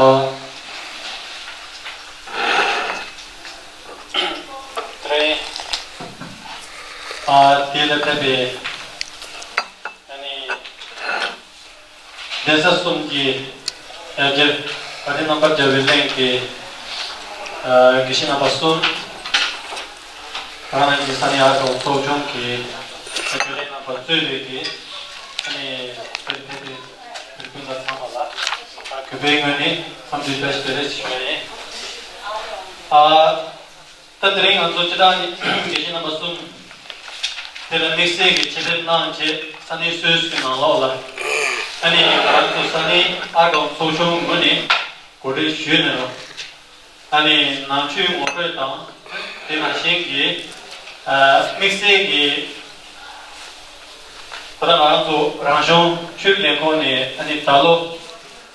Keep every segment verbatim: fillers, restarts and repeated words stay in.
དེ་རིང་ཨ་དེ་ལ་ཕེབས་པའི་ཨ་ནི་གདན་ས་གསུམ་གྱི་ཡ་གྱལ་བཀའ་དྲིན་རྣམ་པར་རྒྱལ་བའི་གླིང་གི་ཨ་དགེ་བཤེས་རྣམ་པ་གསུམ། ད་ང་གི་ས་གནས་ཨར་ཀའོ་ཚོགས་ཆུང་གི་རྒྱུན་ལས་རྣམ་པ་གཙོས་པའི་གི་ཨ་ནི་དེར་ཕེབས་པའི་བོད་སྤུན་ཟླ་ཚང་མ་ལ་གུས་པའི་ངོས་ནས་འཚམས་འདྲི་བཀྲ་ཤིས་བདེ་ལེགས་ཞུ་བ་ཡིན། ཨ། ད་དེ་རིང་ང་ཚོ་སྤྱི་བཏང་ནི་དགེ་བཤེས་རྣམ་པ་གསུམ་དེ་ལ་དམིགས་བསལ་གྱི་ཆེད་ཕེབས་གནང་བྱས་ས་གནས་སོ་སོ་གི་ནང་ལོགས་ལ་ཨ་ནི་ང་ཚོ་ས་གནས་ཨར་ཀའོ་ཚོགས་ཆུང་ངོས་ནས་གོ་སྒྲིག་ཞུས་ནས་ཨ་ནི་ནང་ཆོས་ངོ་སྤྲོད་དང་དེ་ནང་བཞིན་གྱི་ཨ་དམིགས་བསལ་གྱི་ད་ལྟ་ང་ཚོ་རང་གཞུང་ཆོས་ལས་ཁུངས་ནས་ཨ་ནི་ད་ལོ།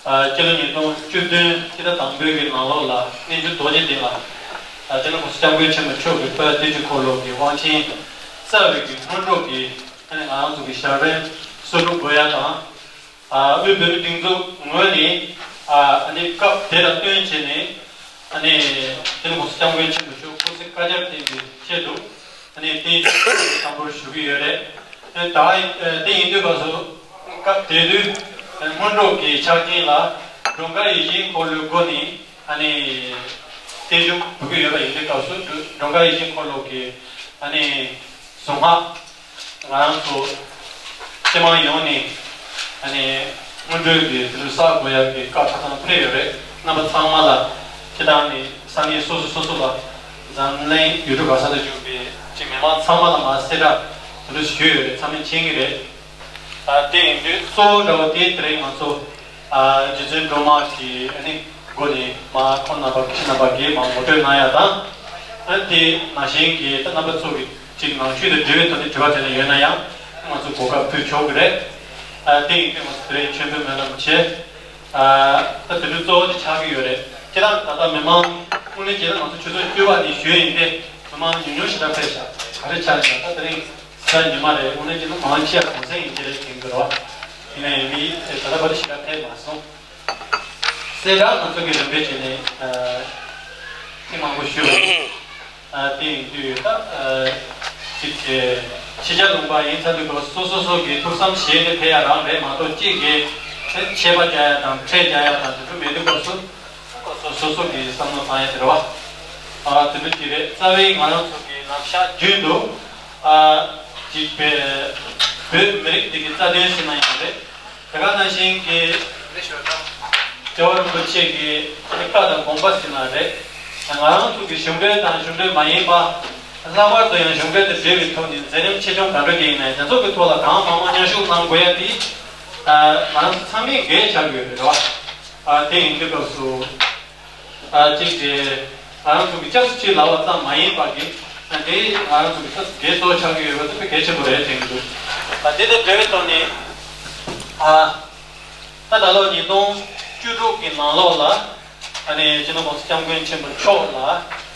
ཨ་སྤྱི་ལོ་ཉིས་སྟོང་བཅུ་བདུན་སྤྱི་ཟླ་དང་པོའི་གི་ནང་ལོགས་ལ་རྟེན་འབྱུང་རྡོ་རྗེ་གདན་ལ་ཨ་སྤྱི་ནོར་༸གོང་ས་༸སྐྱབས་མགོན་ཆེན་པོ་མཆོག་གི་པར་བསྟན་འཛིན་འཁོར་ལོ་གི་དབང་ཆེན་རྩ་བའི་གི་སྔོན་འགྲོ་གི་ཨ་ནི་ང་རང་ཚོ་གི་ཞབས་རིམ་སོ་དྲུག་འགོད་ཡ་དང་ཨ་དབུས་བོད་མིའི་སྒྲིག་འཛུགས་ངོས་ནས་ཨ་ནི་སྐབས་དེ་ལ་བསྟུན་བྱས་ནས་ཨ་ནི་སྤྱི་ནོར་༸གོང་ས་༸སྐྱབས་མགོན་ཆེན་པོ་མཆོག་སྐུ་ཚེ་བསྐལ་བརྒྱར་བརྟན་པའི་ཆེད་དུ། ཨ་ནི་རྟེན་འབྱུང་དམ་པོར་ཞུ་གི་ཡོད་རེད། ཨ་ད་ཨ་དེ་ཡིན་དུས་སྐབས་སུ་སྐབས་དེ་དུས་ཨ་སྔོན་འགྲོ་གི་ཆ་རྐྱེན་ལ་འགྲོ་མགོན་ཡིད་བཞིན་འཁོར་ལོའི་སྒོ་ནས་ཨ་ནི་རྟེན་འབྱུང་འབུལ་གྱི་ཡོད་པ་ཡིན་དུས་སྐབས་སུ་འགྲོ་མགོན་ཡིད་བཞིན་འཁོར་ལོ་གི་ཨ་ནི་གཟུངས་སྔགས་ང་རང་ཚོ་སྤྱི་དམངས་ཡོངས་ནས་ཨ་ནི་སྔོན་འགྲོའི་གི་དེ་ཚོ་བསགས་དགོས་ཡག་གི་བཀའ་ཆ་ཚང་ཕེབས་ཡོད་རེད། རྣམ་པ་ཚང་མ་ལ་སྤྱི་བཏང་ནས་ས་གནས་སོ་སོ་སོ་སོ་ལ་འཛམ་གླིང་ཡུལ་གྲུ་ག་ས་ལ་བཞུགས་པའི་སྤྱི་མི་མང་ཚང་མ་ལ་མ་གསལ་བསྒྲགས་དེ་འདྲ་ཞུས་ཡོད་རེད། ཚང་མས་མཁྱེན་གྱི་རེད། ཨ་དེ་ཡིན་དུས་གཙོ་བོ་འདྲ་བོ་དེ་དེ་རིང་ང་ཚོ་ཨ་རྗེ་བཙུན་སྒྲོལ་མ་གི་ཨ་ནི་སྒོ་ནས་མ་ཁོང་རྣམ་པ་ཁྱེད་རྣམ་པ་གིས་མ་ངོ་སྤྲོད་གནང་ཡ་དང་། ཨ་དེ་ནང་བཞིན་གྱི་ད་རྣམ་པ་ཚོ་གི་ཅིག་ནང་ཆོས་དང་འབྲེལ་བའི་ཐོག་ནས་དྲི་བ་དྲིས་ལན་ཡོད་ན་ཡང་ང་ཚོ་གོ་སྐབས་ཕུལ་ཆོག་གི་རེད། ཨ་དེ་ཡིན་དུས་ང་ཚོ་དེ་རིང་མཆོད་འབུལ་སྨོན་ལམ་བྱས། ཨ་ད་དེ་འདྲའི་གཙོ་བོ་དེ་ཆགས་ཀྱི་ཡོད་རེད། ཁྱེད་རང་ད་ལྟ་མི་མང་དངོས་གནས་བྱས་ན་ང་ཚོ་ཆུ་ཚོད་བཅུ་པ་ནས་ཞུས་ཡིན་ཏེ་མི་མང་ཉུང་ཉུང་ཞེ་དྲག་ཕེབས་ཤག་ག་རེ་ཆགས་ཡིན་ན་ད་དེ་རིང་གཟའ་ཉི་མ་རེད། དངོས་གནས་བྱས་ན་མང་ཆེ་བ་གུང་སེང་ཡིན་གྱི་རེད་དྲན་གྱི་རེད་བ། ཡིན་ནའི་མི་ད་ལྟ་བར་དུ་ཞེ་དྲག་ཕེབས་མ་སོང་། གསལ་བསྒྲགས་ང་ཚོ་གི་རིམ་པས་བྱས་ནས་ཨ་ཐེངས་མང་པོ་ཞུས་པ་ཡིན། ཨ་དེ་ཡིན་དུས་ད་ཨ་ཅིག་ཨ་ཕྱི་རྒྱལ་ལུང་པ་ཡིན་ཚ་དུས་སྐབས་སོ་སོ་སོ་གི་ཐུགས་བསམ་བཞེས་ནས་ཕེབས་ཡ་རང་རེད་མ་གཏོགས་གཅིག་གིས་ཆད་པ་རྒྱག་ཡ་དང་ཁྲལ་རྒྱག་ཡ་དང་དེ་ཚོ་མེད་དུས་སྐབས་སུ་སོ་སོ་སོ་གི་བསམ་བློ་བཏང་ཡ་དེ་རེད་བ། ཨ་དེ་འདྲ་ཅིག་རེད། རྩ་བའི་ང་རང་ཚོ་གི་ལམ་ཤག་རྒྱུན་དུ་ཨ་ཅིག་བོད་བོད་མི་རིགས་དེ་གི་རྩ་དོན་ཟེར་ན་ཡང་རེད། དེ་ག་ནང་བཞིན་གྱི་རྒྱལ་བ་རིན་པོ་ཆེ་གི་བཀའ་དང་དགོངས་པ་ཟེར་ན་རེད། ང་རང་ཚོ་གི་གཞུང་འབྲེལ་དང་གཞུང་འབྲེལ་མ་ཡིན་པ། ལྷག་པར་དུ་ཡང་གཞུང་འབྲེལ་དང་འབྲེལ་བའི་ཐོག་ནས་མཛད་རིམ་ཆེ་ཆུང་ག་འདྲ་ཅིག་ཡིན་ན་ཡང་དེ་ཚོ་གི་ཐོག་ལ་གང་མང་མང་མཉམ་ཞུགས་གནང་དགོས་ཡ་དེ་ང་རང་ཚོ་ཚང་མས་འགན་ཆགས་ཡོད་རེད་བ། དེ་ཡིན་དུས་སྐབས་སུ། ཨ་གཅིག་དེ་ང་རང་ཚོ་གི་སྐྱབས་སུ་མཆི་ལབ་པ་ཙམ་མ་ཡིན་པ་གི་ཨ་དེ་ང་རང་ཚོ་གི་ས་གའི་གཙོ་ཆགས་ཀྱི་ཡོད་པ་དེ་དཔེ་གལ་ཆེན་པོ་རེད་དྲན་གྱི་འདུག་ཨ་དེ་དང་འབྲེལ་བའི་ཐོག་ནས་ཨ་ད་ད་ལོ་ཉིས་སྟོང་བཅུ་དྲུག་གི་ནང་ལོགས་ལ་ཨ་ནི་སྤྱི་ནོར་༸གོང་ས་༸སྐྱབས་མགོན་ཆེན་པོ་མཆོག་ལ་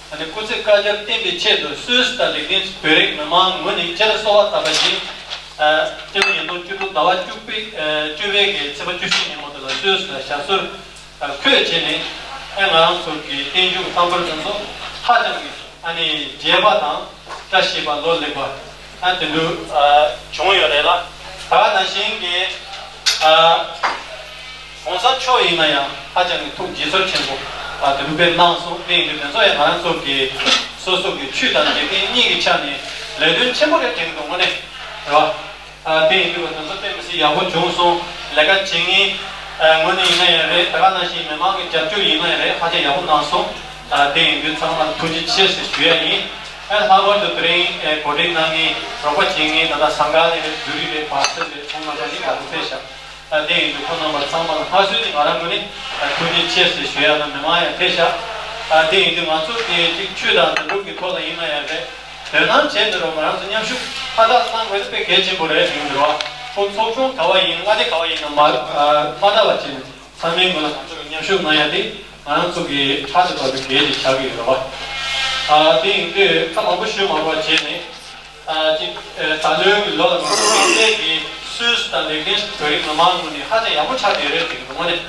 ཨ་ནི་སྐུ་ཚེ་བསྐལ་བརྒྱར་བརྟན་པའི་ཆེད་དུ་སུད་སི་དང་ལིག་ཏེན་བོད་རིགས་མི་མང་ངོས་ནས་སྤྱིར་གསོལ་བ་བཏབ་པ་བཞིན་ཨ་སྤྱི་ལོ་ཉིས་སྟོང་བཅུ་དྲུག་ཟླ་བ་བཅུ་པའི་ཨ་བཅུ་པའི་གི་ཚེས་པ་བཅུ་བཞི་ཉིན་མོ་དེ་ལ་སུད་སི་ལ་ཞབས་སོར། ཨ་འཁོད་བྱས་ནས་ཨ་ང་རང་ཚོ་གི་རྟེན་འབྱུང་བསམ་པར་དེ་ཚོ་ཧ་ཅང་གི་ཨ་ནི་རྒྱས་པ་དང་བཀྲ་ཤིས་པ་ལོ་ལེགས་པ་ཨ་དེ་འདྲ་ཨ་བྱུང་ཡོད་རེད་ལ། ད་ག་ནང་བཞིན་གྱི་ཨ་༸གོང་ས་མཆོག་ཡིན་ན་ཡང་ཧ་ཅང་གི་ཐུགས་དགྱེས་ཚོར་ཆེན་པོ་ཨ་དེ་འདྲ་དཔེ་གནང་སོང་། དེ་ཡིན་དུས་དེ་ཚོ་ཡང་ང་རང་ཚོ་གི་སོ་སོ་གི་ཆོས་དང་འཇིག་རྟེན་གཉིས་ཀྱི་ཆ་ནས་ལས་དོན་ཆེན་པོ་རེད་དྲན་གྱི་འདུག་དངོས་གནས་རེད་བ། ཨ་དེ་ཡིན་དུས་ང་ཚོ་དཔེ་མི་སྲིད་ཡག་པོ་བྱུང་སོང་། ལས་ཀ་བྱེད་མཁན་ཨ་ངོས་ནས་ཡིན་ན་ཡང་རེད། ད་ག་ནང་བཞིན་མི་མང་གི་རྒྱབ་སྐྱོར་ཡིན་ན་ཡང་རེད། ཧ་ཅང་ཡག་པོ་གནང་སོང་། ཨ་དེ་ཡིན་དུས་ཚང་མར་ཐུགས་རྗེ་ཆེ་ཟེར་ཞུ་ཡ་ཡིན། ཨ་ལྷག་པར་དུ་དེ་རིང་ཨ་གོ་སྒྲིག་གནང་མཁན་རོགས་པ་བྱེད་མཁན་ད་ལྟ་ཟངས་དཀར་ལས་རེད། བདུད་རིགས་རེད། བར་སེལ་རེད། ཁོང་རྣམ་པ་ནི་ད་དུང་ཕེབས་ཤག་ཨ་དེ་ཡིན་དུས་ཁོང་རྣམ་པ་ཚང་མ་ལ་སྔར་སྲོལ་ནས་ང་རང་ངོས་ནས་ཨ་ཐུགས་རྗེ་ཆེ་ཟེར་ཞུ་ཡ་དང་མི་མང་ཡང་ཕེབས་ཤག་ཨ་དེ་ཡིན་དུས་ང་ཚོ་དེ་གཅིག་ཆོས་དང་དོན་གྲུབ་ཀྱི་ཐོག་ལ་ཡིན་ན་ཡང་རེད། དོ་སྣང་བྱས་འདི་རུ་ང་རང་ཚོ་མཉམ་ཞུགས་མཐའ་དག་གནང་དགོས་ན་དཔེ་གལ་ཆེན་པོ་རེད་དྲན་གྱི་འདུག་ཁོ་ཚོགས་ཆུང་ག་བ་ཡིན། མངའ་སྡེ་ག་བ་ཡིན་ན་མ་མ་འདྲ་བ་བྱས་ནས་ཚང་མའི་ངོས་ལ་ང་ཚོ་གི་མཉམ་ཞུགས་གནང་ཡ་དེ་ང་རང་ཚོ་གི་ཕྲག་ཏུ་བབས་པའི་འགན་ཅིག་ཆགས་ཀྱི་ཡོད་རེད་བ། ཨ་དེ་ཡིན་དུས་ཁ་མང་པོ་ཞུ་མ་དགོས་པ་བྱས་ནས་ཨ་ཅིག་ཨ་ད་ལོའི་གི་ལོ་ལ་ང་ཚོ་དམིགས་བསལ་གྱི་སུད་སི་དང་ལིག་ཏེན་བོད་རིགས་མི་མང་ངོས་ནས་ཧ་ཅང་ཡག་པོ་ཆགས་བསྡད་རེད་དྲན་གྱི་འདུག་དངོས་གནས།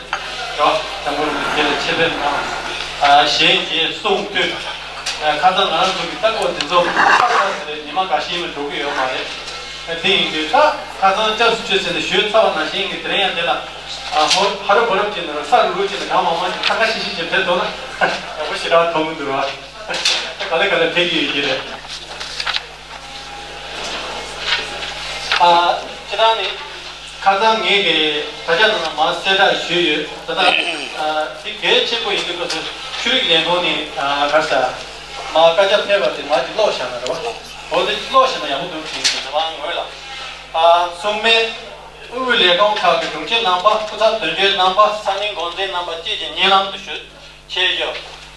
སྐྱབས་མགོན་རིན་པོ་ཆེ་ལ་ཆེད་ཕེབས་གནང་། ཨ། གཞས་མཇལ་གསུང་ཐོས། ཨ། ཁ་སང་ང་རང་ཚོ་གི་ལྟ་སྐོར་དེ་ཚོ་ཁ་ཁ་ཟེར་ཉི་མ་འགའ་ཤས་ལ་འགྲོ་གི་ཡོད་མ་རེད། ཨ། དེ་ཡིན་དུས་ད་ཁ་སང་སྐྱབས་སུ་མཆི་ཟེར་ནས་ཞུས་ཚར་བ་ནང་བཞིན་གྱི་དེ་རིང་ཡང་དེ་ལ། ཨ། ཧོ། ཧ་རུ་བ་རུ་བྱས་ནས་ར་ས་རུ་རུ་བྱས་ནས་གང་མང་མང་ཞིག་ཁ་ཁ་ཤིག་ཤིག་བྱས་ཕེབས་ཐུབ་ན་ཡག་པོ་ཞེ་དྲག་མཐོང་གི་འདུག་ར། ག་ལེ་ག་ལེ་ཕེབས་ཀྱི་ཡོད་ཀྱི་རེད། ཨ། སྤྱིར་བཏང་ནི་ཁ་སང་ངེད་ཀྱིས་དྲ་རྒྱ་ནང་ལ་མར་གསལ་བསྒྲགས་ཞུས་ཡོད། ད་ལྟ། ཨ། འདི་གལ་ཆེན་པོ་ཡིན་དུས་སྐབས་སུ་ཆོས་རིག་ལས་ཁུངས་ནས། ཨ། ག་རེ་ཟེར། མར་བཀའ་ཁྱབ་ཕེབས་པ་དེ་མར་ཅིག་ཀློག་བཞག་ན་རེད་བ། འོ་དེ་ཀློག་བཞག་ན་ཡག་པོ་འདུག་དྲན་གྱི་འདུག་རང་ངོས་ལ། ཨ། མཚུངས་མེད་དབུས་ལས་ཁུངས་ཁག་གི་དྲུང་ཆེ་རྣམ་པ། སྐུ་ཚབ་དོན་གཅོད་རྣམ་པ། ས་གནས་འགོ་འཛིན་རྣམ་པ་བཅས་ཀྱི་སྙན་ལམ་དུ་ཞུ། ཆེད་ཞུ།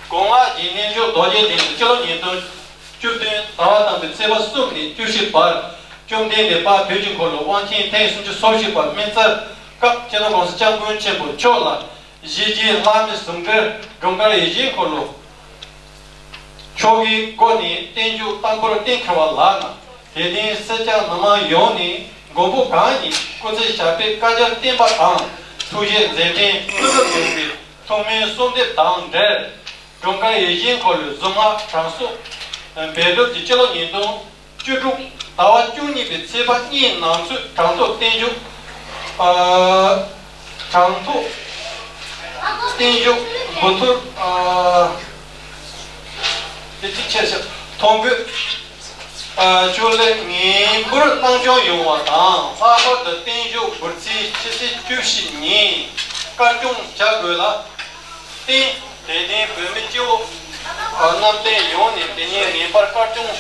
སྒོ་ལྔ་གི་རྣལ་འབྱོར་རྡོ་རྗེ་གདན་དུ་སྤྱི་ལོ་ཉིས་སྟོང་བཅུ་བདུན་ཟླ་བ་དང་པོའི་ཚེས་པ་གསུམ་ནས་བཅུ་བཞི་བར་བཅོམ་ལྡན་འདས་དཔལ་བོད་ཀྱི་འཁོར་ལོ་དབང་ཆེན་ཐེངས་སུམ་ཅུ་སོ་བཞི་པ་སྨན་རྩིས་སྐབས་སྤྱི་ནོར་༸གོང་ས་༸སྐྱབས་མགོན་ཆེན་པོ་མཆོག་ལ་གཞིས་བྱེས་ལྷ་མི་ཟུང་འབྲེལ་འགྲོ་མགོན་ཡིད་བཞིན་འཁོར་ལོ་མཆོག་གི་སྒོ་ནས་བརྟན་བཞུགས་བསྟར་འབུལ་བསྟན་ཁུར་བ་ལགས་ན། དད་ལྡན་སེར་སྐྱ་མི་མང་ཡོངས་ནས་མགོན་པོ་གང་ཉིད་སྐུ་ཚེ་ཞབས་པད་བསྐལ་བརྒྱར་བརྟན་པ་དང་། ཐུགས་བཞེད་མཛད་འཕྲིན་ཀུན་ཏུ་བཟང་བའི་ཐུགས་སྨོན་གསོལ་འདེབས་དང་འབྲེལ། འགྲོ་མགོན་ཡིད་བཞིན་འཁོར་ལོའི་གཟུངས་སྔགས་གྲངས་གསོག་འབད་སྒྲུབ་ཀྱིས་སྤྱི་ལོ་ཉིས་སྟོང་བཅུ་དྲུག་ཟླ་བ་བཅུ་གཉིས་པའི་ཚེས་པ་གཉིས་ནང་ཚུད་གྲངས་ཐོ་བརྟན་བཞུགས། ཨ། གྲངས་ཐོ་བརྟན་བཞུགས་འབུལ་ཐུལ། ཨ། དེ་གཅིག་ཆེ་ཞིང་མཐོན་པོས། ཨ། ཕྱོགས་ལས་ངེས་འབུལ་གནང་སྐྱོང་ཡོང་བ་དང་། ལྷག་པར་དུ་བརྟན་བཞུགས་འབུལ་ཚེས་ཕྱི་ཚེས་བཅུ་བཞི་ཉིན་དཀར་སྐྱོང་བྱ་དགོས་ལ་བརྟེན། དད་ལྡན་བོད་མི་སྤྱི་བོ་རྣམ་གཏན་ཡོངས་ནས་དེ་ཉིན་ངེས་པར་དཀར་སྐྱོང་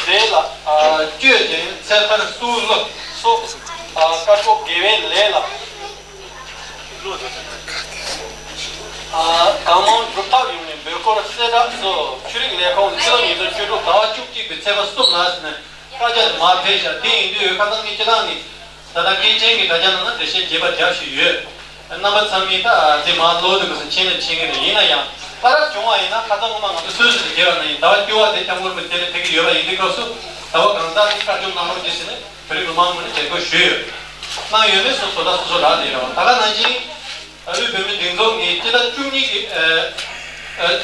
རེ་ལ། ཨ། བསྐྱོད་ཅིང་ཚེ་ཐར་སྲུང་བསླུ་སོགས། ཨ། དཀར་པོ་དགེ་བའི་ལས་ལ། ཨ། གང་མང་སྒྲུབ་ཐབས་ཡོང་བའི་འབོད་སྐུལ་གསལ་བསྒྲགས་སུ། ཆོས་རིག་ལས་ཁུངས་ནས་སྤྱི་ལོ་ཉིས་སྟོང་བཅུ་དྲུག་ཟླ་བ་བཅུ་གཅིག་པའི་ཚེས་པ་གསུམ་ལ་ཟེར་ནས་བཀའ་རྒྱ་དེ་མར་ཕེབས་ཤག་དེ་ཡིན་དུས་ཁ་སང་ངས་སྤྱིར་བཏང་ནས་ད་ལྟ་སྐད་ཆེན་གྱི་དྲ་རྒྱ་ནང་ན་འགྲེལ་བཤད་རྒྱས་པ་རྒྱབ་བཞིན་ཡོད། རྣམ་པ་ཚང་མས་ད་དེ་མར་ཀློག་དུས་སྐབས་སུ་མཁྱེན་ན་མཁྱེན་གྱི་རེད། ཡིན་ན་ཡང་སྔ་རབས་བྱུང་བ་ཡིན་ན། ཁ་སང་སྔོན་མ་ང་ཚོ་སོ་སོ་དེ་བརྗེ་བ་ན་ཡིན། ཟླ་བ་བཅུ་བ་དེ་སྐྱབས་མགོན་རིན་པོ་ཆེ་དེ་ལ་ཕེབས་ཀྱི་ཡོད་པ་ཡིན་དུས་སྐབས་སུ་ཟླ་བ་གང་ཟག་དེ་བཀའ་བཅོམ་གནང་རོགས་གྱིས་ཟེར་ནས་བོད་རིགས་མི་མང་ངོས་ནས་འབོད་སྐུལ་ཞུས་ཡོད། གནང་ཡོད་མེད་སོ་སོ་ད་སོ་སོ་རག་བསྡད་རེད་བ། ད་ག་ནང་བཞིན་ཨ་རིའི་བོད་མིའི་སྒྲིག་འཛུགས་ནས་སྤྱི་ཟླ་བཅུ་གཉིས་ཀྱི། ཨ། ཨ།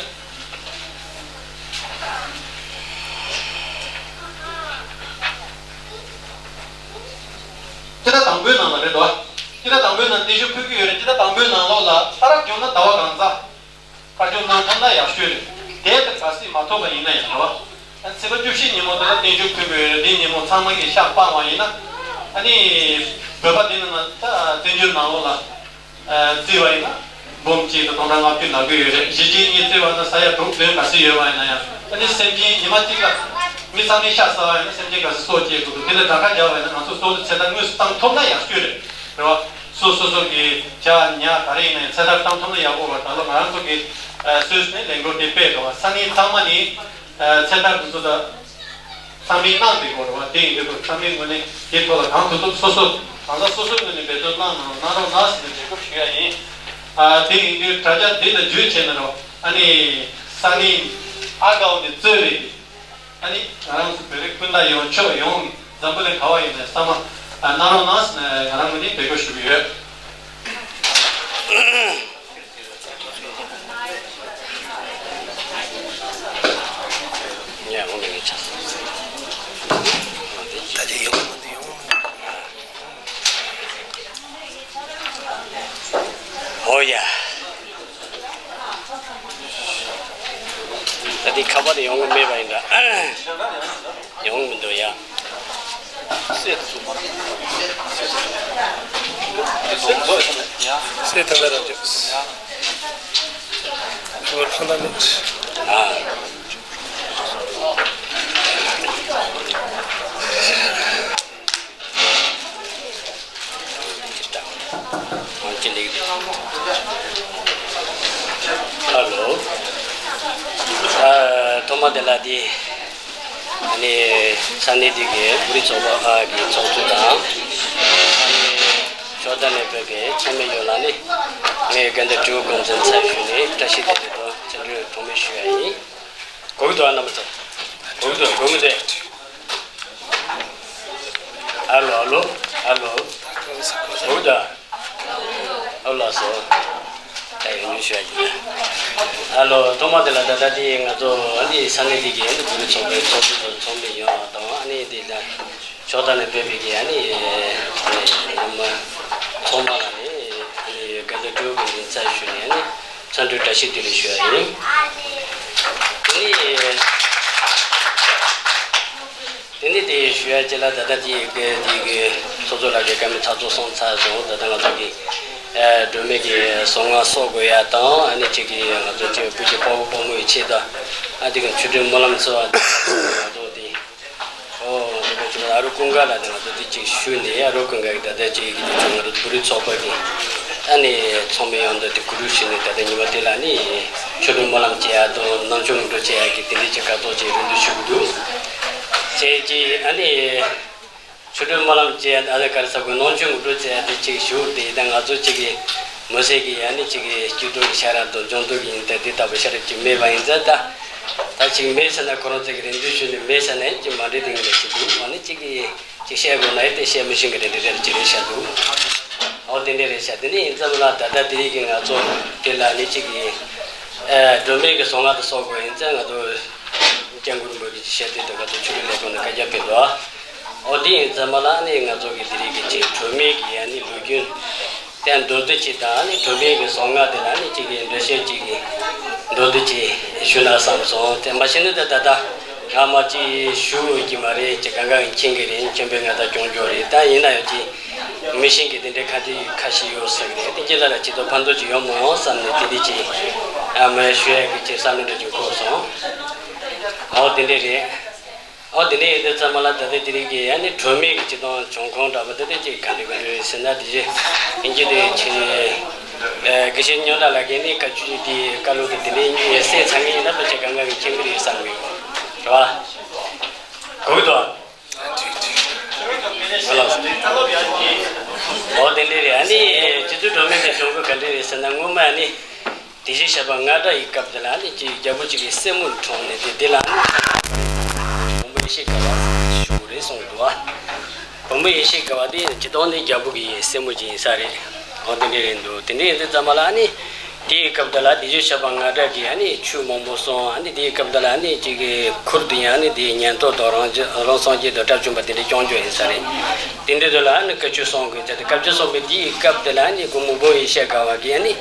སྤྱི་ཟླ་དང་པོའི་ནང་ལ་རེད་དོ། སྤྱི་ཟླ་དང་པོའི་ནང་གཏན་བཞུགས་ཕུལ་གྱི་ཡོད་རེད། སྤྱི་ཟླ་དང་པོའི་ནང་ལོགས་ལ་ད་རག་བྱུང་ན་ཟླ་བ་གང་ཟག་བཀའ་བཅོམ་གནང་ཐུབ་ན་ཡག་ཤོས་རེད། དེ་ལྟར་གལ་སྲིད་མ་ཐུབ་པ་ཡིན་ན་ཡང་རེད་བ། ཚེས་པ་བཅུ་བཞི་ཉིན་མོ་དེ་ལ་བརྟན་བཞུགས་ཕུལ་དགོས་ཡོད་རེད། དེ་ཉིན་མོ་ཚང་མ་གིས་ཤག་སྤངས་པ་ཡིན་ན། ཨ་ནི་བོད་པ་དེ་ནང་ལ་ད་བཙན་བྱོལ་ནང་ལོགས་ལ་བརྩིས་པ་ཡིན་ན་འབུམ་གཅིག་དང་སྟོང་ཕྲག་ལྔ་བཅུ་ནང་ལོགས་ཡོད་རེད། གཞིས་བྱེས་གཉིས་བརྩིས་པ་ན་ས་ཡ་དྲུག་བདུན་ག་ཚོད་ཡོད་པ་ཡིན་ན་ཡང་། ཨ་ནི་སེམས་ཅན་ཉི་མ་གཅིག་ལ་མི་ཚང་མས་ཤག་ཟ་བ་ཡིན་ན་སེམས་ཅན་ག་ཚོད་སྲོག་སྐྱེལ་དགོས་འདུག་དེ་ལ་དགྲ་ཁ་རྒྱག་པ་ཡིན་ན་ང་ཚོ་སྲོག་ལ་ཚེ་ཐར་དངོས་སུ་བཏང་ཐུབ་ན་ཡག་ཤོས་རེད། རེད་བ། སོ་སོ་སོ་གི་བྱ་ཉ་ག་རེ་ཡིན་ན་ཡང་ཚེ་ཐར་བཏང་ཐུབ་ན་ཡག་པོ་བ། ད་ལོ་ང་རང་ཚོ་གི་སུད་སི་ནས་ལས་འགུལ་དེ་སྤེལ་འདུག་ས་གནས་ཚང་མ་ནས་ཚེ་ཐར་དེ་ཚོ་ད་ཚང་མས་གནང་བསྡད་ཡོད་རེད་བ། དེ་ཡིན་དུས་ཚང་མའི་ངོས་ནས་དེའི་ཐོག་ལ་གང་ཐུབ་ཐུབ་སོ་སོ་གང་ཟག་སོ་སོའི་ངོས་ནས་འབད་བརྩོན་གནང་གནང་རོགས་གནང་ཟེར་ནས་འབོད་སྐུལ་ཞུ་ཡ་ཡིན། དེ་ཡིན་དུས་དྲ་རྒྱ་དེ་ལ་བརྒྱུད་བྱས་ནས་རོགས། ཨ་ནི་ས་གནས་ཨ་དགའ་བོ་ནས་གཙོས་པའི། ཨ་ནི་ང་རང་ཚོ་བོད་རིགས་སྤུན་ཟླ་ཡོངས་ཕྱོགས་ཡོངས་ནས་འཛམ་བུ་གླིང་ག་བ་ཡིན་ནའི་ཚང་མ་གནང་རོགས་གནང་ཟེར་ནས་ང་རང་ངོས་ནས་འབོད་སྐུལ་ཞུ་གི་ཡོད། ཉལ་འོང་མི་ངས་ཆ། ད་ཅི་ཡོང་མི་འདུག་ཡོང་མི་འདུག་ཨོ་ཡ། ད་འདི་ཁ་པར་ཡོང་གི་མེད་པ་ཡིན་འདྲ། ཡོང་གི་མི་འདུག་ཡ། སེ་ཐ་ལ་ར་ཇོ། ཁ་པར་ཕང་ད་མེད། ཨ། ཧ་ལོ། ཨ། ཐོག་མ་དེ་ལ་དེ་ནི་ས་གནས་དེ་གའི་བོད་རིགས་ཚོགས་པ་ཁག་གི་ཚོགས་གཙོ་དང་། ཕྱོགས་མཐའ་ནས་ཕེབས་པའི་ཚོགས་མི་ཡོངས་ལ་ནི་ངས་དགའ་ལྡན་སྤྲུལ་སྐུ་སྐུ་མཚམས་ཚར་ཞུས་ནས་བཀྲ་ཤིས་བདེ་ལེགས་དང་བརྩི་འཇོག་གྲངས་མེད་ཞུ་ཡ་ཡིན། གོ་གི་འདུག་ཨ། རྣམ་པ་ཚོ། གོ་གི་འདུག་གོ་གི་འདུག་ཨ་ལོ། ཨ་ལོ། ཨ་ལོ། གོ་གི་འདུག་ཨ། ཨོ་ལགས་སོ། ཡོང་རྒྱུ་ཞུ་ཡ་ཡིན། ཨ་ལོ། ཐོག་མ་དེ་ལ་ད་ལྟ་དེ་ང་ཚོ་ཨ་ནི་ས་གནས་དེ་གའི་ཨ་ནི་བོད་རིགས་ཚོགས་པའི་ཚོགས་གཙོ་དང་ཚོགས་མི་ཡོང་བ་དང་། ཨ་ནི་དེ་ལ་ཕྱོགས་མཐའ་ནས་ཕེབས་པའི་གི་ཨ་ནི་ཨ་ནི་ཚང་མ་ལ་ནི་ཨ་ནི་དགའ་ལྡན་སྤྲོ་པོའི་རྩ་ཞུས་ནས་ཨ་ནི་འཚམས་འདྲི་བཀྲ་ཤིས་བདེ་ལེགས་ཞུ་ཡ་ཡིན། དེ་ནི། དེ་ནས་དེ་ཞུ་ཡ་ཅིག་ལ། ད་ལྟ་དེ་གི་དེ་གི་ཚོགས་གཙོ་ལགས་ཀྱིས་བཀའ་མོལ་ཚགས་ཚུད་གསུངས་ཚར་སོང་། ད་ལྟ་ང་ཚོ་གི་ཨ་སྒྲོལ་མའི་གི་གཟུངས་སྔགས་གསོག་དགོས་ཡ་དང་། ཨ་ནི་གཅིག་གི་ང་ཚོ་གཅིག་བུ་གཅིག་དཔའ་བོ་དཔའ་མོ་ཡི་ཆེད་དུ་ཨ་དེ་གི་ཆོ་འཕྲུལ་སྨོན་ལམ་བསྩལ་བ་དང་། ང་ཚོ་དེ་ཨོ་ང་ཚོ་གཅིག་ཨ་རུ་ཀུན་དགའ་ལ་དེ་ང་ཚོ་དེ་གཅིག་ཞུས་ནས། ཨ་རུ་ཀུན་དགའ་གི་ད་ལྟ་གཅིག་གི་ང་ཚོ་བོད་རིགས་ཚོགས་པ་གི་ཨ་ནི་ཚོགས་མི་ཡོངས་འདུ་དེ་གོ་སྒྲིག་ཞུས་ནས། ད་ལྟ་ཉི་མ་དེ་ལ་ནི་ཆོ་འཕྲུལ་སྨོན་ལམ་བྱེད་ཡ་དང་། ནང་ཆོས་ངོ་སྤྲོད་བྱེད་ཡ་གི་དེ་འདྲའི་ཅིག་བཀའ་ཐོག་ཅིག་རེ་འདུན་ཞུ་གི་འདུག་བྱས་ཀྱི་ཨ་ནི་ཆོ་འཕྲུལ་སྨོན་ལམ་བཅས་ཨ་ནི་ག་རེ་ཟེར་དགོས། ནང་ཆོས་ངོ་སྤྲོད་བྱས་ཏེ་ཅིག་ཞུ་སྟེ། ད་ང་ཚོ་ཅིག་གི་མི་སེར་གྱི་ཨ་ནི་ཅིག་གི་སྐྱིད་སྡུག་གི་ཤ་ར་དང་ལྗང་སྡུག་གི་ཡིན་ད་དེ་ལྟ་བུ་ཤ་ར་ཅིག་མེད་པ་ཡིན་ཙང་། ད་ད་ཅིག་མེད་ཟེར་ན་ཁོ་རང་ཚོ་གི་རེ་འདུན་ཞུས་ནས་མེད་ཟེར་ན་ཡང་ཅིག་མ་འགྲིག་དེ་ངས་ཅིག་འདུག་ཨ་ནི་ཅིག་གི་ཅིག་བཤད་དགོས་ན་ཡང་དེ་བཤད་མི་ཤེས་གི་རེད། དེ་འདྲ་ཅིག་རེད་ཤག་འདུག་ཨོ་དེ་འདྲ་རེད་ཤག་དེ་ནས་ཡིན་ཙང་ལ་ད་ལྟ་དེ་རིང་གི་ང་ཚོ་དེ་ལ་ནི་ཅིག་གི་ཨ་སྒྲོལ་མའི་གི་གཟུངས་སྔགས་དེ་གསོག་དགོས་ཡིན་ཙང་། ང་ཚོ་སྐྱབས་མགོན་རིན་པོ་ཆེ་ཞལ་དེ་དུ་ག་ཚོད་ཆོས་རིག་ལས་ཁུངས་ནས་བཀའ་རྒྱ་ཕེབས་འདུག་ཨོ་དེ་ཡིན་ཙང་མ་ལ་ནི་ང་ཚོ་གི་དེ་རིང་གི་ཅིག་སྒྲོལ་མའི་གི་ཨ་ནི་ལོ་རྒྱུས་དེ་མདོར་བསྡུས་ཅིག་དང་། ཨ་ནི་སྒྲོལ་མའི་གི་གཟུངས་སྔགས་དེ་ལ་ནི་ཅིག་གི་འགྲེལ་བཤད་ཅིག་གི་མདོར་བསྡུས་ཅིག་ཞུ་ན་བསམ་སོང་། དེ་མ་ཤེས་ན་ད་ད་ད་ང་མ་ཅིག་ཞུ་འོས་ཀྱི་མ་རེད། ཅིག་གང་ག་མཁྱེན་གི་རེད། མཁྱེན་པའི་ང་ད་སྐྱོན་བརྗོད་རེད། ད་ཡིན་ན་ཡང་ཅིག་མི་ཤེས་གི་དེ་འདྲའི་ཁ་ཅིག་ཁ་ཤས་ཡོད་ས་གི་རེད། དེ་ཅིག་ལ་ལ་ཅིག་ཏུ་ཕན་ཐོགས་ཅིག་ཡོང་མ་ཡོང་བསམ་ནས་དེ་འདྲ་ཅིག་ཨ་མ་ཞུ་ཡ་གི་ཅིག་བསམ་བློ་འདྲ་ཅིག་འཁོར་སོང་། ཨོ་དེ་འདྲ་རེད། ཨོ་དེ་འདྲ་ཡིན་དུས་ཙམ་མ་ལ་ད་ལྟ་དེ་རིང་གི་ཨ་ནི་སྒྲོལ་མའི་གི་སྤྱི་དང་བྱུང་ཁུངས་འདྲ་པོ་དེ་འདྲ་ཅིག་ག་འདྲ་ག་འདྲ་རེད་ཟེར་ན། དེ་ཅིག་ཡིན་གྱི་དེ་ཅིག་ཨ་དགེ་བཤེས་སྨྱོན་ལགས་ལ་གི་ནི་བཀའ་ཆོས་དེ་བཀའ་སློབ་དེ་དེ་འདྲ་ཡིན་གསན་ཚར་མཁན་ཡིན་ན་ཕལ་ཆེར་གང་ག་གི་མཁྱེན་གི་རེད་བསམ་གི་ཡོད་རེད་པ། གོ་གི་འདུག་ཨ། ཨོ་དེ་འདྲ་རེད། ཨ་ནི་རྗེ་བཙུན་སྒྲོལ་མའི་གི་བྱུང་ཁུངས་ག་འདྲ་རེད་ཟེར་ན། སྔོན་མ་ཨ་ནི་དེ་བཞིན་གཤེགས་པ་རྔ་སྒྲ་ཡི་སྐབས་དེ་ལ་ཨ་ནི་ཅིག་རྒྱལ་པོ་ཅིག་གི་སྲས་མོ་འཁྲུངས་ནས་དེ་དེ་ལ་ཨ་ནི་བུ་མོ་ཡེ་ཤེས་དགའ་བ་ཞུ་དགོས་རེད་གསུངས་འདུག་ཨ། བུ་མོ་ཡེ་ཤེས་དགའ་བ་དེ་སྤྱིར་བཏང་ནི་རྒྱལ་པོ་གི་སྲས་མོ་ཅིག་ཡིན་ས་རེད། ཨོ་དེ་འདྲ་རེད་འདུག་དེ་འདྲ་ཡིན་དུས་ཙམ་པ་ལ་ཨ་ནི། དེའི་སྐབས་དེ་ལ་དེ་བཞིན་གཤེགས་པ་རྔ་སྒྲ་གིས་ཨ་ནི་ཆོས་མང་པོ་གསུངས། ཨ་ནི་དེའི་སྐབས་དེ་ལ་ཨ་ནི་གཅིག་གི་ཁུར་དུ་ཡང་ཨ་ནི་དེའི་ཉན་ཐོས་དང་རང་རང་སངས་རྒྱས་དང་དགྲ་བཅོམ་པ་དེ་འདྲ་སྐྱོང་རྒྱུ་ཡིན་ས་རེད། དེ་འདྲ་དེ་ལ་ཨ་ནི་བཀའ་ཆོས་གསུང་དགོས་ཟེར་ཏེ། བཀའ་ཆོས་གསུང་པའི་དེའི་སྐབས་དེ་ལ་ཨ་ནི་བུ་མོ་བུ་ཡེ་ཤེས་དགའ་བ་གིས་ཨ་ནི་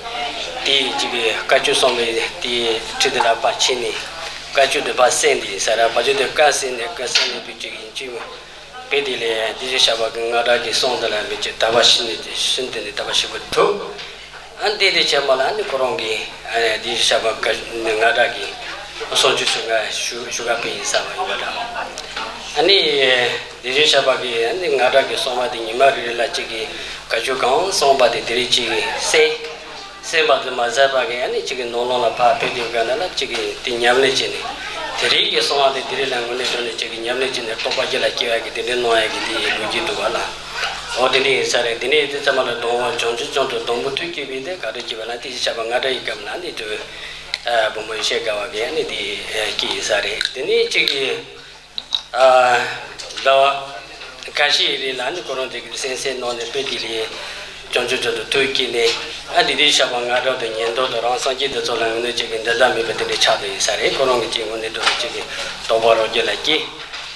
དེའི་གཅིག་གི་བཀའ་ཆོས་གསུང་པའི་དེའི་ཁྲི་དེ་ལ་ཕར་ཕྱིན་ནས་བཀའ་ཆོས་དེ་ཕར་གསན་ཏེ་ཡིན་ས་རེད། བཀའ་ཆོས་དེ་བཀའ་གསན་ནས་བཀའ་གསན་ནས་བུ་གཅིག་ཡིན་གཅིག་མ། དཔེ་དེ་ལས་དེ་བཞིན་གཤེགས་པ་གི་རྔ་སྒྲ་གི་གསུང་དེ་ལ་མི་ཅིག་དད་པ་ཤིན་ཏུ་ནས་ཤིན་ཏུ་ནས་དད་པ་ཞེ་པོ་ཐོབ། ཨ་འདི་དེ་བྱས་མ་ལ་ཨ་ནི་ཁོ་རང་གིས་ཨ་ནི་དེ་བཞིན་གཤེགས་པ་ག་རྔ་སྒྲ་གི་གསུང་ཆོས་ཞུ་ག་ཞུ་ཞུ་ག་ཕེབས་ཡིན་ས་བ་ཡིན་པ་འདྲ། ཨ་ནི་དེ་བཞིན་གཤེགས་པ་གི་ཨ་ནི་རྔ་སྒྲ་གི་གསུང་བ་དེ་ཉི་མ་རེ་རེ་ལ་གཅིག་གི་བཀའ་ཆོས་གང་གསུངས་པ་དེ་དེ་རིང་གཅིག་གི་གསན། གསན་པ་དེ་མ་ཟད་པ་གི་ཨ་ནི་གཅིག་གི་ནང་ལོགས་ལ་ཕར་ཕེབས་དུས་ག་ན་ལ་གཅིག་གི་དེ་ཉམས་ལེན་བྱས་ནས། དེ་རིང་གི་གསང་བ་དེ་དེ་རིང་ལ་དངོས་གནས་དྲང་གནས་གཅིག་གི་ཉམས་ལེན་བྱས་ནས་རྟོགས་པ་རྒྱུད་ལ་སྐྱེ་བ་གི་དེ་འདྲའི་གནང་ཡ་གི་དེ་ཡི་ལོ་རྒྱུས་འདུག་ག་ལ། འོ་དེ་འདྲ་ཡིན་ས་རེད། དེ་ནས་དེ་ཚང་མ་ལ་སྡོང་བོ་བྱང་ཆུབ་ཅན་དུ་སྡོང་བུ་ཐུགས་བསྐྱེད་པའི་དེ་ག་རེ་བྱས་པ་ན། དེ་བཞིན་གཤེགས་པ་རྔ་སྒྲ་ཡི་སྐབས་ན་འདི་དུ་བུ་མོ་ཡེ་ཤེས་དགའ་བ་གི་ཨ་ནི་དེ་སྐྱེས་ཡིན་ས་རེད། དེ་ནས་གཅིག་གི་ཟླ་བ་ཁ་ཤས་རིང་ལ་ནི་ཁོ་རང་དེ་གི་གསན་གཟིགས་གནང་ནས་དཔེ་དེ་ལས་བྱང་ཆུབ་མཆོག་ཏུ་ཐུགས་བསྐྱེད་ནས། ཨ་འདི་དུས་གཤེགས་པ་རྔ་སྒྲ་དང་ཉན་ཐོས་དང་རང་སངས་རྒྱས་དེ་ཚོ་ལ་དངོས་གནས་གཅིག་གི་འགྲན་ཟླ་མེད་པ་དེ་འདྲ་ཆགས་བསྡད་ཡིན་ས་རེད། ཁོ་རང་གི་གཅིག་དངོས་གནས་དྲང་གནས་གཅིག་གི་རྟོགས་པ་རང་རྒྱུད་ལ་སྐྱེས།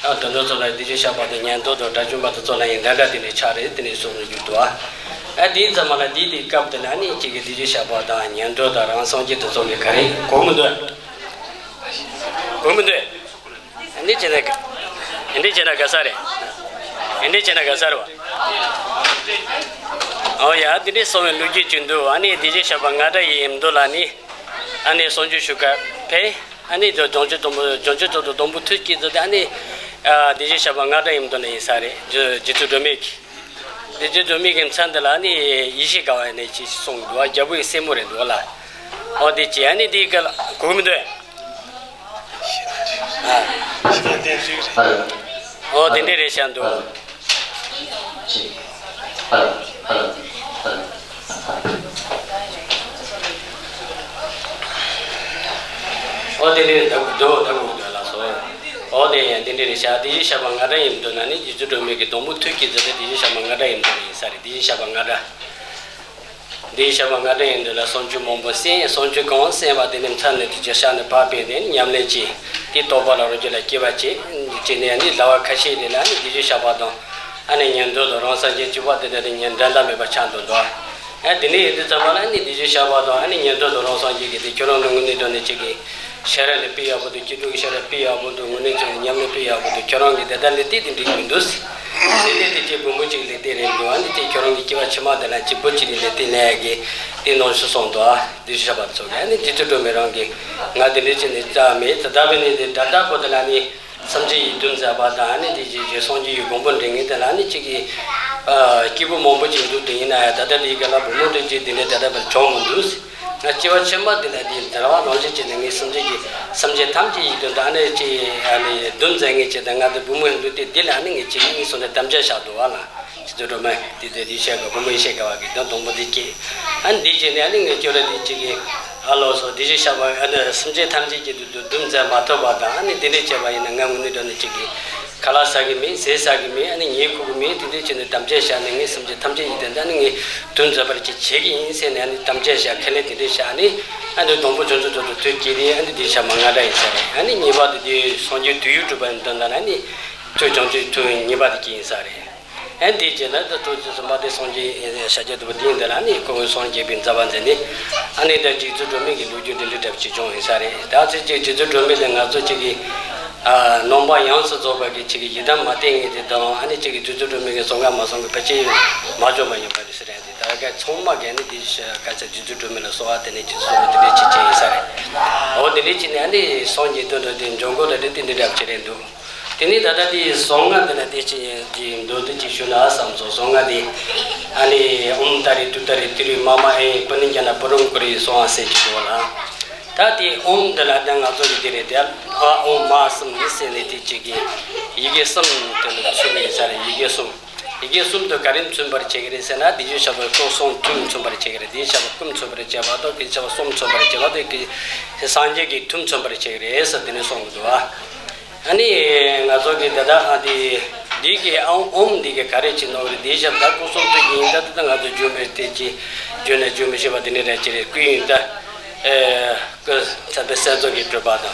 ཨ་དེ་ཚོ་ཚོ་ལ་དེ་དུས་གཤེགས་པ་དང་ཉན་ཐོས་དང་དགྲ་བཅོམ་པ་དེ་ཚོ་ལ་ཡང་འགྲན་ཟླ་དེ་འདྲ་ཆགས་རེད། དེ་འདྲ་གསུངས་ནས་བརྗོད་འདུག་ཨ་དེའི་ཙམ་པ་ལ་དེའི་དེའི་སྐབས་དེ་ན་ནི་གཅིག་གི་དེ་དུས་གཤེགས་པ་དང་ཉན་ཐོས་དང་རང་སངས་རྒྱས་དེ་ཚོ་གི་ག་རེ་གོ་མི་འདུག་གོ་མི་འདུག་འདི་བྱས་ན་དགའ། འདི་བྱས་ན་དགའ་ས་རེད། འདི་བྱས་ན་དགའ་ས་རེད་བ། ཨོ་ཡ། འདི་འདྲའི་གསང་བའི་ལོ་རྒྱུས་ཅིག་འདུག་ཨ་ནི་དེ་བཞིན་གཤེགས་པ་རྔ་སྒྲ་ཡི་མདོ་ལ་ནི། ཨ་ནི་གསང་སྤྱོད་ཞུ་ག་ཕེབས། ཨ་ནི་བྱང་ཆུབ་སྡོང་བུ་བྱང་ཆུབ་མཆོག་ཏུ་སྡོང་བུ་ཐུགས་བསྐྱེད་མཛད་དེ། ཨ་ནི་དེ་བཞིན་གཤེགས་པ་རྔ་སྒྲ་ཡི་མདོ་ལ་ཡིན་ས་རེད། རྗེ་བཙུན་སྒྲོལ་མའི་གི། དེ་རྗེ་བཙུན་སྒྲོལ་མའི་གི་མཚན་འདི་ལ་ནི་ཡེ་ཤེས་དགའ་བ་ནས་ཅིག་གསུངས་འདུག་ཨ་རྒྱལ་པོའི་སྲས་མོ་རེད་འདུག་ལ། ཨོ་དེ་ཅི་ཨ་ནི་དེའི་སྐབས་ལ་གོ་གི་མི་འདུག་ཨ། ཨོ་དེ་འདྲ་རེད་ཤག་འདུག་ཨོ་དེ་འདྲ་ད་འདུག་ད་གོ་གི་འདུག་ལགས་སོ། ཨོ་དེ་ཡང་དེ་འདྲ་རེད་ཤག་དེ་བཞིན་གཤེགས་པ་རྔ་སྒྲ་ཡི་མདོ་ན་ནི་རྗེ་བཙུན་སྒྲོལ་མའི་གི་སྡོང་པོ་ཐུགས་བསྐྱེད་མཛད་དེ། དེ་བཞིན་གཤེགས་པ་རྔ་སྒྲ་ཡི་མདོ་ཡིན་ས་རེད། དེ་བཞིན་གཤེགས་པ་རྔ་སྒྲ། འདིའི་ཞགས་པ་ལྔ་སྒྲ་ཡིན་དུས་ལ་སུམ་ཅུ་མང་པོ་གསན། སུམ་ཅུ་གང་གསན་པ་དེ་ནི་མཚམས་ནས་དེ་ཅི་ཤར་ནས་ཕར་ཕེབས་ནས་ཉམས་ལེན་གྱིས་དེ་རྟོགས་པ་ལ་རང་རྒྱུད་ལ་སྐྱེ་བ་བྱེད། བྱས་ནས་ནི་ཟླ་བ་ཁ་ཤས་དེ་ལ་ནི་བདུད་རྩི་ཞགས་པ་དང་། ཨ་ནི་ཉན་ཐོས་དང་རང་སངས་རྒྱས་བཅུ་པ་དེ་འདྲ་དེ་ཉན་འགྲན་ཟླ་མེད་པ་ཆགས་འདུག་འདུག་ཨ་དེ་ནས་ཡིན་དུས་ཙམ་པ་ལ་ནི་བདུད་རྩི་ཞགས་པ་དང་ཨ་ནི་ཉན་ཐོས་དང་རང་སངས་རྒྱས་ཀྱིས་དེ་ཁྱོད་རང་གི་དངོས་གནས་དྲང་གནས་ཅིག་གི་ཤེས་རབ་ལ་དཔེ་ཡག་པོ་འདུག་སྐྱེ་དྲུག་གི་ཤེས་རབ་དཔེ་ཡག་པོ་འདུག་དངོས་གནས་ཅིག་ཉམས་ལེན་དཔེ་ཡག་པོ་འདུག་ཁྱོད་རང་གིས་དེ་ལྟར་ལས་དེ་དེ་འགྲིག་མི་འདུག་དེ་ལས་དེ་ཅིག་བུ་མོ་ཅིག་ལས་དེ་རེད་འདུག་ཨ་ནི་དེ་ཁྱོད་རང་གི་སྐྱེ་བ་ཕྱི་མ་དེ་ལ་ཅིག་བུ་ཅིག་ནས་ལས་དེ་ལས་ཀྱི་དེ་ནང་ཞུ་སོང་འདུག་ཨ་བདུད་རྩི་ཞགས་པ་ཚོ་གི་ཨ་ནི་རྗེ་བཙུན་སྒྲོལ་མས་རང་གི་ང་དེ་འདྲའི་ཅིག་ནས་རྩ་མེད་དེ་ལྟ་བུ་ནི་དེ་ད་ལྟ་བུ་དེ་ལ་ནི། སེམས་ཅན་ཡི་དོན་མཛད་པ་དང་ཨ་ནི་དེ་རྗེས་ཀྱི་སངས་རྒྱས་ཀྱི་དགོངས་པ་འགྲེལ་མཁན་དེ་ལ་ཨ་ནི་གཅིག་གིས་ཨ་སྐྱེས་བུ་མང་པོ་ཅིག་འདུག་དེ་ཡིན་ན་ཡང་ད་ལྟ་དེའི་སྐབས་ལ་བུ་མོ་དེ་ཅིག་དེ་འདྲ་ད་ལྟ་བར་བྱུང་མི་འདུག་ང་སྐྱེ་བ་ཕྱི་མ་དེ་ལ་དེའི་འདུལ་བ་ནང་བཞིན་བྱས་ནས་ངའི་སེམས་ཅན་གྱི་སེམས་ཅན་ཐམས་ཅད་ཡི་དོན་དུ་ཨ་ནི་ཅིག་ཨ་ནི་དོན་མཛད་མཁན་ཅིག་དང་ང་དེ་བུ་མོ་ཡིན་འདུག་སྟེ་དེ་ལ་ཨ་ནི་ངས་ཅིག་ངའི་སོ་ནས་དམ་བཅའ་བཞག་འདུག་བ་ལ། རྗེ་བཙུན་སྒྲོལ་མ་དེ་དེ་དེ་བཤད་དགོས་བུ་མོ་ཡིན་བཤད་དགོས་བ་གི་དོན་དང་པོ་དེ་སྐྱེས། ཨ་ནི་དེ་བྱས་ནས་ཨ་ནི་ངས་ཁྱོད་ར་དེ་ཅིག་གིས་ཨ་ལོ་སོ་དེ་བཞིན་བཤད་པ་ཨ་ནི་སེམས་ཅན་ཐམས་ཅད་ཀྱི་དུ་དུ་སྡུམ་མཛད་མ་ཐུབ་པ་དང་ཨ་ནི་དེ་འདྲས་བྱས་པ་ཡིན་ན་ང་དངོས་གནས་དྲང་གནས་ཅིག་གིས་ཁ་ལག་ཟ་གི་མེད་ཟས་ཟ་གི་མེད་ཨ་ནི་ཉལ་ཁུག་གི་མེད་དེ་འདྲས་བྱས་ནས་དམ་བཅའ་བཞག་ནས་ངས་སེམས་ཅན་ཐམས་ཅད་ཡིན་དེ་འདྲ་ནི་ངས་སྡུམ་མཛད་པར་ཅིག་བྱེད་ཀྱི་ཡིན་ཟེར་ནས་ཨ་ནི་དམ་བཅའ་བཞག་ཁས་ལེན་དེ་འདྲས་བཞག་ཨ་ནི་ཨ་ནི་སྡོང་པོ་ཆུང་ཆུང་ཚོ་དུ་དུ་སྐྱེས་ཏེ་ཨ་ནི་དེ་བཞག་མ་ང་འདྲ་ཡིན་ས་རེད། ཨ་ནི་ཉེས་པ་དེ་དེ་སངས་རྒྱས་དུས་ཡུན་གྲུབ་པ་ཡིན་དོན་དག་ན་ཨ་ནི་ཐོས་བྱང་ཆུབ་ཐོས་ཉེས་པ་དེ་སྐྱེ་ཡིན་ས་རེད། ཨ་འདིའི་རྗེས་ལ་ད་ཐུགས་རྗེ་ཆེན་པོ་དེ་སངས་རྒྱས་ཤཱཀྱ་ཐུབ་པ་དེ་ཡིན་དེ་ལ་ནི་ཁོ་བོས་སངས་རྒྱས་པའི་མཛད་པ་མཛད་ནས་ཨ་ནི་ད་རྗེ་བཙུན་སྒྲོལ་མའི་གི་ལོ་རྒྱུས་འདི་འདྲ་འདྲ་ཅིག་བྱུང་ཡིན་ས་རེད། ད་ཚེ་གཅིག་རྗེ་བཙུན་སྒྲོལ་མ་དེ་ང་ཚོ་གཅིག་གི་ནང་པ་ཡོངས་སུ་རྫོགས་པ་གི་གཅིག་གི་ཡི་དམ་མ་བསྟེན་ངེས་དེ་དང་ཨ་ནི་གཅིག་གི་རྗེ་བཙུན་སྒྲོལ་མའི་གི་གསུང་ང་མ་གསུང་གི་ཕལ་ཆེར་མ་བྱུང་བ་ཡིན་པ་རེད་ཟེར་ཡ་དེ་ད་ག་ཚང་མ་གི་ཨ་ནི་དེ་ག་ཚེ་རྗེ་བཙུན་སྒྲོལ་མ་ལ་གསོལ་བ་དེ་ནས་ཅིག་གསོལ་བ་དེ་འདྲ་ཅིག་བྱས་ཡིན་ས་རེད། འོ་དེ་འདྲ་ཅིག་ནས་ཨ་ནི་སངས་རྒྱས་དོན་དུ་དེ་འབྱུང་ཁུངས་དང་འབྲེལ་ཏེ་འདི་འདྲ་ཅིག་རེད་འདུག་དེ་ནས་ད་ལྟ་དེའི་གསང་སྔགས་འདི་ལ་དེ་ཅི་ཡིན་འདུག་དེ་ཅིག་ཞུ་ན་བསམ་སོང་། གསང་སྔགས་དེ་ཨ་ནི་ཨོཾ་ཏཱ་རེ་ཏུཏྟཱ་རེ་ཏུ་རེ་མ་མ་ཨེ་པུ་ཎི་ཛྙཱ་ན་པུ་རང་ཀུ་རེ་གསང་སྔགས་ཟེར་གྱི་འདུག་ལ། ད་དེ་ཨོཾ་འདི་ལ་ད་ང་ཚོ་གི་དེ་རེད་དེ་ཨ་ཨོཾ་མ་གསུམ་ཟེར་ནས་དེ་ཅིག་གི་ཡི་གེ་གསུམ་དེ་ལ་ཚུད་པ་ཡིན་ས་རེད། ཡི་གེ་གསུམ། ཡི་གེ་གསུམ་དུ་ག་རེ་མཚོན་པར་བྱེད་ཀྱི་རེད་ཟེར་ན་དེ་བཞིན་གཤེགས་པའི་སྐུ་གསུང་ཐུགས་མཚོན་པར་བྱེད་ཀྱི་རེད། དེ་བཞིན་གཤེགས་པའི་སྐུ་མཚོན་པར་བྱེད་པ་དང་དེ་བཞིན་གཤེགས་པའི་གསུང་མཚོན་པར་བྱེད་པ་དང་དེ་སངས་རྒྱས་ཀྱི་ཐུགས་མཚོན་པར་བྱེད་ཀྱི་རེད་ཟེར་དེ་ནས་གསུང་གི་འདུག་ཨ། ཨ་ནི་ང་ཚོ་གི་ད་ལྟ་ཨ་དེ་འདི་གི་ཨོཾ་ཨོཾ་འདི་གི་ག་རེ་བྱེད་ནོ་རེད། དེ་བཞིན་ད་སྐུ་གསུང་ཐུགས་ཀྱི་ཡིན་ད་ད་ང་ཚོ་རྒྱུན་མི་དེ་ཅི་རྒྱུན་ནས་རྒྱུན་མི་ཤེས་པ་དེ་ནས་རེད་ཅི་རེད། སྐུ་ཡིན་ད་ཨེ་སྐུ་ཚེ་དཔལ་གསལ་རྫོགས་ཀྱི་སྤྲུལ་པ་དང་།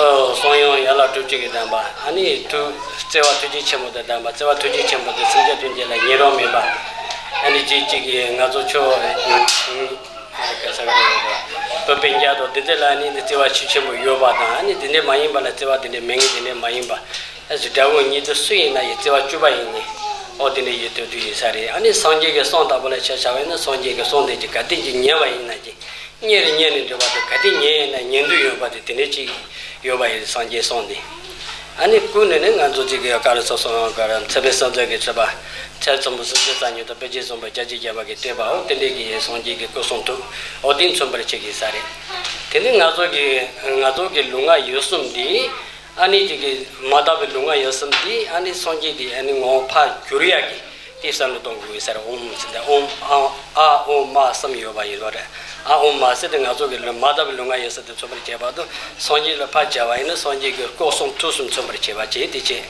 ཨོ་གསུང་དབྱངས་ཡན་ལག་དྲུག་ཅུ་གི་གདམས་པ། ཨ་ནི་ཐུགས་བརྩེ་བ་ཐུགས་རྗེ་ཆེན་པོ་དང་ལྡན་པ། བརྩེ་བ་ཐུགས་རྗེ་ཆེན་པོ་དེ་སེམས་ཅན་ཐམས་ཅད་ལ་ཡི་རང་མེད་པ། ཨ་ནི་གཅིག་གཅིག་གིས་ང་ཚོ་ཆོས་ག་ས་ག་རེ་བོད་པའི་རྒྱལ་དུ་འདི་འདི་ལ་ནི་འདི་བརྩེ་བ་ཆེ་ཆེན་པོ་ཡོད་པ་དང་ཨ་ནི་དེ་འདྲས་མ་ཡིན་པ་ལ་བརྩེ་བ་དེ་འདྲས་མེད་ངེས་དེ་འདྲས་མ་ཡིན་པ། ཨ་ཙི་དགྲ་བོ་ཉིད་དུ་སུ་ཡིན་ན་ཡི་བརྩེ་བ་བཅུ་པ་ཡིན་ནི། ཨོ་དེ་འདྲས་ཡོད་དུས་དུས་ཡིན་ས་རེད། ཨ་ནི་སངས་རྒྱས་ཀྱི་གསུང་ལྟ་བུ་ལ་ཆ་བཞག་པ་ཡིན་ན་སངས་རྒྱས་ཀྱི་གསུང་དེ་ཅིག་ག་དུས་ཀྱི་ཉན་པ་ཡིན་ན་ཅིག་གཉེར་གཉེར་ནས་འགྲོ་བ་དང་ག་དེ་ཉན་ཡིན་ན་ཉན་འདོད་ཡོད་པ་དེ་དེ་འདྲའི་ཅིག་ཡོད་པ་ཡིན། སངས་རྒྱས་གསུང་འདི། ཨ་ནི་ཀུན་ནས་ནི་ང་ཚོ་ཅིག་གི་ག་རེ་སོ་སོ་ག་རེ་ཚེ་དཔལ་གསལ་རྫོགས་ཀྱི་སྤྲུལ་པ་ཚད་ཚོམ་བུ་སུམ་ཅུ་རྩ་གཉིས་དང་དཔེ་བྱད་ཚོམ་བུ་བརྒྱད་ཅུ་གྱ་བརྒྱད་ཀྱིས་སྤྲས་པའོ། དེ་འདྲའི་གི་སངས་རྒྱས་ཀྱི་སྐུ་གསུང་ཐུགས་འོ་དེ་མཚོན་པར་བྱེད་ཀྱི་ས་རེད། དེ་ནི་ང་ཚོ་གི་ང་ཚོ་གི་ལུས་ངག་ཡིད་གསུམ་འདི་ཨ་ནི་ཅིག་གི་མ་དག་པའི་ལུས་ངག་ཡིད་གསུམ་འདི་ཨ་ནི་སངས་རྒྱས་ཀྱི་ཨ་ནི་ངོ་བོ་ཕར་བསྒྱུར་ཡག་གི་དེ་བསམ་བློ་གཏོང་དགོས་ས་རེད། ཨོཾ་ཟེར་ཏེ་ཨོཾ་ཨ་ཨ་ཨོཾ་མ་གསུམ་ཡོད་པ་ཡིན་ལོ་རེད། ཨ་ཨོཾ་མ་ཟེར་ཏེ་ང་ཚོ་གི་ལུས་མ་དག་པའི་ལུས་ངག་ཡིད་གསུམ་དེ་མཚོན་པར་བྱེད་པ་དང་སངས་རྒྱས་ལ་ཕར་སྦྱར་བ་ཡིན་ན་སངས་རྒྱས་ཀྱི་སྐུ་གསུང་ཐུགས་གསུམ་མཚོན་པར་བྱེད་པ་བྱེད་དེ་བྱེད།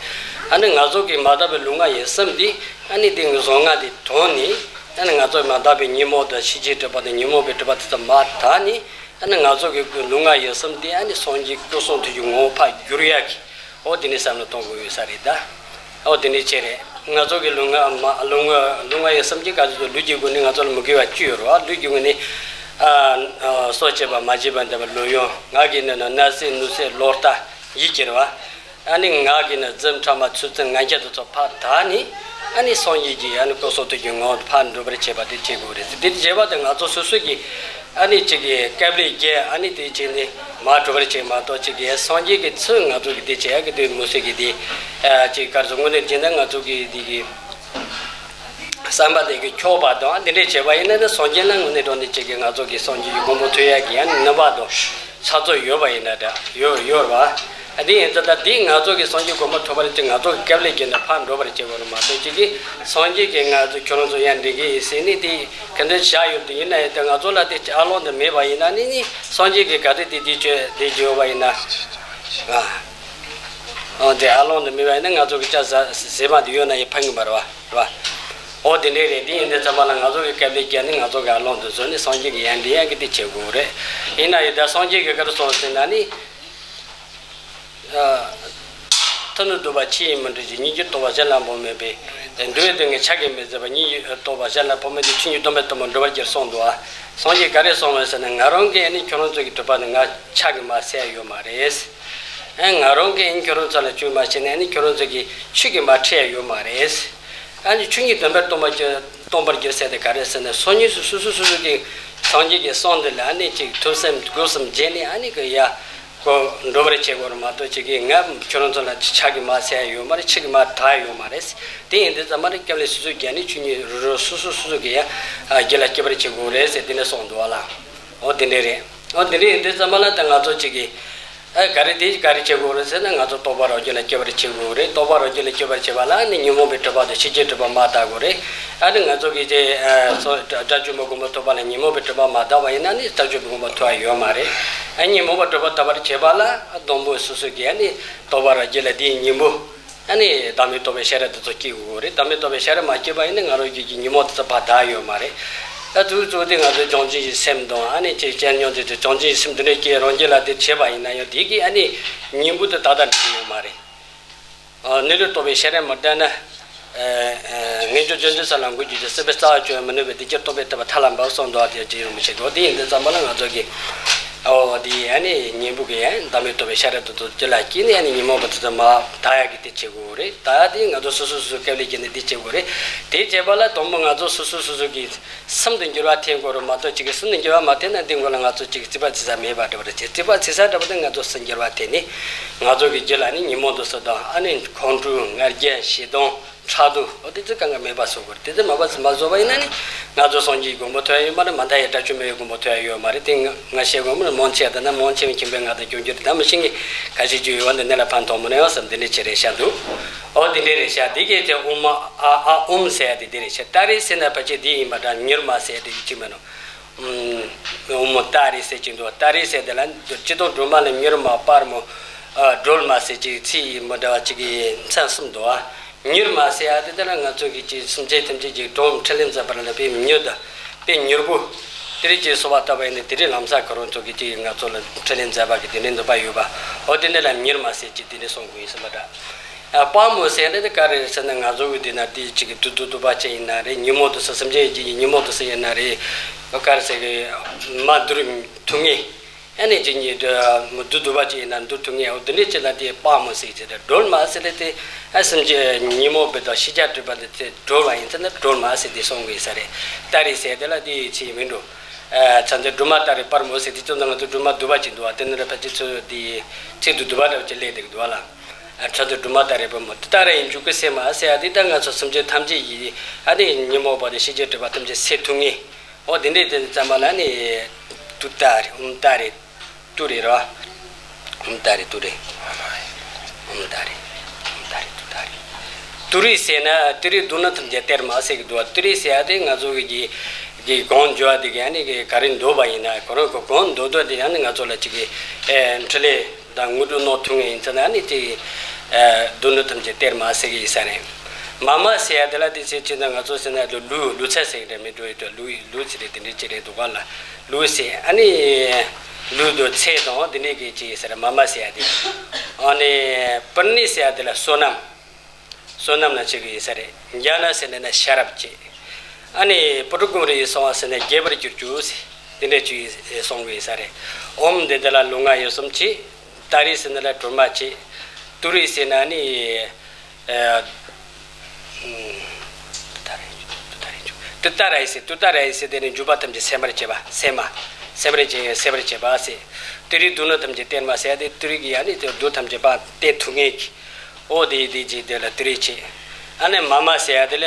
ཨ་ནི་ང་ཚོ་གི་མ་དག་པའི་ལུས་ངག་ཡིད་གསུམ་འདི་ཨ་ནི་དེ་གཟུངས་སྔགས་དེ་ཐོན་ནས་ཨ་ནི་ང་ཚོ་མ་དག་པའི་ཉོན་མོངས་དང་ཤེས་བྱའི་སྒྲིབ་པ་དང་ཉོན་མོངས་པའི་སྒྲིབ་པ་དེ་ཚོ་མར་དག་ནས། ཨ་ནི་ང་ཚོ་གི་ལུས་ངག་ཡིད་གསུམ་དེ་ཨ་ནི་སངས་རྒྱས་སྐུ་གསུང་ཐུགས་ཀྱི་ངོ་བོ་ཕར་བསྒྱུར་ཡག་གི་འོ་དེ་ནི་བསམ་བློ་གཏོང་དགོས་ཡོད་ས་རེད་ད། འོ་དེ་ནི་བྱས་རེད། ང་ཚོ་གི་ལུས་ངག་མ་ལུས་ངག་ལུས་ངག་ཡིད་གསུམ་གྱི་ག་ཚོད་ཚོད་ལུས་ཀྱི་སྒོ་ནས་ང་ཚོ་ལ་མི་དགེ་བ་བཅུ་ཡོད་རེད་བ། ལུས་ཀྱི་སྒོ་ནས་ཨ་ཨ་སྲོག་བཅད་པ་མ་བྱས་པ་འདི་པ་ལོ་ཡོང་། ངག་གི་ནི་ནི་བརྣབ་སེམས་ནུབ་སེམས་གློ་རྟ་ཡིད་ཀྱི་རེད་བ། ཨ་ནི་ངག་གི་ནི་རྫུ་ཕྲ་མ་ཚུལ་ཁྲིམས་ངན་སྐྱབས་དེ་ཚོ་ཕར་དག་ནས་ཨ་ནི་སངས་རྒྱས་ཀྱི་ཨ་ནི་སྐུ་གསུང་ཐུགས་ཀྱི་ངང་ཕར་འགྲོ་བར་བྱེད་པ་དེ་བྱེད་དགོས་རེད། དེ་བྱེད་པ་དེ་ང་ཚོ་སོ་སོ་གི་ཨ་ནི་གཅིག་གི་སྐབས་ལས་བརྒལ་ཨ་ནི་དེ་བྱས་ནས་མར་འགྲོ་བར་བྱེད་མ་གཏོགས་གཅིག་གི་སངས་རྒྱས་ཀྱི་ཚུལ་ང་ཚོ་གི་དེ་བྱེད་ཡག་གི་དེ་མི་སྲིད་གི་དེ་ཨ་གཅིག་ག་རེ་ཟེར་དངོས་གནས་བྱས་ན་ང་ཚོ་གི་དེ་གི་བསམ་པ་དེ་གི་འཁྱོག་པ་དང་དེ་འདྲས་བྱས་པ་ཡིན་ན་ནི་སངས་རྒྱས་ན་དངོས་གནས་དྲང་གནས་གཅིག་གི་ང་ཚོ་གི་སངས་རྒྱས་ཀྱི་གོ་འཕང་ཐོབ་ཡག་གི་ཨ་ནི་ནུས་པ་དང་། ཚགས་ཚུད་ཡོད་པ་ཡིན་ན་འདྲ་ཡོད་ཡོད་རེད་བ། ཨ་དེ་ཡིན་ཙང་ད་དེ་ང་ཚོ་གི་སངས་རྒྱས་གོ་འཕང་ཐོབ་པར་བྱེད་ང་ཚོ་གི་སྐབས་ལས་བརྒལ་ནས་ཕར་འགྲོ་བར་བྱེད་དགོས་རེད་མ་གཏོགས་གཅིག་གིས་སངས་རྒྱས་ཀྱིས་ང་ཚོ་ཁྱོད་རང་ཚོ་ཡང་འགྲིག་གི་ཡིན་ཟེར་ནས་དེ་ག་འདྲ་བཞག་ཡོད་དེ་ཡིན་ན་ཡང་དེ་ང་ཚོ་ལ་དེ་ཨ་ལོང་དུ་མེད་པ་ཡིན་ན་ནི་ནི་སངས་རྒྱས་ཀྱིས་ག་དུས་དེ་དེ་བྱོས་དེ་བྱོས་པ་ཡིན་ན་ཨ་ཨ་དེ་ཨ་ལོང་དུ་མེད་པ་ཡིན་ན་ང་ཚོ་གི་ཅག་ཟ་ཟས་མ་དེ་ཡོད་ན་ཡང་ཕན་གི་མ་རེད་བ་རེད་བ། ཨོ་དེ་འདྲས་རེད། དེ་ཡིན་དུས་ཙམ་པ་ལ་ང་ཚོ་གི་དཀའ་ལས་བརྒྱབ་ནས་ང་ཚོ་གི་ཨ་ལོང་དུ་བཟོས་ནས་སངས་རྒྱས་ཀྱི་ཡ་འདི་ཡང་གི་དེ་བྱེད་དགོས་རེད། ཡིན་ན་ཡང་ད་སངས་རྒྱས་ཀྱི་ག་རེ་གསུངས་ཟེར་ན་ནི། ཐུབ་ནི་སྡུག་པ་ཆོས་ཡིན་མི་འགྲུབ་ཅིང་། སྙིང་རྗེ་སྟོང་པ་གཞན་ལ་དཔག་མེད་པས། འདུལ་བའི་དོན་གྱི་ཕྱག་གིས་མི་ཟད་པ། སྙིང་རྗེ་སྟོང་པ་གཞན་ལ་དཔག་མེད་དེ་ཆོས་ཉིད་སྟོང་པའི་སྟོང་པར་འགྲུབ་པར་འགྱུར་གསུངས་འདུག་ཨ། སངས་རྒྱས་ག་རེ་གསུངས་པ་ཟེར་ན། ང་རང་གིས་ནི་ཁྱོད་རང་ཚོ་གི་སྒྲུབ་པ་ནི་ང་ཕྱག་གིས་མ་བྱས་ཡོད་མ་རེད། ཨ་ང་རང་གིས་ནི་ཁྱོད་རང་ཚོ་ལ་ཆོས་མ་བཤད་ན་ནི་ཁྱོད་རང་ཚོ་གི་ཆོས་ཀྱིས་མ་ཁྲིད་ཡ་ཡོད་མ་རེད། ཨ་ནི་ཆོས་ཉིད་སྟོང་པར་སྟོང་པར་སྟོང་པར་འགྱུར་ཟེར་དེ་ག་རེ་ཟེར་ན། སོ་སོ་སོ་སོ་སོ་སོ་གི་སངས་རྒྱས་ཀྱི་གསུང་འདི་ལ་ཨ་ནི་ཅིག་ཐུགས་སེམས་སྒོ་གསུམ་བརྗེས་ནས་ཨ་ནི་གི་ཡ་གོ་འགྲོ་བར་བྱེད་དགོས་རེད་མ་གཏོགས། ཅིག་གིས་ང་ཁྱོད་རང་ཚོ་ལ་ཕྱག་གིས་མ་བྱས་ཡོད་མ་རེད། ཆོས་ཀྱིས་མ་དྲངས་ཡོད་མ་རེད། དེ་ཡིན་དུས་ཙམ་པ་ལ་དཀའ་ལས་སོ་སོས་བརྒྱབ་ནས་ཆོས་ཉིད་རང་རང་སོ་སོ་སོ་སོ་གི་ཡ་རྒྱུད་ལ་སྐྱེ་བར་བྱེད་དགོས་རེད་ཟེར་དེ་འདྲ་གསུངས་འདུག་བ་ལ། ཨོ་དེ་འདྲས་རེད། ཨོ་དེ་འདྲས་ཡིན་དུས་ཙམ་པ་ལ་ད་ང་ཚོ་ཅིག་གིས། ཨ་ག་རེ་དེ་ག་རེ་བྱེད་དགོས་རེད་ཟེར་ན། ང་ཚོ་རྟོགས་པ་རང་རྒྱུད་ལ་སྐྱེ་བར་བྱེད་དགོས་རེད། རྟོགས་པ་རང་རྒྱུད་ལ་སྐྱེ་བར་བྱེད་པ་ལ་ནི་ཉོན་མོངས་པའི་སྒྲིབ་པ་དང་ཤེས་བྱའི་སྒྲིབ་པ་མར་དག་དགོས་རེད། ཨ་ནི་ང་ཚོ་གིས་ཅིག་ཨ་སོ་དགྲ་བཅོམ་པའི་གོ་འཕང་ཐོབ་པ་ལ་ཉོན་མོངས་པའི་སྒྲིབ་པ་མ་དག་པ་ཡིན་ན་ནི་དགྲ་བཅོམ་པའི་གོ་འཕང་ཐོབ་ཡ་ཡོད་མ་རེད། ཨ་ཉོན་མོངས་པའི་སྒྲིབ་པ་དག་པར་བྱེད་པ་ལ་སྡོང་པོ་སོ་སོ་གིས་ཨ་ནི་རྟོགས་པ་རང་རྒྱུད་ལ་དེའི་སྙིང་པོ། ཨ་ནི་བདག་མེད་རྟོགས་པའི་ཤེས་རབ་དེ་ཚོ་སྐྱེ་དགོས་རེད། བདག་མེད་རྟོགས་པའི་ཤེས་རབ་མ་སྐྱེས་པ་ཡིན་ན་ང་རང་རྒྱུད་ཀྱི་ཉོན་མོངས་དེ་ཚོ་ཕར་དག་ཡོད་མ་རེད། ད་གཙོ་བོ་གཙོ་བོ་དེ་ང་ཚོའི་བྱང་ཆུབ་ཀྱི་སེམས་དང་། ཨ་ནི་ཅིག་སྤྱན་མྱོང་དེ་དེ་བྱང་ཆུབ་ཀྱི་སེམས་དེ་འདྲ་སྐྱེ་རང་རྒྱུད་ལ་དེ་བྱེད་པ་ཡིན་ན་ཡང་དེ་གིས་ཨ་ནི་སྙིང་པོ་དེ་དག་དང་འགྲིག་གི་ཡོད་མ་རེད། ཨ་གནས་ལུགས་རྟོགས་པའི་ཤེས་རབ་མ་དྲངས་ན། ཨ་ཨ་ངེས་འབྱུང་སྤྱོད་འཇུག་ས་ལ་འགོད་རྒྱུ་ཡོད། སྲིད་པའི་རྩ་བ་གཅོད་མི་ནུས་པས། དེ་ཕྱིར་རྟོག་པས་བཏུད་པ་མཐའ་ལ་འབབ་གསུངས་འདུག་བ། དེ་ཅི་ཡང་མི་བྱེད་དོ། དེ་ཡིན་དུས་ཙམ་པ་ལ་ང་ཚོ་གིས། ཨོ་དེ་ཨ་ནི་སྙིང་པོ་གིས་ཨ་ནི་བདག་མེད་རྟོགས་པའི་ཤེས་རབ་དེ་ཚོ་རྒྱུད་ལ་སྐྱེས་ནས། ཨ་ནི་ཉོན་མོངས་པ་དེ་ཚོ་མར་དག་ཡག་གི་དེ་བྱེད་དགོས་རེད། དག་ཡག་དེ་ང་ཚོ་སོ་སོ་སོ་སོ་དཀའ་ལས་བརྒྱབ་ནས་དེ་བྱེད་དགོས་རེད། དེ་བྱེད་པ་ལ་དང་པོ་ང་ཚོ་སོ་སོ་སོ་སོ་གི་སེམས་དེ་འགྱུར་བ་ཐེབས་དགོས་རེད་མ་གཏོགས། གཅིག་གི་སེམས་དེ་འགྱུར་བ་མ་ཐེབས་ན་འདི་སྔོན་ལ་ང་ཚོ་གཅིག་རྩིས་པ་རྩི་ས་མེད་པ་འདྲ་བ་རེད། རྩིས་པ་རྩི་ས་འདྲ་བ་དེ་ང་ཚོ་སེམས་འགྱུར་བ་ཐེབས་ནས་ང་ཚོ་གི་རྒྱུད་ལ་ནི་ཉོན་མོངས་དེ་ཚོ་དང་། ཨ་ནི་ཁོང་ཁྲོ་ང་རྒྱལ་ཞེ་སྡང་ཕྲག་དོག་ཨོ་དེ་ཚོ་གང་ག་མེད་པ་བཟོ་དགོས་རེད། དེ་ཚོ་མ་པ་མ་བཟོ་བ་ཡིན་ན་ནི་ང་ཚོ་སངས་རྒྱས་ཀྱི་གོ་འཕང་ཐོབ་ཡ་ཡོད་མ་རེད། མ་མཐའ་ཡས་དགྲ་བཅོམ་པའི་གོ་འཕང་ཐོབ་ཡ་ཡོད་མ་རེད། དེ་ང་ང་བཤད་དགོས་མིན་མང་ཆེ་བ་དེ་ན་མང་ཆེ་བའི་ཁྱིམ་པའི་ང་དང་སྐྱོན་བརྗོད་དེ་ད་མི་ཤེས་ངེས་ཁ་ཤས་ཅིག་ཡོད་པ་འདི་ནས་ལ་ཕན་ཐོགས་མི་ནུས་བསམ་འདི་འདྲས་ཅིག་རེད་ཤག་འདུག་ཨོ་དེ་འདྲས་རེད་ཤག་དེ་གས་དེ་ཨུ་མ་ཨ་ཨ་ཨུམ་ཟེར་ཡ་དེ་དེ་རེད་ཤག་ཏཱ་རེ་ཟེར་ན་ཕལ་ཆེར་དེ་ཡིན་པ་འདྲ། མྱུར་མ་ཟེར་ཡ་དེ་གཅིག་མིན་ནོ། ཨུམ། ཨུ་མོ་ཏཱ་རེ་ཟེར་གྱི་འདུག་ཏཱ་རེ་ཟེར་དེ་ལ་སྤྱིར་བཏང་སྒྲོལ་མ་ལ་མྱུར་མ་སྤར་མོ། ཨ་སྒྲོལ་མ་ཟེར་གྱི་ཚིག་མི་འདྲ་བ་གཅིག་གི་མཚན་གསུམ་འདུག་ཨ་མྱུར་མ་ཟེར་ཡ་དེ་དེ་ལ་ང་ཚོ་གི་ཅིག་སེམས་ཅན་ཐམས་ཅད་ཀྱི་གདོང་འཕྲིན་ལས་མཛད་པ་ལ་དཔེ་མྱུར་དང་དཔེ་མྱུར་པོ། དེ་རིགས་ཀྱི་གསོལ་བ་བཏབ་པ་ཡིན་ན་དེ་རིགས་ལམ་སང་ཁོ་རང་ཚོ་གི་ཅིག་ང་ཚོ་ལ་འཕྲིན་ལས་མཛད་པ་གི་དེ་འདྲའི་འདོད་པ་ཡོད་པ། འོ་དེ་འདྲ་ལ་མྱུར་མ་ཟེར་གྱི་དེ་འདྲ་གསུང་དགོས་ཡིན་ཟེར་བ་འདྲ། ཨ་སྤར་མོ་ཟེར་ཡ་དེ་ག་རེ་རེད་ཟེར་ན། ང་ཚོ་གི་འདི་ན་དེ་གཅིག་གི་སྡུག་སྡུག་སྡུག་པ་ཅིག་ཡིན་ན་རེད། ཉོན་མོངས་དེ་ཚོ་སེམས་ཅན་གྱི་ཉོན་མོངས་དེ་ཚོ་ཡིན་ན་རེད། ག་རེ་ཟེར་གི་མར་འདུར་ཐུབ་ངེས། ཨ་ནི་ཅིག་ཉིད་སྡུག་སྡུག་པ་ཅིག་ཡིན་ན་འདུར་ཐུབ་ངེས། འོ་དེ་འདྲ་ཅིག་ལ་དེ་སྤར་མོ་ཟེར་གྱི་རེད། སྒྲོལ་མ་ཟེར་ཡ་དེ་ཨ་སེམས་ཅན་ཉོན་མོངས་པ་དང་ཤེས་བྱ་སྒྲིབ་པ་དེ་ཚོ་སྒྲོལ་བ་ཡིན་ཚེ་ན་སྒྲོལ་མ་ཟེར་དེ་གསུང་དགོས་ས་རེད། ཏཱ་རེ་ཟེར་ཡ་དེ་ལ་དེ་ཅིག་མིན་འགྲོ། ཨ་ཚ་ཚ་སྒྲོལ་མ་ཏཱ་རེ་སྤར་མོ་ཟེར་དེ་ཚོ་ནང་ང་ཚོ་སྒྲོལ་མ་འདུག་པ་ཅིག་འདུག་བ། དེ་ནི་ར་ཕལ་ཆེར་ཚོ་དེ་ཚིག་དེ་འདུག་པ་འདྲ་བ་ཅིག་སླེབས་བསྡད་ཀྱི་འདུག་བ་ལ། ཨ་ཁྲ་ཚོ་སྒྲོལ་མ་ཏཱ་རེ་སྤར་མོ་དེ་ཏཱ་རེ་ཡི་འཇུག་གི་སེམས་མ་ཟེར་ཡ་དེ་ད་ང་ཚོ་སེམས་ཅན་ཐམས་ཅད་ཡི་ཨ་ནི་ཉོན་མོངས་པ་དང་ཤེས་བྱའི་སྒྲིབ་པ་ཐམས་ཅད་སེལ་ཐུབ་ངེས། འོ་དེ་འདྲས་དེ་ཙམ་པ་ལ་ནི་ཏུ་ཏཱ་རེ་ཨུམ་ཏཱ་རེ་ཏུ་རེ་ར། ཨུམ་ཏཱ་རེ་ཏུ་རེ། ཨུམ་ཏཱ་རེ་ཨུམ་ཏཱ་རེ་ཏུ་ཏཱ་རེ། ཏུ་རེ་ཟེར་ན་ཏུ་རེ་སྡུག་བསྔལ་ཐམས་ཅད་སྟེར་མ་ཟེར་གི་འདུག་བ། ཏུ་རེ་ཟེར་ཡ་དེ་ང་ཚོ་གི་གི་གི་གང་འཇོག་པ་དེ་གི་ཨ་ནི་གི་ག་རེ་འདོད་པ་ཡིན་ན་ཁོ་རང་གི་གང་འདོད་འདོད་དེ་ཨ་ནི་ང་ཚོ་ལ་ཅིག་གི་ཨེ་འཕྲིན་ལས། དང་དངོས་གྲུབ་གནང་ཐུབ་ངེས་ཡིན་ཚེ་ན་ནི་དེ་ཨ་སྡུག་བསྔལ་ཐམས་ཅད་སྟེར་མ་ཟེར་གི་ཡིན་ས་རེད། མ་མ་ཟེར་ཡ་དེ་ལ་དེ་ཚེ་ཕྱིན་ན་ང་ཚོ་ཟེར་ན་ལུ་ལུ་ལུས་ཚད་ཟེར་གི་འདྲ་མི་འགྲོ་ཡི་དུ་ལུ་ལུ་ཟེར་རེད། དེ་འདྲའི་ཅི་རེད་འདུག་ག་ལ་ལུས་ཟེར་ཨ་ནི་ལུས་དང་ཚད་དང་དེ་འདྲའི་གི་ཅི་ཡིན་ས་རེད། མ་མ་ཟེར་ཡ་དེ་ཨ་ནི་པུར་ཎི་ཟེར་ཡ་དེ་ལ་བསོད་ནམས། བསོད་ནམས་ལ་ཆེ་གི་ཡིན་ས་རེད། ཛྙཱ་ན་ཟེར་ནས་ན་ཤེས་རབ་ཅེས། ཨ་ནི་པུ་ཏུ་ཀུ་མ་རི་ཡི་གསང་བ་ཟེར་ནས་རྒྱས་པར་གྱུར་ཅིག་ཟེར། དེ་འདྲ་ཅིག་གསུང་གི་ཡིན་ས་རེད། ཨོཾ་འདི་དེ་ལ་ལུས་ངག་ཡིད་གསུམ་ཅེས། ཏཱ་རེ་ཟེར་ནས་ལ་སྒྲོལ་མ་ཅེས། ཏུ་རེ་ཟེར་ན་ནི་ཨ་ཏུ་ཏཱ་རེ་ཏུ་ཏཱ་རེ་ཟེར། ཏུ་ཏཱ་རེ་ཟེར་དེ་ནི་འཇུག་པ་ཐམས་ཅད་སེལ་བར་བྱེད་པ། སེལ་མ། སེལ་བར་བྱེད་སེལ་བར་བྱེད་པ་ཟེར། ཏུ་རེ་སྡུག་བསྔལ་ཐམས་ཅད་སྟེར་མ་ཟེར་ཡ་དེ་ཏུ་རེ་གི་ཡ་ནི་དེ་སྡུག་ཐམས་ཅད་པ་སྟེར་ཐུབ་ངེས་ཀྱི། ཨོ་དེ་དེ་ཅིག་དེ་ལ་ཏུ་རེ་ཆེ། ཨ་ནི་མ་མ་ཟེར་ཡ་དེ་ལ་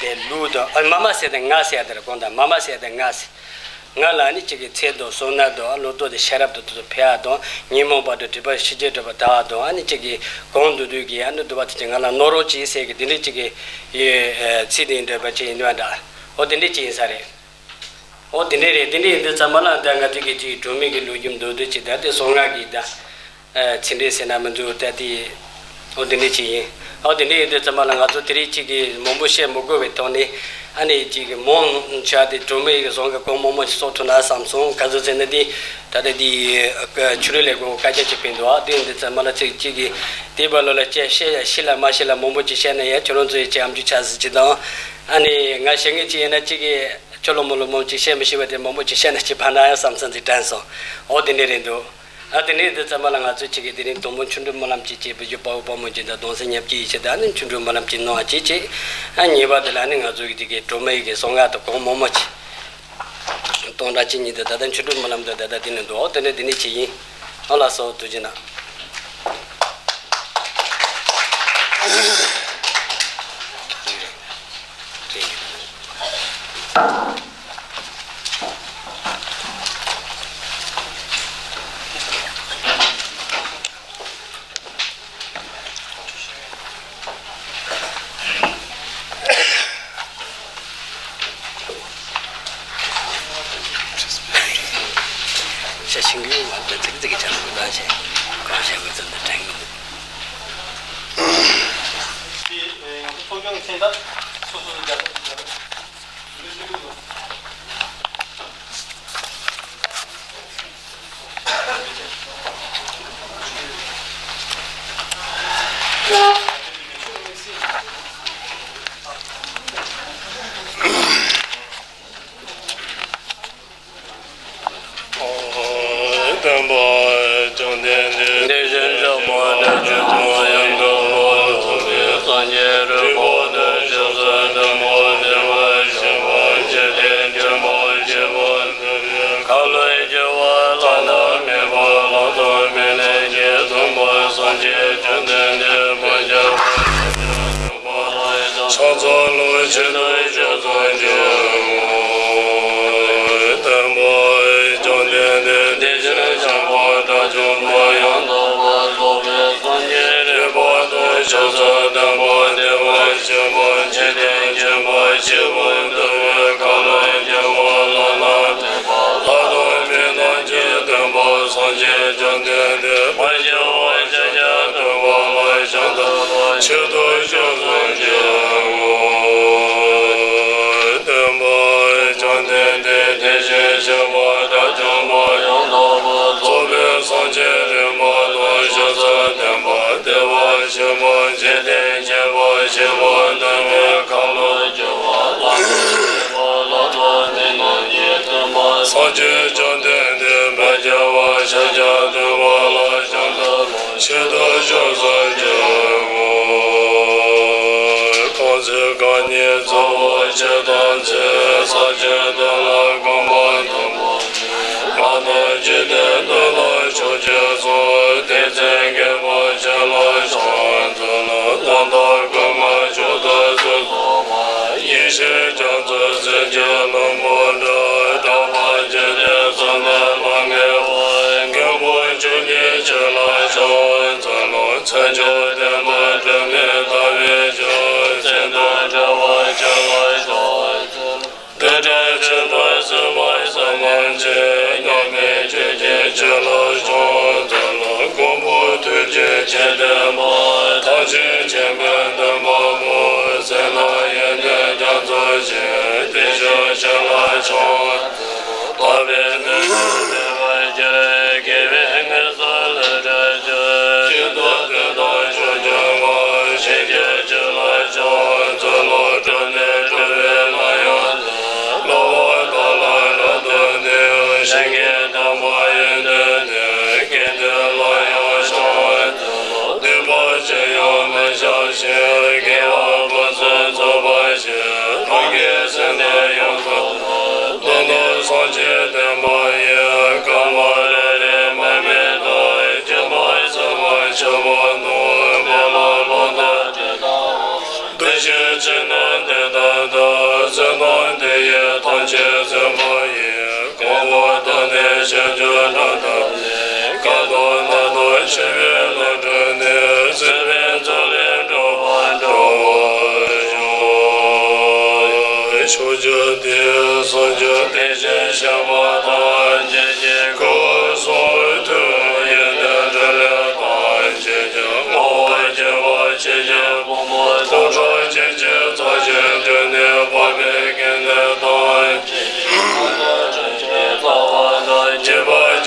དེ་ལུས་དང་ཨ་མ་མ་ཟེར་དེ་ང་ཟེར་ཡ་དེ་ལ་གོང་དང་མ་མ་ཟེར་ཡ་དེ་ང་ཟེར། ང་ལ་ཨ་ནི་ཅིག་གི་ཚེ་དང་བསོད་ནམས་དང་ཨ་ལོ་ཏོག་དེ་ཤེས་རབ་དང་དེ་ཚོ་འཕེལ་ཡ་དང་ཉོན་མོངས་པ་དང་སྒྲིབ་པ་ཤེས་བྱའི་སྒྲིབ་པ་དག་དང་ཨ་ནི་ཅིག་གི་གོང་དུ་དུས་ཀྱི་ཨ་ནི་འདུལ་བ་དེ་ཅིག་ང་ལ་གནང་རོགས་གྱིས་ཟེར་གི་དེ་འདྲའི་ཅིག་གི་ཡོད་ཚིག་དེ་འདྲ་བ་ཅིག་ཡིན་པ་འདྲ། ཨོ་དེ་འདྲའི་ཅིག་ཡིན་ས་རེད། ཨོ་དེ་འདྲའི་རེད། དེ་འདྲའི་ཡིན་དུས་ཙམ་པ་ལ་ད་ང་ཚོ་གི་ཅིག་སྒྲོལ་མའི་གི་ལོ་རྒྱུས་མདོར་བསྡུས་ཅིག་ད་དེ་གསང་སྔགས་ཀྱི་ད། ཚིག་འགྲེལ་ཟེར་ན་མི་འདུག་ད་དེ། ཨོ་འདི་འདྲ་ཅིག་ཡིན། ཨོ་དེ་འདྲ་ཡིན་དུས་ཙམ་པ་ལ་ང་ཚོ་དེ་རིང་གཅིག་གིས་མང་པོ་བཤད་མི་དགོས་པའི་ཐོག་ནས་ཨ་ནི་གཅིག་གིས་མང་ཆེ་བ་དེ་སྒྲོལ་མའི་གི་གཟུངས་ཀྱི་གོང་མང་མང་ཞིག་གསོག་ཐུབ་ན་བསམ་སོང་། ག་ཚོད་ཟེར་ན་དེ་ད་ལྟ་དེ་ཆོས་རིག་ལས་ཁུངས་བཀའ་རྒྱ་བྱས་པའི་འདུག་ཨ་དེ་ཡིན་དུས་ཙམ་པ་ལ་ཚིག་གཅིག་གིས་དེའི་བར་ལོ་ལ་བཤད་བཤད་ཤེས་ལ་མ་ཤེས་ལ་མང་པོ་ཅིག་བཤད་ན་ཡང་ཁྱོད་རང་ཚོ་ཡི་ཅིག་ཨམ་ཅོག་ཆ་ཟིག་ཅིག་དང་། ཨ་ནི་ང་བཤད་མཁན་ཅིག་ཡིན་ན་གཅིག་གིས་ཁྱོད་ལ་མོ་ལ་མང་ཅིག་བཤད་མི་ཤེས་པ་དེ་མང་པོ་ཅིག་བཤད་ན་ཅིག་ཕན་ན་ཡང་བསམ་ཚུལ་ཅིག་དྲན་སོང་། ཨོ་དེ་འདྲ་རེད་འདུག་ཨ་དེ་ནས་འདི་ཙམ་པ་ལ་ང་ཚོས་གཅིག་གིས་དེ་རིང་དང་པོ་ཆོ་འཕྲུལ་སྨོན་ལམ་གཅིག་བྱས་པའི་རྒྱུ་དཔའ་བོ་དཔའ་མོ་སྦྱིན་བདག་གདུང་སྲས་ཉག་གཅིག་ཡིད་ཆེས་དང་ནི་ཆོ་འཕྲུལ་སྨོན་ལམ་གཅིག་གནང་བ་གཅིག་བྱས། ཨ་གཉིས་པ་དེ་ལ་ནི་ང་ཚོ་གི་དེ་གའི་སྒྲོལ་མ་ཡི་གི་གསང་སྔགས་དང་གང་མང་མང་གཅིག་སྟོང་ཕྲག་གཅིག་གཉིས་དེ་ད་ལྟ་ཆོ་འཕྲུལ་སྨོན་ལམ་དུ་ད་ལྟ་དེ་ནས་འདུག་ཨོ་དེ་ནས་དེ་ནས་གཅིག་ཡིན། ཨོ་ལགས་སོ་ཐུགས་རྗེ་གནང་། ཤ་ཞིང་གི་ང་ཚོ་ཙིག་ཙིག་གི་ཆ་ལ་གོ་བརྡ་བྱས་གང་བྱས་དགོས་ཚུལ་འདི་དྲན་གི་འདུག་དེ་ང་ཚོ་ཚོགས་ཆུང་གི་མཚན་རྟགས་སོ་སོ་སོ་རྒྱ་སོ་སོ་རྒྱ་སོ། སྟོན་པ་བཅོམ་ལྡན་འདས་དེ་བཞིན་གཤེགས་པ་དགྲ་བཅོམ་པ་ཡང་དག་པར་རྫོགས་པའི་སངས་རྒྱས་རིག་པ་དང་ཞིང་གསུམ་མཐུན་པ་བདེ་བར་གཤེགས་པ་འཇིག་རྟེན་མཁྱེན་པ་ཆེན་པོ་འདུལ་བའི་ཁ་ལོ་སྒྱུར་བ་བླ་ན་མེད་པ་ལྷག་ཏུ་མི་ལེགས་ཀྱི་སྟོན་པ་སངས་རྒྱས་བཅོམ་ལྡན་འདས་མ་སྐྱེས་པ་ཕྱག་རྒྱ་ཐུབ་པ་ལ་ཕྱག་འཚལ་ལོ། ཆེད་དུ་ཕྱག་འཚལ་ལོ། སྟོན་པ་བཅོམ་ལྡན་འདས་དེ་བཞིན་གཤེགས་པ་དགྲ་བཅོམ་པ་ཡང་དག་པར་རྫོགས་པའི་སངས་རྒྱས་རིག་པ་དང་ཞིང་གསུམ་མཐུན་པ་བདེ་བར་གཤེགས་པ་འཇིག་རྟེན་མཁྱེན་པ་ཆེན་པོ་འདུལ་བའི་ཁ་ལོ་སྒྱུར་བ་བླ་ན་མེད་པ་ལྷག་ཏུ་མི་རྣམས་ཀྱི་སྟོན་པ་སངས་རྒྱས་བཅོམ་ལྡན་འདས་མ་སྐྱེས་པ་ཕྱག་རྒྱ་ཐུབ་པ་ལ་ཕྱག་འཚལ་ལོ། ཆེད་དུ་ཕྱག་འཚལ་ལོ། སྟོན་པ་བཅོམ་ལྡན་འདས་དེ་བཞིན་གཤེགས་པ་དགྲ་བཅོམ་པ་ཡང་དག་པར་རྫོགས་པའི་སངས་རྒྱས་རིག་པ་དང་ཞིང་གསུམ་མཐུན་པ་བདེ་བར་གཤེགས་པ་འཇིག་རྟེན་མཁྱེན་པ་ཆེན་པོ་འདུལ་བའི་ཁ་ལོ་སྒྱུར་བ་བླ་ན་མེད་པ་ལྷག་ཏུ་མི་རྣམས་ཀྱི་སྟོན་པ་སངས་རྒྱས་བཅོམ་ལྡན་འདས་མ་སྐྱེས་པ་ཕྱག་རྒྱ་ཐུབ་པ་ལ་ཕྱག་འཚལ་ལོ། ཆེད་དུ་ཕྱག་འཚལ་ལོ། གང་ཚེ་རྐང་གཉིས་གཙོ་བོ་ཆེ་དང་ཚེ་ས་ཆེན་དོན་ལ་གོམས་པ་མཐོན་པོ་ང་དང་འཇིག་རྟེན་དོན་ལ་ཕྱོགས་བཅུ་སོགས་དེ་ཚེ་མཁས་པ་ཆེ་ལ་ཕྱག་འཚལ་ལོ། རྣམ་དག་ཀུན་དགའ་མཆོག་ཏུ་གསོལ། ཡེ་ཤེས་རྒྱ་མཚོ་ཟིལ་གྱིས་ཀློང་བུ་འདྲ། གྲགས་པ་འཇིག་རྟེན་གསུམ་ན་ལྷང་ངེ་བ། མགོན་པོ་མཆོག་བརྙེས་ཆེ་ལ་ཕྱག་འཚལ་ལོ། མཚན་མཆོག་ལྡན་པ་སྒྲོན་མེ་ལྟ་བུའི་ཞབས། མཚན་དང་བྲལ་བ་ཆེ་ལ་ཕྱག་འཚལ་ལོ། བདུད་དགྲ་ཆོས་སྐྱོང་སྲིད་པ་གསུམ་མ་མཆིས། མཉམ་མེད་ཆོས་ཀྱི་ཆོས་ལ་ཕྱག་འཚལ་ལོ། མགོན་པོ་ཐུགས་རྗེ་ཆེ་ལྡན་པ། ཐམས་ཅད་མཁྱེན་པའི་སྟོན་པ་པོ། སེར་སྣ་ཡོན་ཏན་རྒྱ་མཚོ་ཆེ། དེ་བཞིན་གཤེགས་ལ་ཕྱག་འཚལ་ལོ། དག་པའི་ནུས་པས་བདེ་བར་གཤེགས། དགེ་བའི་ངན་སོང་ལས་བསྒྲལ་ཕྱིར། ཤིན་ཏུ་བདེ་དང་ཕྱོགས་སྐྱོང་བ། ཞིང་གི་བཅུད་ལ་ཕྱག་འཚལ་ལོ། སྒྲོན་མེ་སྤྲུལ་པའི་སྣང་ཡང་ལྡན། སློབ་པ་དག་ལ་རབ་ཏུ་བསྟན། ཞིང་གི་དམ་པ་ཡོན་ཏན་ལྡན། དགེ་འདུན་ལ་ཡང་ཕྱག་འཚལ་ལོ། སྡིག་པ་ཅི་ཡང་མི་བྱ་ཞིང་། དགེ་བ་ཕུན་སུམ་ཚོགས་པར་བྱེད། རང་གི་སེམས་ནི་ཡོངས་སུ་དག། ལོ་ལྟར་སངས་རྒྱས་བསྟན་པ་ཡི། སྐར་མ་རེ་རེ་མར་མེ་ལྟར། སྐྱེ་མ་ཟད་པ་ཆགས་པ་དང་། འཕེལ་ལ་ལོ་ལྟར་དུས་ལྟ་བུ། འདུ་ཤེས་ཅན་རྣམས་དེ་ལྟར་བལྟ། བསོད་ནམས་དེ་ཡིས་ཐམས་ཅད་གཟིགས་པ་ཡིས། གང་བ་དག་ནི་ཕྱིན་ཅི་ལོག་ཐ་མེད། རྐང་དང་སྣ་དང་མཆེ་བའི་ལོ་འདྲ་ནི། སྲིད་པའི་མཚོ་ལས་འགྲོ་བ་སྒྲོལ་བར་ཤོག་ཕྱོགས་བཅུ་དེའི་སངས་རྒྱས་དེ་བཞིན་གཤེགས་པ་ཐམས་ཅད་ཀྱི་སྐུ་གསུང་ཐུགས་ཡོན་ཏན་ཕྲིན་ལས་ཐམས་ཅད་ཀྱང་། བསྔོ་བ་བགྱིས་པ་ཆོས་ཀྱི་ཕུང་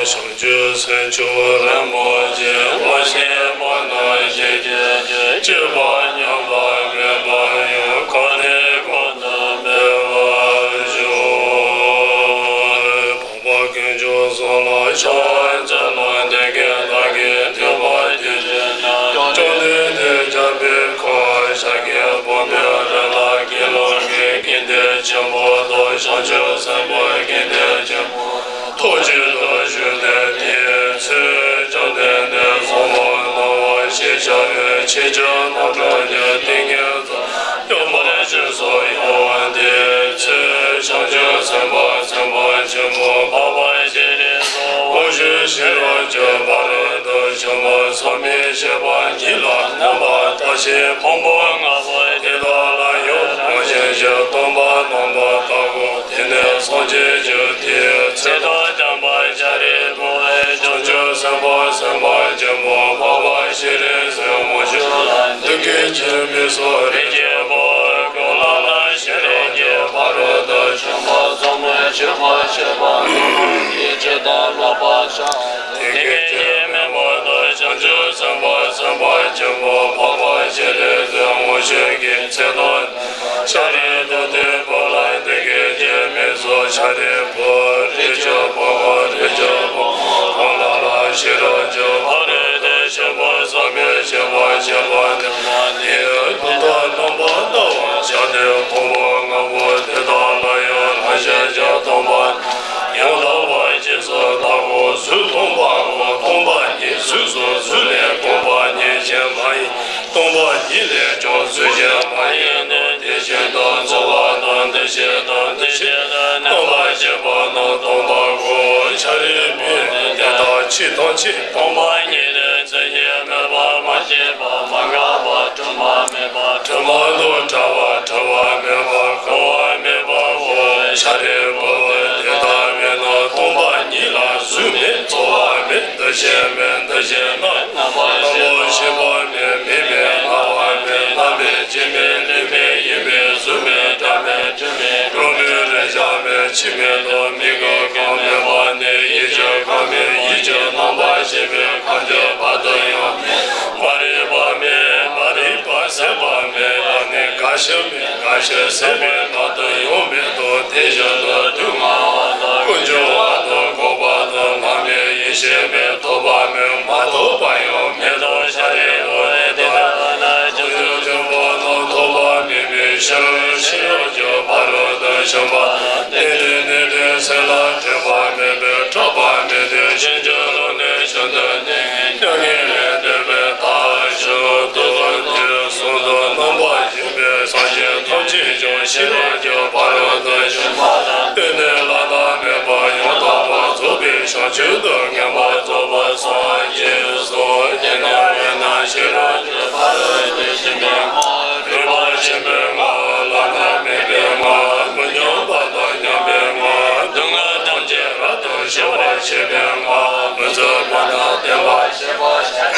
བྱང་ཆུབ་སེམས་མཆོག་རིན་པོ་ཆེ་མ་སྐྱེས་པ་ན་སྐྱེ་གྱུར་ཅིག་སྐྱེས་པ་ཉམས་པ་མེད་པར་ཡང་གོང་ནས་གོང་དུ་འཕེལ་བར་ཤོག། འཕགས་པ་དཀོན་མཆོག་གསུམ་ལ་ཕྱག་འཚལ་ལོ། མདུན་བསྐྱེད་བདག་གིས་ཐོས་པ་དེ་བཞིན་ནོ། བཅོམ་ལྡན་འདས་འཇམ་དཔལ་ཁོ་ཤཱཀྱ་བུམ་པའི་རི་ལ་དགེ་སློང་གི་དགེ་འདུན་ཆེན་པོ་དང་བྱང་ཆུབ་སེམས་དཔའི་དགེ་འདུན་ཆེན་པོ་ཐོག་གཅིག་ཏུ་བཞུགས་ཏེ། དེའི་ཚེ་བཅོམ་ལྡན་འདས་ཟབ་མོ་སྣང་བ་ཞེས་བྱ་བའི་ཆེས་ཆེར་རྣམ་གྲོལ་གྱི་ཏིང་ངེ་འཛིན་མཉམ་པར་རྗེས་སུ་ཡོང་བ་དེའི་ཚེ་བྱང་ཆུབ་སེམས་དཔའ་སེམས་དཔའ་ཆེན་པོ་འཕགས་པ་སྤྱན་རས་གཟིགས་དབང་ཕྱུག་ཤེས་རབ་ཀྱི་ཕ་རོལ་ཏུ་ཕྱིན་པ་ཟག་མེད་ཤེས་པ་ཉིད་ལ་རྣམ་པར་ཐར་ཞིང་ཕུང་པོ་ལྔ་པོ་དེ་དག་ལ་ཡང་རང་བཞིན་གྱིས་སྟོང་པར་རྣམ་པར་བལྟའོ། དེ་ནས་སངས་རྒྱས་ཀྱིས་དེའི་ཚེ་ཐབས་དམ་པ་ཤཱ་རིའི་བུ་བྱང་ཆུབ་སེམས་དཔའ་སེམས་དཔའ་ཆེན་པོ་འཕགས་པ་སྤྱན་རས་གཟིགས་དབང་ཕྱུག་ལ་འདི་སྐད་ཅེས་སྨྲས་སོ། རིགས་ཀྱི་བུ་ཁྱོད་ལ་ལ་ཤེས་རབ་ཀྱི་ཕ་རོལ་ཏུ་ཕྱིན་པ་ཟབ་མོའི་སྤྱོད་པ་སྤྱད་པ་རྣམས་ཀྱི་ཇི་ལྟར་བསླབ་པར་བྱ། དེ་སྐད་ཅེས་སྨྲས་པ་དང་། བྱང་ཆུབ་སེམས་དཔའ་སེམས་དཔའ་ཆེན་པོ་འཕགས་པ་སྤྱན་རས་གཟིགས་དབང་ཕྱུག་གིས་ཚེ་ཐོག་ཤཱ་རིའི་བུ་དེའི་བུ་ལ་འདི་སྐད་ཅེས་སྨྲས་སོ། ཤཱ་རིའི་བུ། རིགས་ཀྱི་བུ་ཁྱོད་རིགས་ཀྱི་བུ་མོ་ཁྱོད་ལ་ལ་ཤེས་རབ་ཀྱི་ཕ་རོལ་ཏུ་ཕྱིན་པ་ཟབ་མོའི་སྤྱོད་པ་སྤྱད་པ་དེ་ལ་ནི་ལུང་དང་རྣམ་པར་བལྟ་བར་བྱ་སྟེ། ཕུང་པོ་ལྔ་པོ་དེ་དག་ལ་ཡང་རང་བཞིན་གྱིས་སྟོང་པར་ཡང་དག་པར་རྗེས་སུ་བལྟའོ། གཟུགས་སྟོང་པའོ། སྟོང་པ་ཉིད་གཟུགས་སོ། གཟུགས་ལས་སྟོང་པ་ཉིད་གཞན་མ་ཡིན། སྟོང་པ་ཉིད་ལས་ཀྱང་གཟུགས་གཞན་མ་ཡིན་ནོ། དེ་བཞིན་དུ་ཚོར་བ་དང་། འདུ་ཤེས་དང་། དེ་བཞིན་དུ་རྣམ་པར་ཤེས་པ་རྣམས་སྟོང་པའོ། ཤཱ་རིའི་བུ། དེ་དག་ཕྱིས་ཐམས་ཅད་སྟོང་པ་ཉིད་དུ་ཚུལ་གྱིས་མེད་པར་མ་སྐྱེས་པ་མ་འགགས་པ་དྲི་མ་མེད་པ་དྲི་མ་དང་བྲལ་བ་བྲི་བ་མེད་པ་གང་བ་མེད་པའོ། ཤཱ་རིའི་བུ། དེ་ལྟ་བས་ན་སྟོང་པ་ཉིད་ལ་གཟུགས་མེད། ཚོར་བ་མེད། འདུ་ཤེས་མེད། འདུ་བྱེད་རྣམས་རྣམ་པར་ཤེས་པ་མེད། མིག་མེད། རྣ་བ་མེད། སྣ་མེད། ལྕེ་མེད། ལུས་མེད། ཡིད་མེད། གཟུགས་མེད། སྒྲ་མེད། དྲི་མེད། རོ་མེད། རེག་བྱ་མེད། ཆོས་མེད་དོ། མིག་གི་ཁམས་མེད་པ་ནས་ཡིད་ཀྱི་ཁམས་མེད། ཡིད་ཀྱི་རྣམ་པར་ཤེས་པའི་ཁམས་ཀྱི་བར་དུ་ཡང་མེད། མ་རིག་པ་མེད། མ་རིག་པ་ཟད་པ་མེད་པ་ནས་རྒ་ཤི་མེད། རྒ་ཤི་ཟད་པའི་བར་དུ་ཡང་མེད་དོ། དེ་བཞིན་དུ་དུས་མངོན་པ་དང་། ཀུན་འབྱུང་བ་དང་། འགོག་པ་དང་། བླ་མེད། ཡེ་ཤེས་མེད། ཐོབ་པ་མེད། མ་ཐོབ་པ་ཡང་མེད་དོ། ཤཱ་རིའི་བུ། དེ་ལྟ་བས་ན་བྱང་ཆུབ་སེམས་དཔའ་རྣམས་ཐོབ་པ་མེད་པའི་ཕྱིར། ཤེས་རབ་ཀྱི་ཕ་རོལ་ཏུ་ཕྱིན་པ་དེ་ནི་ནད་ལྡན་སེམས་ལ་དྲན་པ་མེད་པས་སྐྲག་པ་མེད་དེ། ཕྱིན་ཅི་ལོག་ནས་ཕྱིར་འདོད་ནས། མྱ་ངན་ལས་འདས་པའི་མཐར་ཕྱིན་ཏོ། དུས་གསུམ་དུ་རྣམ་པར་བཞུགས་པའི་སངས་རྒྱས་ཐམས་ཅད་ཀྱང་ཤེས་རབ་ཀྱི་ཕ་རོལ་ཏུ་ཕྱིན་པ་ལ་བརྟེན་ནས་བླ་ན་མེད་པ་ཡང་དག་པར་རྫོགས་པའི་བྱང་ཆུབ་ཏུ་མངོན་པར་རྫོགས་པར་སངས་རྒྱས་སོ། དེ་ལྟ་བས་ན་ཤེས་རབ་ཀྱི་ཕ་རོལ་ཏུ་ཕྱིན་པའི་སྔགས། རིག་པ་ཆེན་པོའི་སྔགས། བླ་ན་མེད་པའི་སྔགས། མི་མཉམ་པ་དང་མཉམ་པའི་སྔགས། སྡུག་བསྔལ་ཐམས་ཅད་རབ་ཏུ་ཞི་བར་བྱེད་པའི་སྔགས། མི་བཟོད་པ་དང་བརྟན་པར་བྱེད་པ་ཤཱ་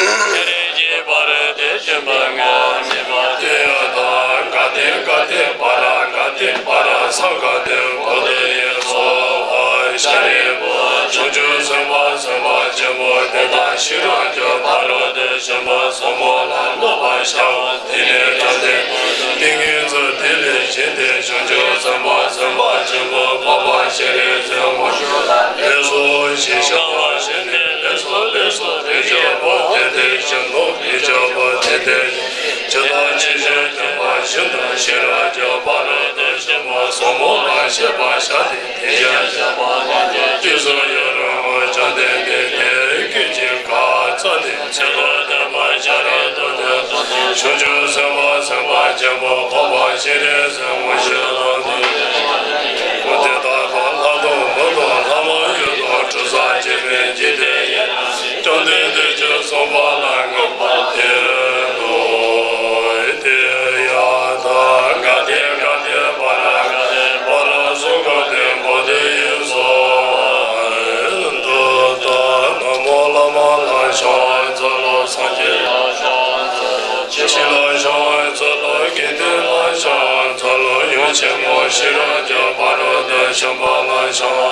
རིའི་ཕ་རོལ་ཏུ་ཕྱིན་པའི་སྔགས་ཉིད་པ་སྟེ། ཡ་ཐཱ་ག་ཏེ་ག་ཏེ་པཱ་ར་ག་ཏེ་པཱ་ར་སཾ་ག་ཏེ་བོ་དྷི་ཡེ་སྭཱ་ཧཱ། ཤཱ་རིའི་བུ། བྱང་ཆུབ་སེམས་དཔའ་སེམས་དཔའ་ཆེན་པོ་དེ་དག་ཤེས་རབ་ཀྱི་ཕ་རོལ་ཏུ་ཕྱིན་པ་ཟབ་མོ་ལ་བསླབ་པར་བྱའོ། དེ་ནས་བཅོམ་ལྡན་འདས་ཏིང་ངེ་འཛིན་དེ་ལས་བཞེངས་ཏེ། བྱང་ཆུབ་སེམས་དཔའ་སེམས་དཔའ་ཆེན་པོ་འཕགས་པ་སྤྱན་རས་གཟིགས་དབང་ཕྱུག་ལ་ལེགས་སོ་ཞེས་བྱ་བ་བྱས་ནས། ལེགས་སོ་ལེགས་སོ། རིགས་ཀྱི་བུ་དེ་དེ་བཞིན་ནོ། རིགས་ཀྱི་བུ་དེ་དེ་བཞིན། ཇི་ལྟར་ཕྱིན་ཅི་ལོག་པར་ཤེས་པ་བཞིན་དུ་ཤེས་རབ་ཀྱི་ཕ་རོལ་ཏུ་ཕྱིན་པ་ཟབ་མོ་ལ་བཤད་པར་བྱ་སྟེ། དེ་ཡང་བཤད་པ་ནི་དེ་དུས་སུ་ཡུན་རིང་པོ་བཅོམ་ལྡན་འདས་དེའི་སྐད་ཅིག་ཁ་ཙ་ནས་ཚིག་ཏུ་བསྟན་པ་ཤ་ར་དོ་དེ་དོ་དེ་ཆུང་ཆུང་སེམས་དཔའ་སེམས་དཔའ་ཆེན་པོ་འཕགས་པ་སྤྱན་རས་གཟིགས་དངོས་གཞི་ལ་འདུད་པའི་སྐུ་དེ་དག་དང་ལྷ་དང་མི་དང་ལྷ་མ་ཡིན་དང་གྲུབ་ཆེན་སྤྱན་མིན་འཇིག་རྟེན་ཡེ་བསྐྱངས་ཏེ་དེ་ཆོས་གསུངས་པ་ལ་མངོན་པར་བསྟན་ཏོ། དེ་ཡང་ད་ག་དེ་ག་དེ་པ་ར་ག་དེ་པ་ར་གཟུགས་སྐུ་ལྡན་པོ་དེ་ཡིན་སོ། འདི་ལྟར་ན་མོ་བླ་མ་ལ་ཕྱག་འཚལ་ལོ། སངས་རྒྱས་ལ་ཕྱག་འཚལ་ལོ། ཕྱི་ལ་ཕྱག་འཚལ་ལོ། དགེ་འདུན་ལ་ཕྱག་འཚལ་ལོ། ཡུམ་ཆེན་མོ་ཤེས་རབ་ཀྱི་ཕ་རོལ་ཏུ་ཕྱིན་པ་ལ་ཕྱག་འཚལ་ལོ།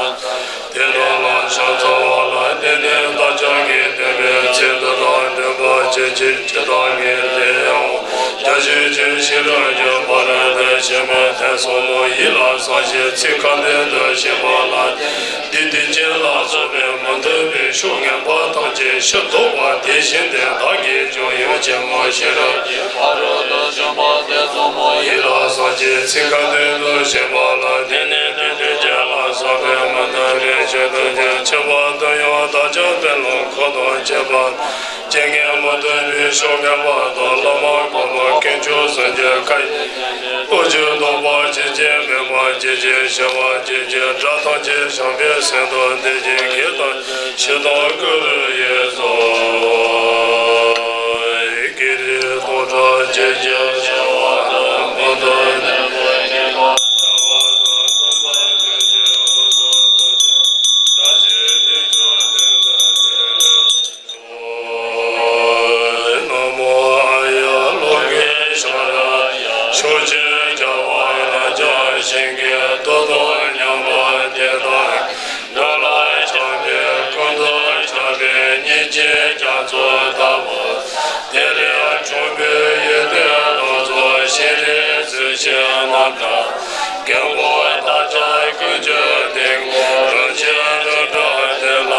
དེ་དག་ལ་ཕྱག་འཚལ་བ་ལ་བརྟེན་ནས་བདག་ཅག་གི་བསྟན་པའི་ཚེ་འདི་དང་ལྡན་པ་ཇི་བཞིན་ཇི་ལྟར་ངེས་ཏེ་འོང་། རྒྱ་ཆེན་ཆེ་ཤེས་རབ་ཀྱི་ཕ་རོལ་ཏུ་ཕྱིན་པའི་ཐེག་ཟབ་མོ་ཡིད་ལ་ཟུངས་ཤིང་ཚིག་ཁ་འདོན་དུ་བྱེད་པ་ལ་བརྟེན་ཏེ། དེ་ལྟས་ཅན་ལ་སོགས་པའི་མི་མཐུན་པའི་ཕྱོགས་ངན་པ་ཐམས་ཅད་ཕྱིར་ཟློག་པ་དེ་བཞིན་ཏེ། བདག་གིས་ཀྱང་ཡུམ་ཆེན་མོ་ཤེས་རབ་ཀྱི་ཕ་རོལ་ཏུ་ཕྱིན་པ་ཐེག་ཟབ་མོ་ཡིད་ལ་ཟུངས་ཤིང་ཚིག་ཁ་འདོན་དུ་བྱེད་པ་ལ་བརྟེན་ནས། དེ་ལྟས་ཅན་ལ་སོགས་པའི་མི་མཐུན་པའི་ཕྱོགས་ཐམས་ཅད་ཕྱིར་བ་དུ་ཡང་བདག་ཅག་དཔོན་སློབ་འཁོར་དང་བཅས་པ་རྐྱེན་ངན་མི་མཐུན་པའི་ཕྱོགས་ངན་པ་དང་། བླ་མ་གོང་མ་དཀོན་མཆོག་གསུམ་གྱི་བཀའ་ཡིས་བསྐུལ་ཞིང་བཟློག་པ་ཇི་བཞིན་མེད་པར་ཇི་བཞིན་ཞི་བར་གྱུར་ཅིག། དགྲ་ཐམས་ཅད་བྱམས་པའི་སེམས་དང་ལྡན་ཞིང་། བགེགས་ཐམས་ཅད་ཞི་དང་ཀུན་རིག་ཡིན་སོགས། བགེགས་རིགས་སྟོང་ཕྲག་བཅུ་གཅིག་ཞི་བ་དང་། མུ་སྟེགས་ནད་པ་ཉེན་ཁ་བྲལ་བ་དང་། སྡུག་བསྔལ་ཀུན་གྱི་སྦྱིན་སོགས་ཐམས་ཅད་བདག་གཞན་དོན་མཆོག་དོན་དམ་པའི་ལས། ན་མོ་ཨཱརྱ་ལོ་ཀེ་ཤྭ་རཱ་ཡ། ཕྱོགས་བཅུའི་རྒྱལ་བ་རབ་འབྱམས་ཞིང་གི་མཐུ་དང་མཉམ་པ་དེ་དག་འགྲོ་ལ་ཕྱག་འཚལ་ཀུན་ཏུ་ཕྱག་འཚལ་ཉིན་བྱེད་རྒྱ་མཚོ་ལྟ་བུ། དེ་ལས་འཁྲུངས་པའི་ཡོན་ཏན་ལོངས་སུ་སྤྱན་རས་གཟིགས་ཞལ་སྣ་དགུ། མགོན་པོ་བདག་ཅག་ཀུན་གྱི་དེད་དཔོན་རིན་ཆེན་རི་བྲག་དེ་ལ།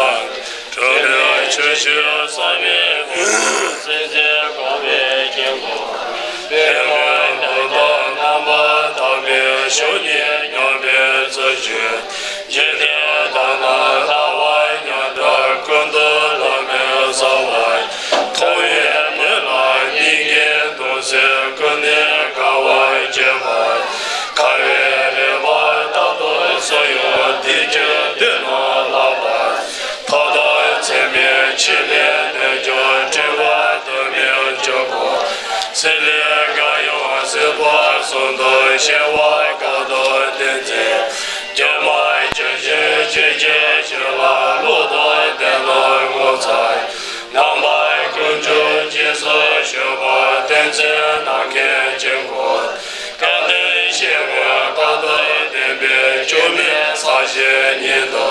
འཁྲུངས་པའི་ཆུ་སྐྱེས་བསམ་ཡས་སྤོས། སྲིད་རྩེར་དགོངས་པའི་དཀྱིལ་འཁོར། པདྨོ་རྣམ་པར་དག་པའི་ཕྱོགས་བཅུར་མཉམ་པའི་ཚུལ་བཞུགས། འཇིག་རྟེན་དག་ན་ལྟ་བ་ཉམས་དག་ཀུན་ཏུ་བསླབ་པའི་རྩ་བ། མཐོང་བའི་མིག་ལ་སྙིང་གའི་མཐོང་ཚད་ཀུན་ནས་དགའ་བར་བྱེད་པ། ཁ་བའི་རེག་པ་ལྟ་བུ་སུ་ཡང་བདེ་སྐྱིད་འདོད་རྣམས་བསླབ་པ། ཐོབ་དང་མཚན་མའི་ཆོས་ལས་འདོད་ཀྱང་སྤྲོས་པ་དུ་མས་ཀྱང་གོ། སྲིད་ལས་འགལ་ཡང་སྲིད་པ་གསུམ་དུ་སྐྱེ་བ་དགའ་སྟོན་བསྟན་མཛད། སྒྱུ་མ་བཅུ་བཞི་ཆོས་ཀྱི་ཆོས་ལ་བློ་དང་ལྡན་ལ་ངོ་མཚར། རྣམ་པ་ཀུན་འབྱུང་རྗེས་སུ་ཞུགས་པ་བསྟན་འཛིན་རྣམ་མཁྱེན་དཀྱིལ་འཁོར། སྐལ་ལྡན་ཤེས་རབ་དཀའ་ཐུབ་བསྟན་པའི་སྐྱོབ་མེད་ས་གཞི་ཉིད་དུ།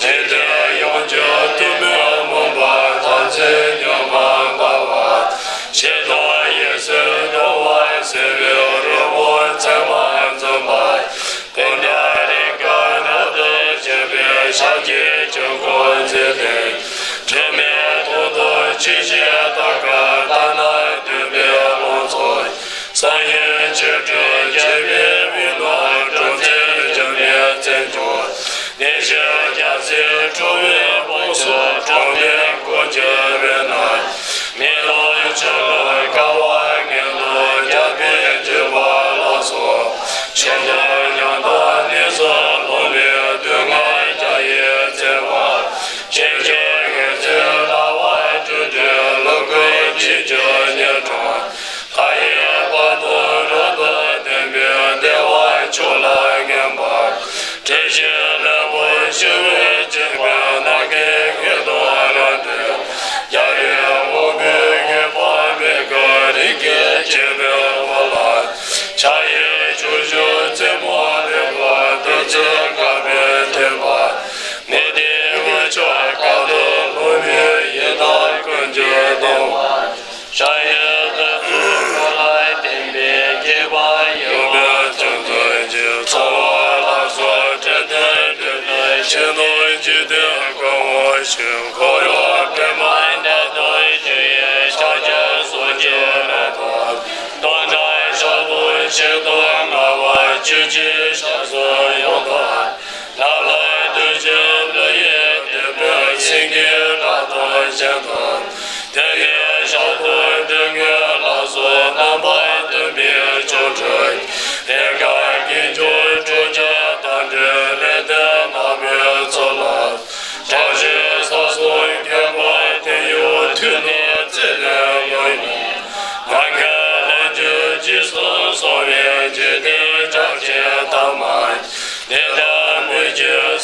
འཇིག་རྟེན་ཡོངས་ཀྱི་དུས་མིན་མུན་པ་དག་ཚེ་ཉོན་མོངས་འབར་བ། ཞེ་སྡང་ཡེ་ཤེས་གདུང་བ་སེལ་བའི་རི་བོ་མཚན་མ་འཛིན་པ། བོད་འདྲ་རིགས་ཀྱི་རབ་ཏུ་བྱུང་བའི་ཤཱཀྱའི་དཀྱིལ་འཁོར་མཛེས་ལྡན། འཁྲུལ་མེད་དོན་དུ་ཆོས་བཤད་ལྟ་སྐབས་ལྟ་ན་སྡུག་པའི་ལོངས་སྤྱོད། སངས་རྒྱས་ཆོས་སྒྲུབ་རྒྱལ་བའི་དབུས་ན་སྒྲུབ་མཛད་འགྱུར་མེད་བརྩོན་འགྲུས། གནས་བཅུ་རྒྱལ་སྲས་ཁྲོ་བོའི་དབང་ཕྱུག་འཁྲུལ་མེད་སྐུ་གྱུར་བའི་ནང་། མེ་ཏོག་ཆུ་བླུགས་དཀའ་བ་ངན་ལུས་རྒྱལ་པོས་བརྒྱུད་པ་ལ་སོགས། ཆོས་དང་མཉམ་དུ་གནས་སུ་ལྷུང་བའི་སྡུག་བསྔལ་རྒྱ་ཡིས་བཙེམ་པ། ཆོས་ཀྱི་འོད་ཟེར་ལྟ་བ་སྤྲུལ་པའི་ལུ་གུ་ཆོས་ཀྱི་ཉི་སྤྲིན། མཐའ་ཡས་པ་དང་རབ་ཏུ་བརྟན་པའི་བདེ་བ་མཆོག་ལ་བརྔན་པ། དྲི་ཞིམ་ནག་པོ་ཞི་བའི་སྤྱན་དཔའ་ནམ་མཁའི་མངོན་རྟོགས་རབ་སྟོན། རྒྱལ་བའི་དབང་པོས་དགྱེས་པ་མེད་དགུ་རིགས་ཀྱི་རྒྱལ་པོའི་དབུ་ལ། ཕྱག་གཡས་ཕྱོགས་བཅུར་རྩེ་མོ་ལེགས་པར་བཏེགས་ཚུལ་དཀར་པོས་མཐོན་པ། མུ་ཏིག་དངུལ་ཆུ་དཀར་དུ་ལྷུང་བའི་ཡི་དམ་ཀུན་གྱི་གདུང་བ། ཕྱག་གཡས་ཏེ་ཚུལ་འཁོར་ལ་བརྟེན་པའི་དགྱེས་པ་ཡོད་པའི་ཚོགས་རྫོགས་ཀྱི་ཚོགས་ལ་སོགས་འདྲེན་བརྟན་སྒྲོལ་ཏེ་ཆེ་མཐོང་འཇིག་རྟེན་གང་བ་ཞིང་འཁོར་བའི་པདྨ་འདབ་དང་བཅས་པའི་ཕྱག་རྒྱ་སོགས་ཀྱི་མེ་ཏོག་སྟོང་ཕྲག་ཕྲག་དང་ཕྱེད་དང་ལྔ་པ་བཅུ་གཅིག་ཕྱག་སོགས་ཡོངས་དག་ལ་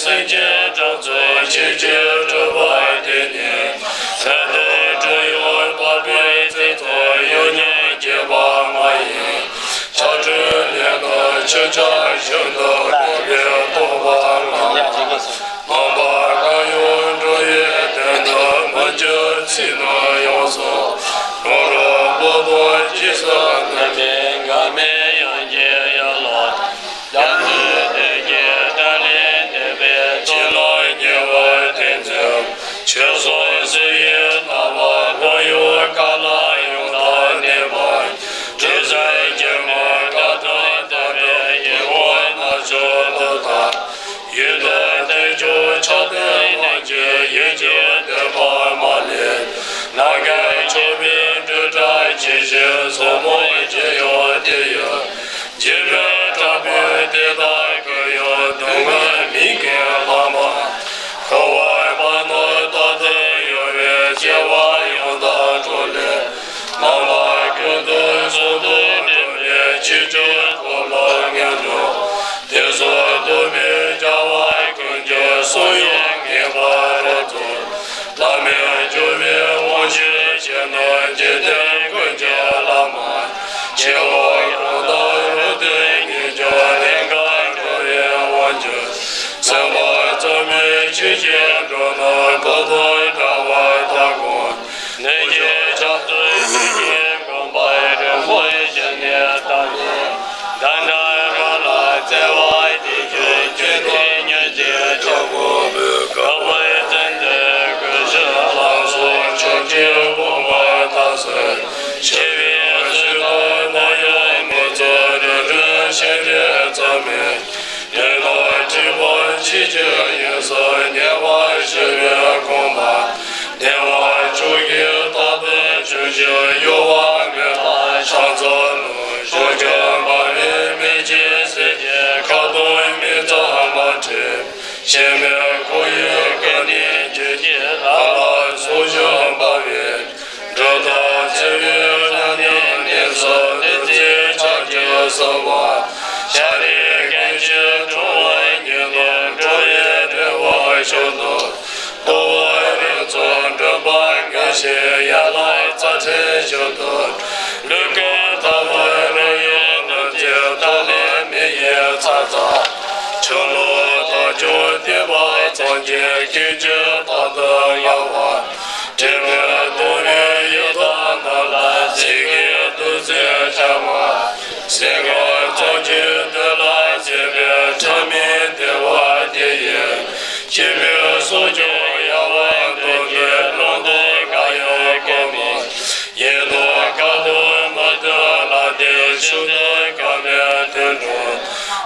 སེམས་ཅན་སྐྲག་འཛིན་ཆོས་ཀྱི་སྒྲིབ་པ་དེ་ནི། ལྷ་དང་འགྲོ་བའི་འཕགས་པའི་བརྩེ་དང་ཡོན་ཏན་བསྐྱེད་པ་མ་ཡིན། ཆགས་བྲལ་ལས་རྣམས་ཆོས་ཆ་བཞིན་དུ་མེད་པའི་རྟོགས་པ་ལ། རྣམ་པ་གང་ཡང་འགྲོ་བའི་དོན་དུ་མི་འགྱུར་ཚིག་རྣམས་ཡོངས་སུ། རང་རང་བློ་དང་རྗེས་སུ་མཐུན་པའི་འགལ་མེད་དབྱིངས་ཀྱི་ཡན་ལག་ཡང་དག་བདེན་བཞིའི་ཐབས་ལས་འདས་པའི་ཚུལ་ལ་ཉེ་བར་ཐེ་ཚོམ། ཆོས་སོ་སོ་ཡི་ལྟ་བ་ལྷོད་ཡངས་དཀའ་ལ་ཡང་དག་གནས་པ། དྲི་ཟར་གྱི་མུར་དཀའ་ཐུབ་ལྟ་བའི་ཡིད་འོང་རྣམ་ཅོག་ཏུ་ལྟ། ཡུལ་དུ་དེ་ཅོག་ཆགས་ལྡན་རྣམས་ཀྱི་ཡིད་ཀྱི་འདོད་པ་མ་ལུས། ནམ་མཁའ་མཆོད་པའི་སྤྲོས་བྲལ་ཇི་བཞིན་ཟབ་མོ་ཇི་ཡང་དེ་ཡི། འཇིགས་པའི་དྲག་པོས་དེ་དག་ཀུན་ཡང་སྡུག་བསྔལ་མིག་གིས་ལྷག་མ། འཁོར་བའི་བར་ན་རྟག་ཏུ་གཡོ་བའི་སྐྱེ་བ་ཡང་དག་འགྲོ་ལས། རྣམ་པ་ཀུན་ཏུ་གསོན་པོར་གྲོལ་བའི་ཆོས་ཀྱི་འཁོར་ལོ་ངན་འགྲོ། དེ་ཚོ་བཟློག་པའི་རྒྱལ་བ་ཀུན་གྱི་གསུང་ཡང་ངེས་པར་རབ་ཏུ། བླ་མེད་སྦྱོར་བའི་དབང་ཕྱུག་ཆེ་རྣམས་འཇིག་རྟེན་ཀུན་གྱི་བླ་མ། ཆེ་བ་གང་དག་རབ་ཏུ་ཉིད་ཀྱང་གནས་འགག་འགྲོ་བའི་དབང་ཕྱུག། སེམས་པ་གཙང་མའི་ཆོས་ཀྱི་འགྲོ་རྣམས་བོད་དང་འདྲ་བར་ཐལ་དགོངས། ནད་ཀྱི་ཆགས་སོགས་ཆོས་ཀྱི་དགོངས་པ་རིང་པོ་ཞིག་ནས་བཏང་ནས། ད་ལྟ་རང་ལ་བརྩེ་བ་དེ་བཞིན་སྐྱེས་ཏེ་ཉོན་ཅིག་ཆོག་གོ། དཀའ་བའི་ཚེ་འདིར་གུས་ཕྱིར་ལམ་སོགས་ཕྱོགས་ཀྱི་དབང་བར་ཐལ་ཟེར། ཆེ་བའི་ཚུལ་དང་ནམ་ཡང་མི་ཚོར་རི་རི་ཤིང་རི་ཙམ་མེད། དེ་ལ་སྒྲིབ་པ་ཆེ་ཆུང་ཡོངས་སུ་ཉེ་བར་ཞི་བའི་དགོངས་པ། བདེ་བ་མཆོག་གི་རྟག་ཏུ་འབྱུང་ཞིང་གཡོ་བ་མེད་པ་ཕྱག་འཚལ་ལོ། ཕྱོགས་བཅུར་འབར་བའི་མེ་ལྕེ་སྲིད་ཀྱི་ཁ་དོག་མིག་ཙམ་མ་འཁྲུལ། གཤེད་མའི་ཁོར་ཡུག་ཀུན་ནས་འཇིགས་བྱེད་ལྷ་ལ་སོགས་བཞིན་འབར་བའི། གྲུབ་མཐའ་བརྩེ་བའི་ལྷ་ནི་གནས་སུ་བདུད་རྩིའི་ཆར་གྱིས་བསིལ་བ། ཤཱ་རིའི་སྐད་ཅིག་གྲོལ་བ་ཉིད་དུ་འགྲོ་བའི་རེ་བ་མཆོག་ཏུ། ལྟོ་བ་རིགས་ཚོགས་འགྲོ་བ་འགའ་ཞིག་ཡན་ལག་རྩ་བྲལ་བཞིན་དུ། ལུས་ཀུན་ཐལ་བ་རང་ཡུལ་ནུབ་ཅིང་ཐོགས་ལས་མེ་ཡི་ཚ་ཚ། ཆུ་ལོག་ཐག་ཆོད་བརྟན་པ་ཙམ་གྱིས་སྐད་ཅིག་རྟག་ཏུ་ངལ་བ། དྲན་པའི་སྟོང་པའི་ཡི་དྭགས་རྣམས་ལ་ཚིག་གི་བདུད་རྩིའི་ཆར་མ། སྲེད་མཁན་ཙམ་གྱིས་བདུད་ལ་གཅེས་པའི་ཕྲ་མའི་བདེ་བ་དེ་ཡིས། སྐྱེ་བོའི་སྲོག་ཀྱང་ཡལ་བར་འདོད་ཀྱི་བླང་དོར་གང་ཡང་གོ་མེད། ཡེ་དང་དཀའ་ཐུབ་མི་མཐུན་ལ་དེ་ཤིན་ཏུ་དཀའ་མོའི་དུད་འགྲོ།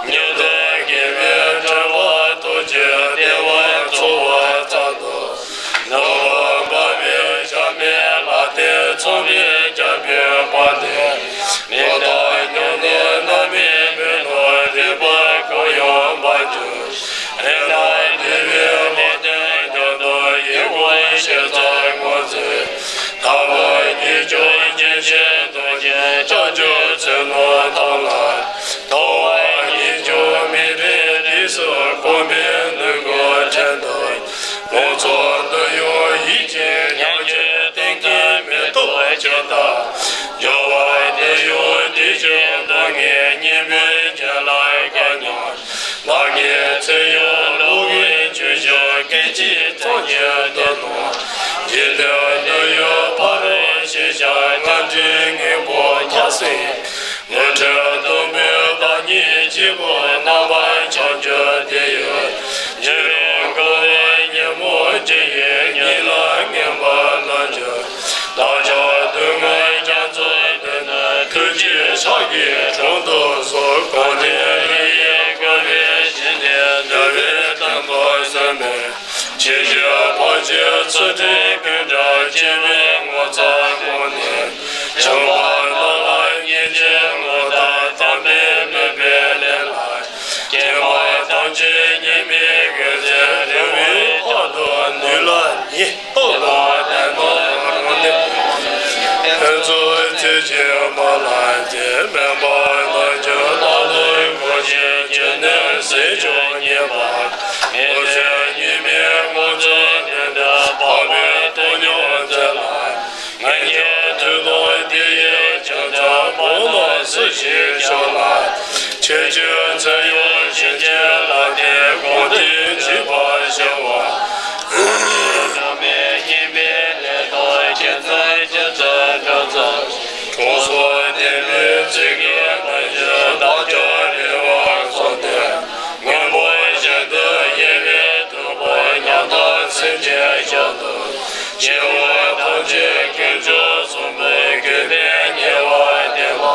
མྱུར་དུ་དགེ་བའི་ཕྲེང་བ་ཐོབ་ཅིང་བདེ་བར་འཚོ་བར་སྩལ་དུ། ནམ་མཁའ་འབར་བའི་ཞལ་མེ་ལ་དེ་མཚོན་པའི་རྒྱལ་པོའི་དཔལ་ལྡན། མི་རྟག་མྱུར་དུ་རྣམ་སྨིན་མེ་ལོང་རིག་པ་གང་ཡང་མ་གྱུར། རིགས་རྣམས་བདེ་བའི་ལུང་བསྟན་རྒྱ་མཚོ་ཡི་དབང་ཞེས་བྱ་དགོངས་མཛད། ལྷ་མོ་གཉིས་ཀྱང་སྐྱེ་མཆེད་རྟོག་ཅིང་ལྕགས་ཀྱུ་ཚོན་སྣང་དག་ལ། ལྟ་བ་གཉིས་ཀྱང་མེ་རིའི་རིགས་སུ་གོམས་པའི་ནུས་ཁུངས་ཕྲན་དུ། ལོངས་སྤྱོད་འདོད་ཡོན་ཡིད་ཀྱི་ཉམས་ཀྱིས་གཏན་འཁེལ་མི་ཐོབ་ཅིང་དག། སྦྱོར་བ་དེ་ཡང་དུས་ཀྱི་སྟོང་ཉིད་གཉིས་པོའི་རྒྱན་ལ་དགའ་སྙམ། ལྷ་ངེས་ཚེ་ཡང་བློ་ངེས་ཆོས་ཀྱང་སྐད་ཅིག་ཙམ་གྱིས་བསྟན་ནོ། འཇིག་རྟེན་འདི་ཡི་ཕ་རོལ་ཕྱིན་ཀྱང་སྔ་འགྲོའི་ངེས་པ་ཁྱབ་སེ། དངོས་འཕྲལ་སྟོང་པའི་བདག་ཉིད་གཅིག་པུ་རྣམ་པར་འཆར་གྱུར་དེ་ཡི། འཇིགས་རུང་དགའ་བའི་ཉོན་མོངས་ཀྱི་ཡིད་གཉིས་ལ་ངེས་པར་ལོངས་སྤྱོད། བདག་ཅག་སྡུག་བསྔལ་རྒྱ་མཚོའི་མདུན་དུ་ཐུགས་རྗེའི་ཕྱག་གིས་དྲང་དུ་གསོལ། གོང་ནས་རིགས་ཡི་བཀོད་པའི་ཞིང་ནས་འགྲོ་བའི་དོན་དུ་གསོལ་མི། ཆོས་ཀྱི་ཕ་ཕྱིར་ཚུལ་ཁྲིམས་ཀུན་བྲལ་སྐྱེ་བོའི་ངོ་ཚ་ཁོང་ནས། བྱམས་པ་རྣམས་ལ་སྙིང་རྗེའི་ངོ་བལྟ་དམ་པའི་མོས་པས་ལེན་ལ། སྐྱེ་བ་ཐམས་ཅད་ཉེས་དམིགས་ཀུན་སེལ་རེ་བའི་ཕ་དང་ནུས་ལ་ཉེ། ལྟོ་ལ་བརྟེན་ནོ་རང་ནི། ཕན་ཚུན་བརྩེ་ཞིང་མ་ལགས་ཏེ། དམན་པ་རྣམས་ཀྱང་རྟག་ཏུ་གོ་ཞིང་། ཇི་ནས་ཟས་ཀྱང་རྙེད་པ། ངེས་ཚེ་ཉི་མའི་ངོ་ཚ་ནས་འདྲ་འཕགས་པའི་སྟོང་ཉིད་མཛད་ལ། ང་ཉིད་དུས་དང་དེ་ཡི་ཆ་ཚང་བོ་ལ་སྲི་ཞིང་བཤགས་ལ། ཁྱེད་ཀྱི་མཚན་ཡང་ཞིང་གཅེས་ལ་དེ་གང་དེ་བྱེད་པར་བྱ་བ། བླ་མེད་སྙིགས་མའི་ལས་དང་ཁྱད་མཚར་ཅི་མཚར་འགྲོ་ཚུལ། དྲང་སྲོང་བདེན་པའི་ཚིག་གིས་ལྟ་ཞིང་བདག་ཀྱང་རེ་བ་སོགས་ཏེ། སྔོན་པོ་བཞིན་དུ་ཡལ་བའི་དུས་འཁོར་ཉམ་ཐག་སེམས་ཅན་ཞབས་ཏུ། སྐྱེ་བོ་ཐམས་ཅད་ཀུན་འབྱུང་གསུམ་པོའི་གོས་དཔལ་ཉེ་བར་བསྟན་པ།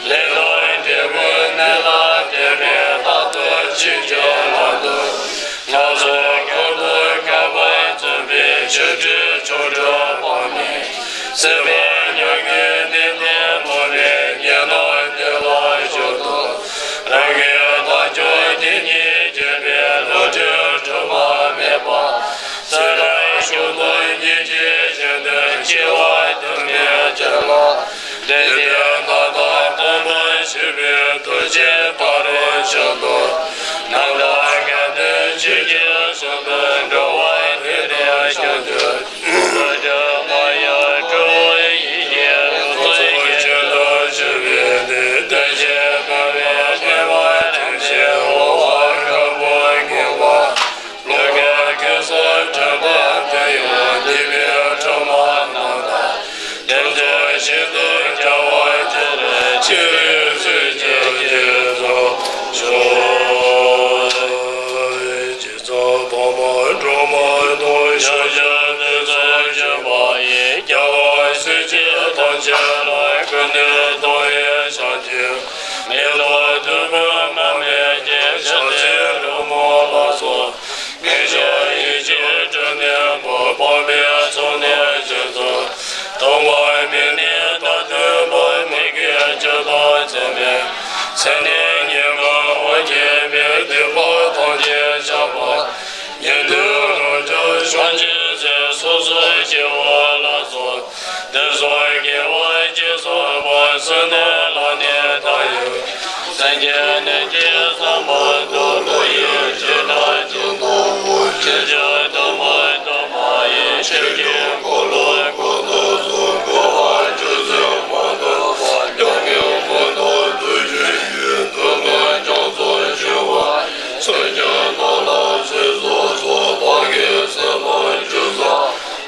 ལས་དང་འབྲས་བུའི་གནས་ལ་དད་པས་རྟག་ཏུ་ཆོས་ཀྱི་ལམ་དུ། སྣ་ཚོགས་ཁམས་དང་ཁམས་པར་བརྩོན་པའི་ཆོ་འཕྲུལ་མཆོག་སྒྲུབ་པ་ནི། སྲིད་པ་མྱ་ངན་འདས་ནས་སློང་བའི་ཉེ་ལམ་བདེ་བ་མཆོག་ཏུ། རང་གི་ལྟ་སྐྱོང་དེ་ཉིད་བྱེད་པའི་བློ་གྲོས་ཁྲོ་མ་མེད་པ། སྲིད་པའི་ཕྱོགས་དང་ཉིད་ཀྱི་ཞིང་དུ་སྐྱེ་བ་དུ་མའི་རྒྱ་ལ། དེ་ལྟའི་ལྷ་དང་དམ་པ་ཆོས་པའི་ཐུགས་རྗེ་ཕ་རོལ་ཕྱིན་དང་། རྣམ་དག་དགའ་ལྡན་ཆོས་ཀྱི་ཞིང་དུ་འགྲོ་བ་དེ་དང་ཞིང་དུ། བློ་གྲོས་མ་ཡལ་སྤྲོ་བའི་ཡིད་ཀྱིས་ཚོགས་ཆེན་དུ་ཞུགས་པའི་དེ། དེ་བཞིན་སྨྲ་བའི་སྨྲ་བ་ཐམས་ཅད་འོ་བ་དཀར་པོ་ངེས་པ། ལོ་ཀ་ཀུན་གསལ་དྲན་པ་དེ་ཡང་འདས་པའི་ཕྲ་མ་རྣམས་དང་། དེ་ཚོ་ཞིང་དུ་སྦྱར་བར་བྱ་བའི་ཕྱིར་རིགས་ཚུལ་གྱི་རྗེས་སུ་ཤོག་ཅེས་བྱ་བ་སྒྲོལ་མ་དང་ཤཱཀྱ་དེ་ཚོ་བཞུགས་པ་ཡི། རྒྱལ་བ་སྲས་བཅས་ཐམས་ཅད་ལ་ཀུན་ནས་བསྟོད་པའི་ཕྱག་རྒྱའི། མེ་ཏོག་བདུན་པོ་མར་མེ་བརྒྱན། ཕྱག་འཚལ་ལྷ་མོ་ལ་སོགས། ངེས་འབྱུང་ཡིད་ཀྱི་སྤྲིན་ནས་འབབ། དཔག་མེད་ཚོགས་ནི་རྒྱ་མཚོ། སྟོང་པ་མེ་ནི་རྟ་བདུན་པོ། མི་དགེ་བཅུ་དང་མཚམས་མེད། མཚན་ནི་ཉི་མ་འོད་ཀྱི་མེ། སྡིག་པ་ཐམས་ཅད་བཤགས་པ། ཉན་ཐོས་རབ་འབྱམས་བྱང་ཆུབ་སེམས། སོ་སོའི་སྐྱེ་བོ་ལ་སོགས། དེ་ཚོ་དགེ་བ་ཇི་སྙེད་པ། བསོད་ནམས་ལ་ནི་བདག་ཡི། སངས་རྒྱས་ནི་ཇི་ཙམ་པ་འདུག། ཀླུ་ཡི་རྗེ་བྲག་ཅན་དང་པོ། ཆོས་ཀྱི་དུམ་བུ་དུ་མ་ཡིས། ཆོས་ཀྱི་འཁོར་ལོ་བསྐོར་དུ་གསོལ། འཁོར་བ་རྒྱུད་ཚོད་མ་ཐུབ་པ། ཡབ་ཡུམ་བུ་དང་བདུད་ཀྱི་ཡུལ། དུག་ལྔའི་རྒྱ་མཚོར་ཞུགས་པ། སེམས་ཅན་རྣམས་ལ་ཚེ་སྲོག་སོགས། བདག་གིས་སེམས་ལ་ཞུགས་ས།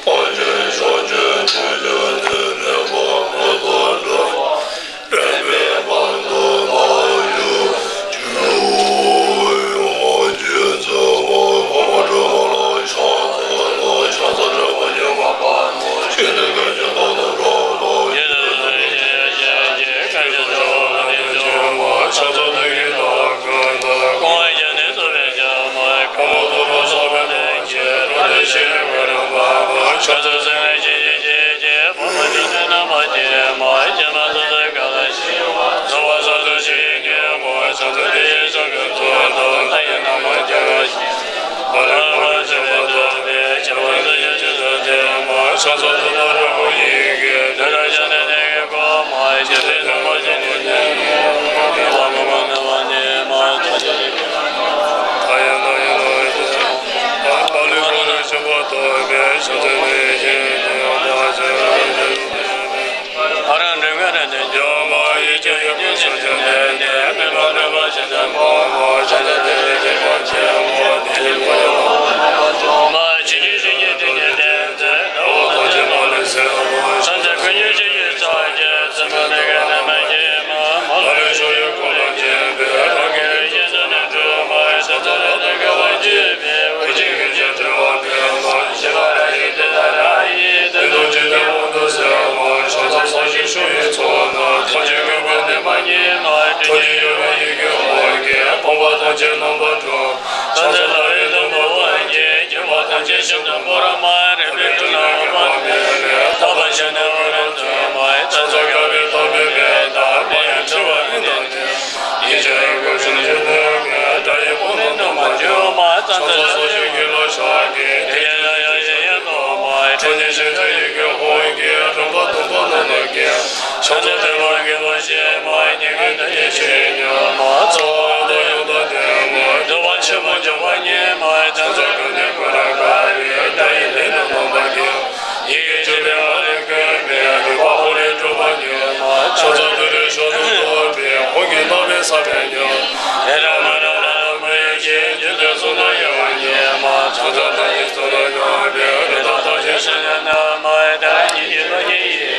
ཕར་ཕྱིན་ཞབས་ཀྱི་ཆོས་ཀྱི་དེ། རིམ་པ་མ་ཐོབ་འགྲོ་བ། རིམ་པས་བར་དུ་བདག་བཞུགས། ཆོས་ཀྱི་ཚེ་མ་གོང་མ་སྒྲོལ་མ་ལ་ཕྱག་འཚལ་ལོ། ཕྱག་འཚལ་སྒྲོལ་མ་ཉིད་མ་པ་ནོ། ཆོས་ནི་གང་ཞིག་བདག་ལ་སྒྲོལ་མ་ཡིས། དེ་ཚོ་ཞིང་གི་ཞིང་གཤེགས་ཀྱི། སྐད་ཅིག་བྱ་བ་ལ་ནི་བྱ་བ། ཕྱག་འཚལ་བདུད་ཀྱི་སྟོབས་ཀུན་དང་། སྐོང་བ་བརྒྱ་ནི་བསྲུང་བའི་ཕྱག་མ། ཕུང་པོ་དུད་འགྲོ་གསོད་པའི་ལྷ་ཆེན། རབ་ཏུ་ཕྱིར་འགྲོ་རིམ་པ་མ། ཕྱག་འཚལ་སྲིད་པའི་ཆོས་ཀྱི་སྐྱེས་ཀྱི། འཕགས་པ་སྟེང་གནས་རྣམ་པར་རྒྱལ་མ། སྐྱེལ་མ་སོ་སོའི་ཁ་ལ་ཞིག་པ། རྫོགས་པ་སངས་རྒྱས་ཆོས་ཀྱི་སྙིང་པོ། ཕྱག་འཚལ་དེ་ཡི་ཕྱག་གི་མཚོན་དུ། ལྷ་ཡི་རྣམ་པར་རྒྱལ་བ་ཞིག། མ་ལུས་པ་ལ་སྤྱན་པ་ཐོབ་པའི། ཁྱབ་པ་སངས་རྒྱས་ཆོས་ཀྱི་ཐེག་པ། ཕྱག་འཚལ་ཏུཏྟཱ་ར་ཧཱུྃ་ཡི་གེ། དེ་ལྟར་ཕྱག་ནི་ནི་གི་གོ་མ། ཞབས་པད་བརྟན་པ་ཅན་ནི་ནི། མི་ལ་མི་མ་མི་ལ་ནི་མ། ཐམས་ཅད་ཡོད་པའི་ཐ་ཡ་ན་ཡ་ན་ཡ། མ་ལུས་པ་ལ་སྤྱན་པ་ཐོབ་པའི། ཕྱག་འཚལ་ནི་ཡི་གེ། ཨ་ར་འདྲེ་ག་ར་ནི་འཇོམས་པ། ཡེ་ཤེས་ཡེ་ཤེས་ཕྱག་ཆེན་ལས་ནི། མི་ཕམ་འདྲེན་པ་ཤིན་ཏུ་མང་པོ། ཕྱག་འཚལ་དེ་ལས་སྐྱེས་པ་ཆེན་པོ། དེ་ཡི་ཕོ་ཉ་ལ་སོགས་པ་ཆེན་པོ་དེ་ཉིད་ཀྱི་སྟེང་དུ། ཟླ་བ་ཐམས་ཅད་མ་ལུས་སེར་པོར་བྱོན། ཐམས་ཅད་ཀུན་གྱི་རྗེས་སུ་ཆགས་ཀྱི། སྲིད་པ་མི་དགེ་ནད་མེད་ཀྱི་མ། མ་ལུས་ཕྱོགས་བཅུའི་འཁོར་ལོ་བརྒྱན་པའི། རང་གི་རིགས་ཅན་དུ་ནི་སྤྲུལ་པ། ཤ་ཚ་རོ་ཏ་དགའ་བ་བརྗིད་པའི། དབུགས་ཀྱི་ཀུན་གྱི་སྤྲུལ་པ་ཕུན་ཚོགས། ཞི་བ་ར་ཧི་ཏི་ད་ར་ཧི། དེ་དང་གཅིག་སྟེ་དབང་དུ་གསོལ་བ། ཕྱག་འཚལ་ས་གཞི་བྱུང་བའི་ཚོགས་རྣམས། ཐམས་ཅད་བཀོད་པའི་བདེན་པ་ཉིད་མ། ཁྲོ་གཉེར་གཡོ་བའི་ཡི་གེ་ཧཱུྃ་གིས། ཕོངས་པ་ཐམས་ཅད་རྣམ་པར་སྒྲོལ། ཕྱག་འཚལ་ལྷ་ཡི་དུམ་བུ་དབང་གིས། སྐྱེ་བ་ཐམས་ཅད་ཤིན་ཏུ་བོར་བ། རིག་པའི་འཁྲུལ་སྣང་འོད་དཔག་མེད་ལས། ཐོབ་པ་ཤིན་ཏུ་འོད་རབ་མཚུངས་མ། ཕྱག་འཚལ་དཀར་པོའི་ཐོད་པའི་མེ་ལྟར། མ་ཡང་འཁྲུལ་བ་རིག་སྟོང་ནས། ཡེ་ཤེས་ཡི་གེ་བྱིན་གྱིས་བརླབས་པས། དགྲ་ཡི་དཔུང་དང་ནུ་མ་འཇོམས་མ། ཕྱག་འཚལ་ས་གཞིའི་དཀྱིལ་ལ་ཕྱག་གི། དེ་ཡི་ལྷ་ཡང་ཞིང་ཡང་ཐོབ་མ། ཁྲོ་གཉེར་ཞི་བྱེད་ཡི་གེ་ཧཱུྃ་གིས། རིམ་པ་བདུན་པོ་རྣམས་ལ་བཀལ། ཕྱག་འཚལ་བདེ་བ་རྒྱས་པར་བྱེད་མ། ཉེས་དམིགས་དེ་ཉིད་ཞི་བའི་ཉམས་མ། ཚོགས་དབང་དང་ཡང་དག་ལྡན་མ། འདུལ་བ་ཆེན་པོ་འཇོམས་པ་ ཉིད་མ་ཡི་དོན་རྫོགས་ཀུན་ནས་ཀུན་རང་དགའ་བའི་བརྡ་ཡི་ལས་རྣམས་སྟོང་པ་ཉིད། ཡི་གེ་བཅུ་པའི་ངག་ལས་གོས་པའི་རིག་པ་ཕུང་ལས་གྲུབ་པ་ཉིད་མ། ཕྱག་འཚལ་ཏུ་རེ་ཤོག་ཏུ་བསྟོད་པའི་ཧཱུྃ་གི་རྣམ་པའི་ས་བོན་ཉིད། ཡི་རང་མི་རང་ལ་ལ་མི་ཡི་ཆེ་འཇིག་རྟེན་གསུམ་དུ་ཡལ་བ་ཉིད་མ། ཕྱག་འཚལ་བདག་ཉིད་གཙུག་ལག་སྙོམས་པའི་རིགས་དང་ཐམས་ཅད་ཞི་གནས་རྣམས་མ་ཡི་དོན་ཉིད་ཀྱི་ཐུགས་རྗེ་ཡིས།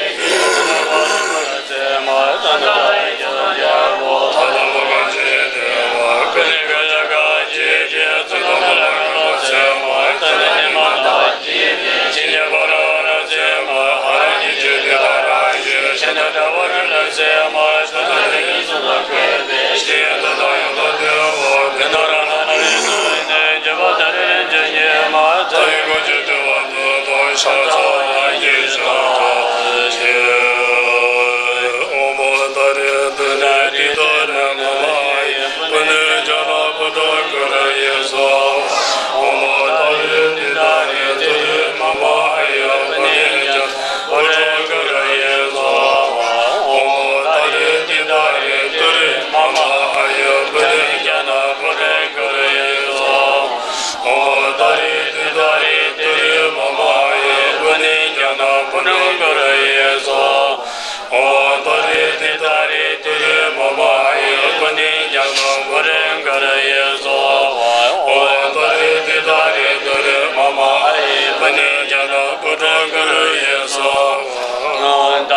ཨོཾ་ཏཱ་རེ་ཏི་ཏཱ་རེ་ཏི་རེ་མ་མ་ཨཱ་ཡེ་པཎྜི་ཏ་ན་བུདྡྷ་ཀུ་རུ་ཡེ་སྭཱ་ཧཱ། ཨོཾ་ཏཱ་རེ་ཏི་ཏཱ་རེ་ཏི་རེ་མ་མ་ཨཱ་ཡེ་པཎྜི་ཏ་ན་བུདྡྷ་ཀུ་རུ་ཡེ་སྭཱ་ཧཱ། ཨོཾ་ཏཱ་རེ་ཏི་ཏཱ་རེ་ཏི་རེ་མ་མ་ཨཱ་ཡེ་པཎྜི་ཏ་ན་བུདྡྷ་ཀུ་རུ་ཡེ་སྭཱ་ཧཱ། ཨོཾ་ཏཱ་རེ་ཏི་ཏཱ་རེ་ཏི་རེ་མ་མ་ཨཱ་ཡེ་པཎྜི་ཏ་ན་བུདྡྷ་ཀུ་རུ་ཡེ་སྭཱ་ཧཱ། ཨོཾ་ཏཱ་རེ་ཏི་ཏཱ་རེ་ཏི་རེ་མ་མ་ཨཱ་ཡེ་པཎྜི་ཏ་ན་བུདྡྷ་ཀུ་རུ་ཡེ་སྭཱ་ཧཱ། ཨོཾ་ཏཱ་རེ་ཏི་ཏཱ་རེ་ཏི་རེ་མ་མ་ཨཱ་ཡེ་པཎྜི་ཏ་ན་བུདྡྷ་ཀུ་རུ་ཡེ་སྭཱ་ཧཱ། ཨོཾ་ཏཱ་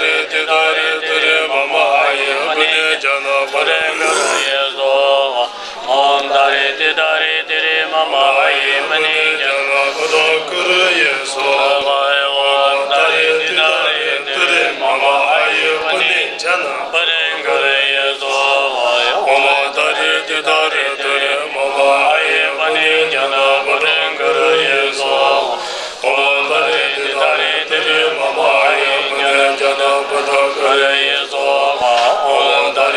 རེ་ཏི་ཏཱ་རེ་ཏི་རེ་མ་མ་ཨཱ་ཡེ་པཎྜི་ཏ་ན་བུདྡྷ་ཀུ་རུ་ཡེ་སྭཱ་ཧཱ། ཨོཾ་ཏཱ་རེ་ཏི་ཏཱ་རེ་ཏི་རེ་མ་མ་ཨཱ་ཡེ་པཎྜི་ཏ་ན་བུདྡྷ་ཀུ་རུ་ཡེ་སྭཱ་ཧཱ། ཨོཾ་ཏཱ་རེ་ཏི་ཏཱ་རེ་ཏི་རེ་མ་མ་ཨཱ་ཡེ་པཎྜི་ཏ་ན་བུདྡྷ་ཀུ་རུ་ཡེ་སྭཱ་ཧཱ། ཨོཾ་ཏཱ་རེ་ཏི་ཏཱ་རེ་ཏི་རེ་མ་མ་ཨཱ་ཡེ་པཎྜི་ཏ་ན་བུདྡྷ་ཀུ་རུ་ཡེ་སྭཱ་ཧཱ། ཨོཾ་ཏཱ་རེ་ཏི་ཏཱ་རེ་ཏི་རེ་མ་མ་ཨཱ་ཡེ་པཎྜི་ཏ་ན་བུདྡྷ་ཀུ་རུ་ཡེ་སྭཱ་ཧཱ། ཨོཾ་ཏཱ་རེ་ཏི་ཏཱ་རེ་ཏི་རེ་མ་མ་ཨཱ་ཡེ་པཎྜི་ཏ་ན་བུདྡྷ་ཀུ་རུ་ཡེ་སྭཱ་ཧཱ། ཨོཾ་ཏཱ་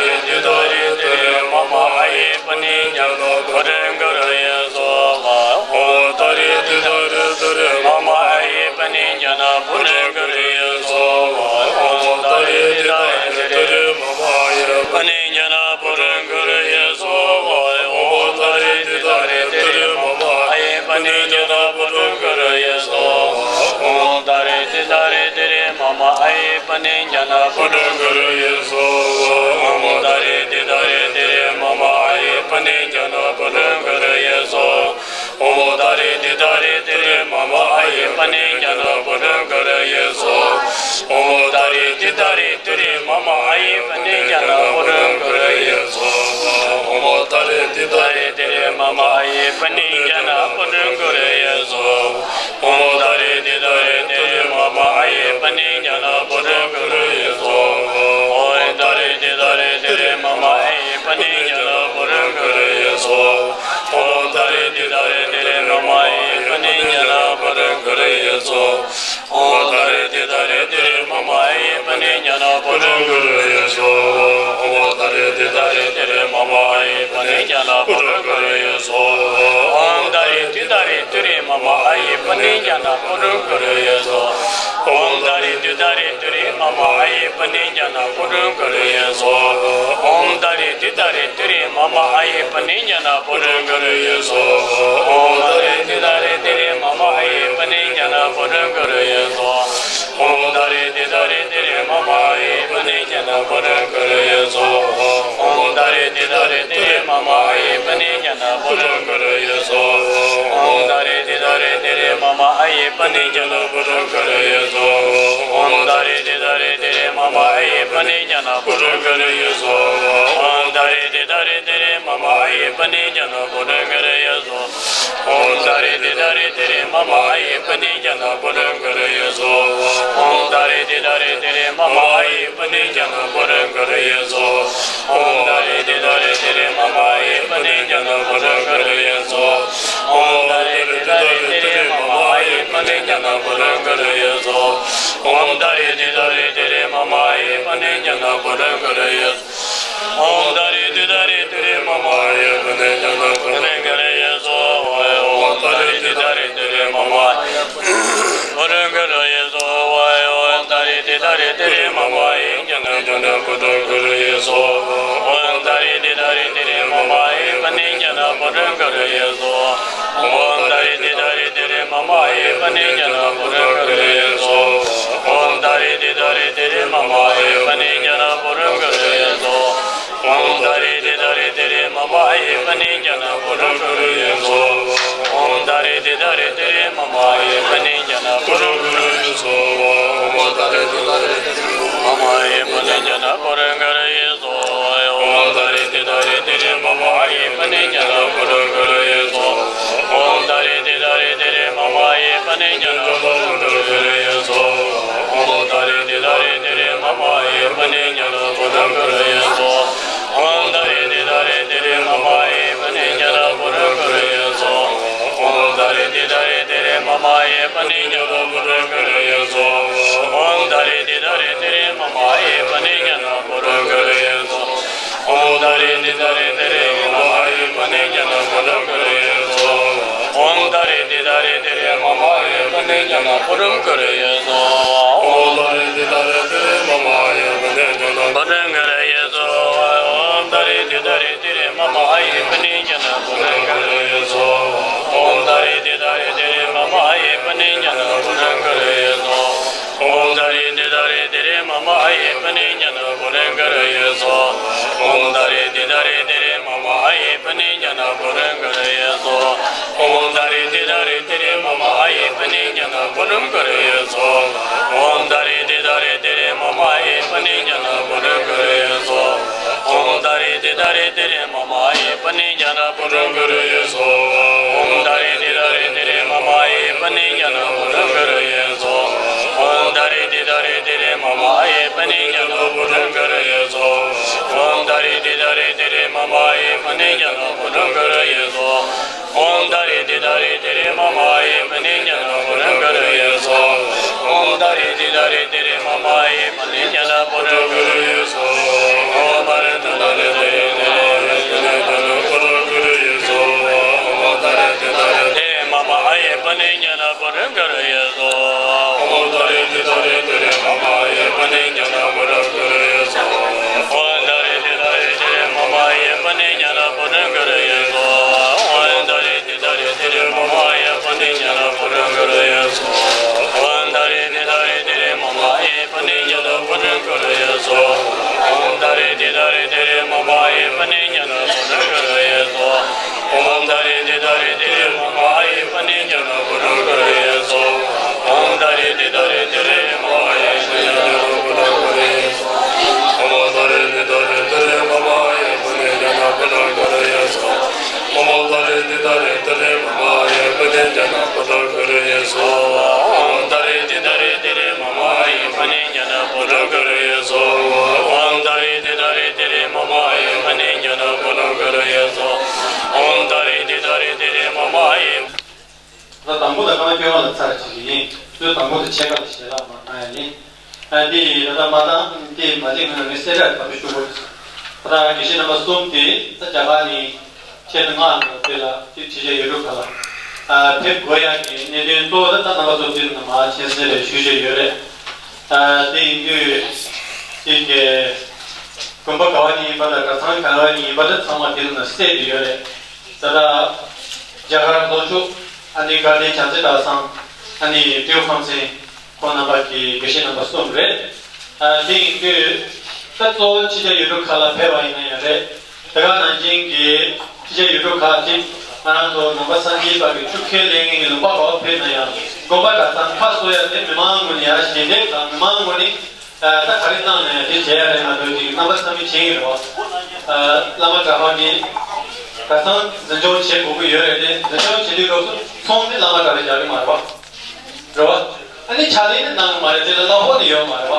རེ་ཏི་ཏཱ་རེ་ཏི་རེ་མ་མ་ཨཱ་ཡེ་པཎྜི་ཏ་ན་བུདྡྷ་ཀུ་རུ་ཡེ་སྭཱ་ཧཱ། ཨོཾ་ཏཱ་རེ་ཏི་ཏཱ་རེ་ཏི་རེ་མ་མ་ཨཱ་ཡེ་པཎྜི་ཏ་ན་བུདྡྷ་ཀུ་རུ་ཡེ་སྭཱ་ཧཱ། ཨོཾ་ཏཱ་རེ་ཏི་ཏཱ་རེ་ཏི་རེ་མ་མ་ཨཱ་ཡེ་པཎྜི་ཏ་ན་བུདྡྷ་ཀུ་རུ་ཡེ་སྭཱ་ཧཱ། ཨོཾ་ཏཱ་རེ་ཏི་ཏཱ་རེ་ཏི་རེ་མ་མ་ཨཱ་ཡེ་པཎྜི་ཏ་ན་བུདྡྷ་ཀུ་རུ་ཡེ་སྭཱ་ཧཱ། ཨོཾ་ཏཱ་རེ་ཏི་ཏཱ་རེ་ཏི་རེ་མ་མ་ཨཱ་ཡེ་པཎྜི་ཏ་ན་བུདྡྷ་ཀུ་རུ་ཡེ་སྭཱ་ཧཱ། ཨོཾ་ཏཱ་རེ་ཏི་ཏཱ་རེ་ཏི་རེ་མ་མ་ཨཱ་ཡེ་པཎྜི་ཏ་ན་བུདྡྷ་ཀུ་རུ་ཡེ་སྭཱ་ཧཱ། ཨོཾ་ཏཱ་རེ་ཏི་ཏཱ་རེ་ཏི་རེ་མ་མ་ཨཱ་ཡེ་པཎྜི་ཏ་ན་བུདྡྷ་ཀུ་རུ་ཡེ་སྭཱ་ཧཱ། ཨོཾ་ཏཱ་རེ་ཏི་ཏཱ་རེ་ཏི་རེ་མ་མ་ཨཱ་ཡེ་པཎྜི་ཏ་ན་བུདྡྷ་ཀུ་རུ་ཡེ་སྭཱ་ཧཱ། ཨོཾ་ཏཱ་རེ་ཏི་ཏཱ་རེ་ཏི་རེ་མ་མ་ཨཱ་ཡེ་པཎྜི་ཏ་ན་བུདྡྷ་ཀུ་རུ་ཡེ་སྭཱ་ཧཱ། ཨོཾ་ཏཱ་རེ་ཏི་ཏཱ་རེ་ཏི་རེ་མ་མ་ཨཱ་ཡེ་པཎྜི་ཏ་ན་བུདྡྷ་ཀུ་རུ་ཡེ་སྭཱ་ཧཱ། ཨོཾ་ཏཱ་རེ་ཏི་ཏཱ་རེ་ཏི་རེ་མ་མ་ཨཱ་ཡེ་པཎྜི་ཏ་ན་བུདྡྷ་ཀུ་རུ་ཡེ་སྭཱ་ཧཱ། ཨོཾ་ཏཱ་རེ་ཏི་ཏཱ་རེ་ཏི་རེ་མ་མ་ཨཱ་ཡེ་པཎྜི་ཏ་ན་བུདྡྷ་ཀུ་རུ་ཡེ་སྭཱ་ཧཱ། ཨོཾ་ཏཱ་རེ་ཏི་ཏཱ་རེ་ཏི་རེ་མ་མ་ཨཱ་ཡེ་པཎྜི་ཏ་ན་བུདྡྷ་ཀུ་རུ་ཡེ་སྭཱ་ཧཱ། ཨོཾ་ཏཱ་རེ་ཏི་ཏཱ་རེ་ཏི་རེ་མ་མ་ཨཱ་ཡེ་པཎྜི་ཏ་ན་བུདྡྷ་ཀུ་རུ་ཡེ་སྭཱ་ཧཱ། ཨོཾ་ཏཱ་རེ་ཏི་ཏཱ་རེ་ཏི་རེ་མ་མ་ཨཱ་ཡེ་པཎྜི་ཏ་ན་བུདྡྷ་ཀུ་རུ་ཡེ་སྭཱ་ཧཱ། ཨོཾ་ཏཱ་རེ་ཏི་ཏཱ་རེ་ཏི་རེ་མ་མ་ཨཱ་ཡེ་པཎྜི་ཏ་ན་བུདྡྷ་ཀུ་རུ་ཡེ་སྭཱ་ཧཱ། ཨོཾ་ཏཱ་རེ་ཏི་ཏཱ་རེ་ཏི་རེ་མ་མ་ཨཱ་ཡེ་པཎྜི་ཏ་ན་བུདྡྷ་ཀུ་རུ་ཡེ་སྭཱ་ཧཱ། ཨོཾ་ཏཱ་རེ་ཏི་ཏཱ་རེ་ཏི་རེ་མ་མ་ཨཱ་ཡེ་པཎྜི་ཏ་ན་བུདྡྷ་ཀུ་རུ་ཡེ་སྭཱ་ཧཱ། ཨོཾ་ཏཱ་རེ་ཏི་ཏཱ་རེ་ཏི་རེ་མ་མ་ཨཱ་ཡེ་པཎྜི་ཏ་ན་བུདྡྷ་ཀུ་རུ་ཡེ་སྭཱ་ཧཱ། ཨོཾ་ཏཱ་རེ་ཏི་ཏཱ་རེ་ཏི་རེ་མ་མ་ཨཱ་ཡེ་པཎྜི་ཏ་ན་བུདྡྷ་ཀུ་རུ་ཡེ་སྭཱ་ཧཱ། ཨོཾ་ཏཱ་རེ་ཏི་ཏཱ་རེ་ཏི་རེ་མ་མ་ཨཱ་ཡེ་པཎྜི་ཏ་ན་བུདྡྷ་ཀུ་རུ་ཡེ་སྭཱ་ཧཱ། ཨོཾ་ཏཱ་རེ་ཏི་ཏཱ་རེ་ཏི་རེ་མ་མ་ཨཱ་ཡེ་པཎྜི་ཏ་ན་བུདྡྷ་ཀུ་རུ་ཡེ་སྭཱ་ཧཱ། ཨོཾ་ཏཱ་རེ་ཏི་ཏཱ་རེ་ཏི་རེ་མ་མ་ཨཱ་ཡེ་པཎྜི་ཏ་ན་ ཉ་ན་པུ་ཏུ་ཀུ་རུ་ཡེ་སོ། ཨོཾ་ཏཱ་རེ་ཏི་ཏཱ་རེ་ཏི་རེ་མ་མ་ཧེ་པ་ཎི་ཉ་ན་པུ་ཏུ་ཀུ་རུ་ཡེ་སོ། ཨོཾ་ཏཱ་རེ་ཏི་ཏཱ་རེ་ཏི་རེ་མ་མ་ཧེ་པ་ཎི་ཉ་ན་པུ་ཏུ་ཀུ་རུ་ཡེ་སོ། ཨོཾ་ཏཱ་རེ་ཏི་ཏཱ་རེ་ཏི་རེ་མ་མ་ཧེ་པ་ཎི་ཉ་ན་པུ་ཏུ་ཀུ་རུ་ཡེ་སོ། ཨོཾ་ཏཱ་རེ་ཏི་ཏཱ་རེ་ཏི་རེ་མ་མ་ཧེ་པ་ཎི་ཉ་ན་པུ་ཏུ་ཀུ་རུ་ཡེ་སོ། ཨོཾ་ཏཱ་རེ་ཏི་ཏཱ་རེ་ཏི་རེ་མ་མ་ཧེ་པ་ཎི་ཉ་ན་པུ་ཏུ་ཀུ་རུ་ཡེ་སོ། ཨོཾ་ཏཱ་རེ་ཏི་ཏཱ་རེ་ཏི་རེ་མ་མ་ཧེ་པ་ཎི་ཉ་ན་པུ་ཏུ་ཀུ་རུ་ཡེ་སོ། ཨོཾ་ཏཱ་རེ་ཏི་ཏཱ་རེ་ཏི་རེ་མ་མ་ཧེ་པ་ཎི་ཉ་ན་པུ་ཏུ་ཀུ་རུ་ཡེ་སོ། ཨོཾ་ཏཱ་རེ་ཏི་ཏཱ་རེ་ཏི་རེ་མ་མ་ཧེ་པ་ཎི་ཉ་ན་པུ་ཏུ་ཀུ་རུ་ཡེ་སོ། ཨོཾ་ཏཱ་རེ་ཏི་ཏཱ་རེ་ཏི་རེ་མ་མ་ཧེ་པ་ཎི་ཉ་ན་པུ་ཏུ་ཀུ་རུ་ཡེ་སོ། ཨོཾ་ཏཱ་རེ་ཏི་ཏཱ་རེ་ཏི་རེ་མ་མ་ཧེ་པ་ཎི་ཉ་ན་པུ་ཏུ་ཀུ་རུ་ཡེ་སོ། ཨོཾ་ཏཱ་རེ་ཏི་ཏཱ་རེ་ཏི་རེ་མ་མ་ཧེ་པ་ཎི་ཉ་ན་པུ་ཏུ་ཀུ་རུ་ཡེ་སོ། ཨོཾ་ཏཱ་རེ་ཏི་ཏཱ་རེ་ཏི་རེ་མ་མ་ཧེ་པ་ཎི་ཉ་ན་པུ་ཏུ་ཀུ་རུ་ཡེ་སོ། ཨོཾ་ཏཱ་རེ་ཏི་ཏཱ་རེ་ཏི་རེ་མ་མ་ཧེ་པ་ཎི་ཉ་ན་པུ་ཏུ་ཀུ་རུ་ཡེ་སོ། ཨོཾ་ཏཱ་རེ་ཏི་ཏཱ་རེ་ཏི་རེ་མ་མ་ཧེ་པ་ཎི་ཉ་ན་པུ་ཏུ་ཀུ་རུ་ཡེ་སོ། ཨོཾ་ཏཱ་རེ་ཏི་ཏཱ་རེ་ཏི་རེ་མ་མ་ཧེ་པ་ཎི་ཉ་ན་པུ་ཏུ་ཀུ་རུ་ཡེ་སོ། ཨོཾ་ཏཱ་རེ་ཏི་ཏཱ་རེ་ཏི་རེ་མ་མ་ཧེ་པ་ཎི་ཉ་ན་པུ་ཏུ་ཀུ་རུ་ཡེ་སོ། ཨོཾ་ཏཱ་རེ་ཏི་ཏཱ་རེ་ཏི་རེ་མ་མ་ཧེ་པ་ཎི་ཉ་ན་པུ་ཏུ་ཀུ་རུ་ཡེ་སོ། ཨོཾ་ཏཱ་རེ་ཏི་ཏཱ་རེ་ཏི་རེ་མ་མ་ཧེ་པ་ཎི་ཉ་ན་པུ་ཏུ་ཀུ་རུ་ཡེ་སོ། ཨོཾ་ཏཱ་རེ་ཏི་ཏཱ་རེ་ཏི་རེ་མ་མ་ཧེ་པ་ཎི་ཉ་ན་པུ་ཏུ་ཀུ་རུ་ཡེ་སོ། ཨོཾ་ཏཱ་རེ་ཏི་ཏཱ་རེ་ཏི་རེ་མ་མ་ཧེ་པ་ཎི་ཉ་ན་པུ་ཏུ་ཀུ་རུ་ཡེ་སོ། ཨོཾ་ཏཱ་རེ་ཏི་ཏཱ་རེ་ཏི་རེ་མ་མ་ཧེ་པ་ཎི་ཉ་ན་པུ་ཏུ་ཀུ་རུ་ཡེ་སོ། ཨོཾ་ཏཱ་རེ་ཏི་ཏཱ་རེ་ཏི་རེ་མ་མ་ཧེ་པ་ཎི་ཉ་ན་པུ་ཏུ་ཀུ་རུ་ཡེ་སོ། ཨོཾ་ཏཱ་རེ་ཏི་ཏཱ་རེ་ཏི་རེ་མ་མ་ཧེ་པ་ཎི་ཉ་ན་པུ་ཏུ་ཀུ་རུ་ཡེ་སོ། ཨོཾ་ཏཱ་རེ་ཏི་ཏཱ་རེ་ཏི་རེ་མ་མ་ཧེ་པ་ཎི་ཉ་ན་པུ་ཏུ་ཀུ་རུ་ཡེ་སོ། ཨོཾ་ཏཱ་རེ་ཏི་ཏཱ་རེ་ཏི་རེ་མ་མ་ཧེ་པ་ཎི་ཉ་ན་པུ་ཏུ་ཀུ་རུ་ཡེ་སོ། ཨོཾ་ཏཱ་རེ་ཏི་ཏཱ་རེ་ཏི་རེ་མ་མ་ཧེ་པ་ཎི་ཉ་ན་པུ་ཏུ་ཀུ་རུ་ཡེ་སོ། ཨོཾ་ཏཱ་རེ་ཏི་ཏཱ་རེ་ཏི་རེ་མ་མ་ཧེ་པ་ཎི་ཉ་ན་པུ་ཏུ་ཀུ་རུ་ཡེ་སོ། ཨོཾ་ཏཱ་རེ་ཏི་ཏཱ་རེ་ཏི་རེ་མ་མ་ཧེ་པ་ཎི་ཉ་ན་པུ་ཏུ་ཀུ་རུ་ཡེ་སོ། ཨོཾ་ཏཱ་རེ་ཏི་ཏཱ་རེ་ཏི་རེ་མ་མ་ཧེ་པ་ཎི་ཉ་ན་པུ་ཏུ་ཀུ་རུ་ཡེ་སོ། ཨོཾ་ཏཱ་རེ་ཏི་ཏཱ་རེ་ཏི་རེ་མ་མ་ཧེ་པ་ཎི་ཉ་ན་པུ་ཏུ་ཀུ་རུ་ཡེ་སོ། ཨོཾ་ཏཱ་རེ་ཏི་ཏཱ་རེ་ཏི་རེ་མ་མ་ཧེ་པ་ཎི་ཉ་ན་པུ་ཏུ་ཀུ་རུ་ཡེ་སོ། ཨོཾ་ཏཱ་རེ་ཏི་ཏཱ་རེ་ཏི་རེ་མ་མ་ཧེ་པ་ཎི་ཉ་ན་པུ་ཏུ་ཀུ་རུ་ཡེ་སོ། ཨོཾ་ཏཱ་རེ་ཏི་ཏཱ་རེ་ཏི་རེ་མ་མ་ཧེ་པ་ཎི་ཉ་ན་པུ་ཏུ་ཀུ་རུ་ཡེ་སོ། ཨོཾ་ཏཱ་རེ་ཏི་ཏཱ་རེ་ཏི་རེ་མ་མ་ཧེ་པ་ཎི་ཉ་ན་པུ་ཏུ་ཀུ་རུ་ཡེ་སོ། ཨོཾ་ཏཱ་རེ་ཏི་ཏཱ་རེ་ཏི་རེ་མ་མ་ཧེ་པ་ཎི་ཉ་ན་པུ་ཏུ་ཀུ་རུ་ཡེ་སོ། ཨོཾ་ཏཱ་རེ་ཏི་ཏཱ་རེ་ཏི་རེ་མ་མ་ཧེ་པ་ཎི་ཉ་ན་པུ་ཏུ་ཀུ་རུ་ཡེ་སོ། ཨོཾ་ཏཱ་རེ་ཏི་ཏཱ་རེ་ཏི་རེ་མ་མ་ཧེ་པ་ཎི་ཉ་ན་པུ་ཏུ་ཀུ་རུ་ཡེ་སོ། ཨོཾ་ཏཱ་རེ་ཏི་ཏཱ་རེ་ཏི་རེ་མ་མ་ཧེ་པ་ཎི་ཉ་ན་པུ་ཏུ་ཀུ་རུ་ཡེ་སོ། ཨོཾ་ཏཱ་རེ་ཏི་ཏཱ་རེ་ཏི་རེ་མ་མ་ཧེ་པ་ཎི་ཉ་ན་པུ་ཏུ་ཀུ་རུ་ཡེ་སོ། ཨོཾ་ཏཱ་རེ་ཏི་ཏཱ་རེ་ཏི་རེ་མ་མ་ཧེ་པ་ཎི་ཉ་ན་པུ་ཏུ་ཀུ་རུ་ཡེ་སོ། ཨོཾ་ཏཱ་རེ་ཏི་ཏཱ་རེ་ཏི་རེ་མ་མ་ཧེ། ད་དང་པོ་དང་སྐར་མ་སྐྱོ་བ་ལ་ཚར་གཅིག་ཡིན། ཚུལ་དང་པོ་དང་ཕྱེད་ཀ་ལ་ཞལ་ལག་མ་གནང་ཡ་ཡིན། ཨ་དེ་ཡིན་ད་ལྟ་མ་བཏང་དེ་མ་བྱེད་ངོས་ནས་གསལ་བསྒྲགས་དམ་པོ་ཞུ་དགོས། ད་ལྟ་དགེ་བཤེས་རྣམ་པ་གསུམ་དེ་ད་རྒྱ་གར་ནས་ཆེད་དུ་མངགས་ནས་དེ་ལ་དེ་ཁྲིད་བྱ་ཡོད་རུ་ཁ་ལ་ཨ་ཕེབས་དགོས་ཡ་གི་གནད་དོན་གཙོ་བོ་ད་ད་རྣམ་པ་ཚོ་དེ་ནང་མ་ཆེད་གསལ་རེ་ཞུ་བྱ་ཡོད་རེད། ཨ་དེ་ཡིན་དུས་དེ་གི་དགོན་པ་ག་བ་ནས་ཡིན་པ་དང་གྲྭ་ཚང་ག་བ་ནས་ཡིན་པ་དང་ཚང་མ་དེ་ལ་ན་གསལ་དུ་ཡོད་རེད། ད་ལྟ་རྒྱ་གར་ལྷོ་ཕྱོགས་ཨ་ནི་དགའ་ལྡན་བྱང་རྩེ་གྲྭ་ཚང་ཨ་ནི་སྤྲེའུ་ཁམས་ཚན་ཁོང་རྣམ་པ་གི་དགེ་བཤེས་རྣམ་པ་གསུམ་རེད། ཨ་དེ་ཡིན་དུས་ད་གཙོ་བོ་ཕྱི་རྒྱལ་ཡུལ་གྲུ་ཁག་ལ་ཕེབས་པ་ཡིན་ན་ཡང་རེད། དེ་ག་ནང་བཞིན་གྱི་ཕྱི་རྒྱལ་ཡུལ་གྲུ་ཁག་ཅིག་ང་རང་ཚོ་ནང་པ་སངས་རྒྱས་པ་གི་ཆོས་ཁས་ལེན་མཁན་གྱི་ལུང་པ་ག་བ་ཕེབས་ན་ཡང་དགོན་པ་གྲྭ་ཚང་ཁ་གསོ་ཡ་དེ་མི་མང་ངོས་ནས་ཡ་ཞལ་འདེབས་དང་མི་མང་ངོས་ནས། ད་ག་རེ་གནང་ནས་དེ་བྱས་ཡ་རེད་ང་ཚོའི་དེ་རྣམ་པ་ཚང་མས་མཁྱེན་གྱི་རེད་བ། བླ་མ་གྲྭ་པ་ནི་གྲྭ་ཚང་འཛིན་སྐྱོང་བྱེད་དགོས་ཀྱི་ཡོད་རེད་དེ་འཛིན་སྐྱོང་བྱེད་དུས་སྐབས་སུ་ཚོང་དེ་བླ་མ་གྲྭ་པས་རྒྱག་གི་མ་རེད་བ། རེད་བ། ཨ་ནི་ཕྱག་ལེན་ནི་གནང་གི་མ་རེད་དེ་ལ་གླ་ཕོགས་ནི་ཡོད་མ་རེད་བ།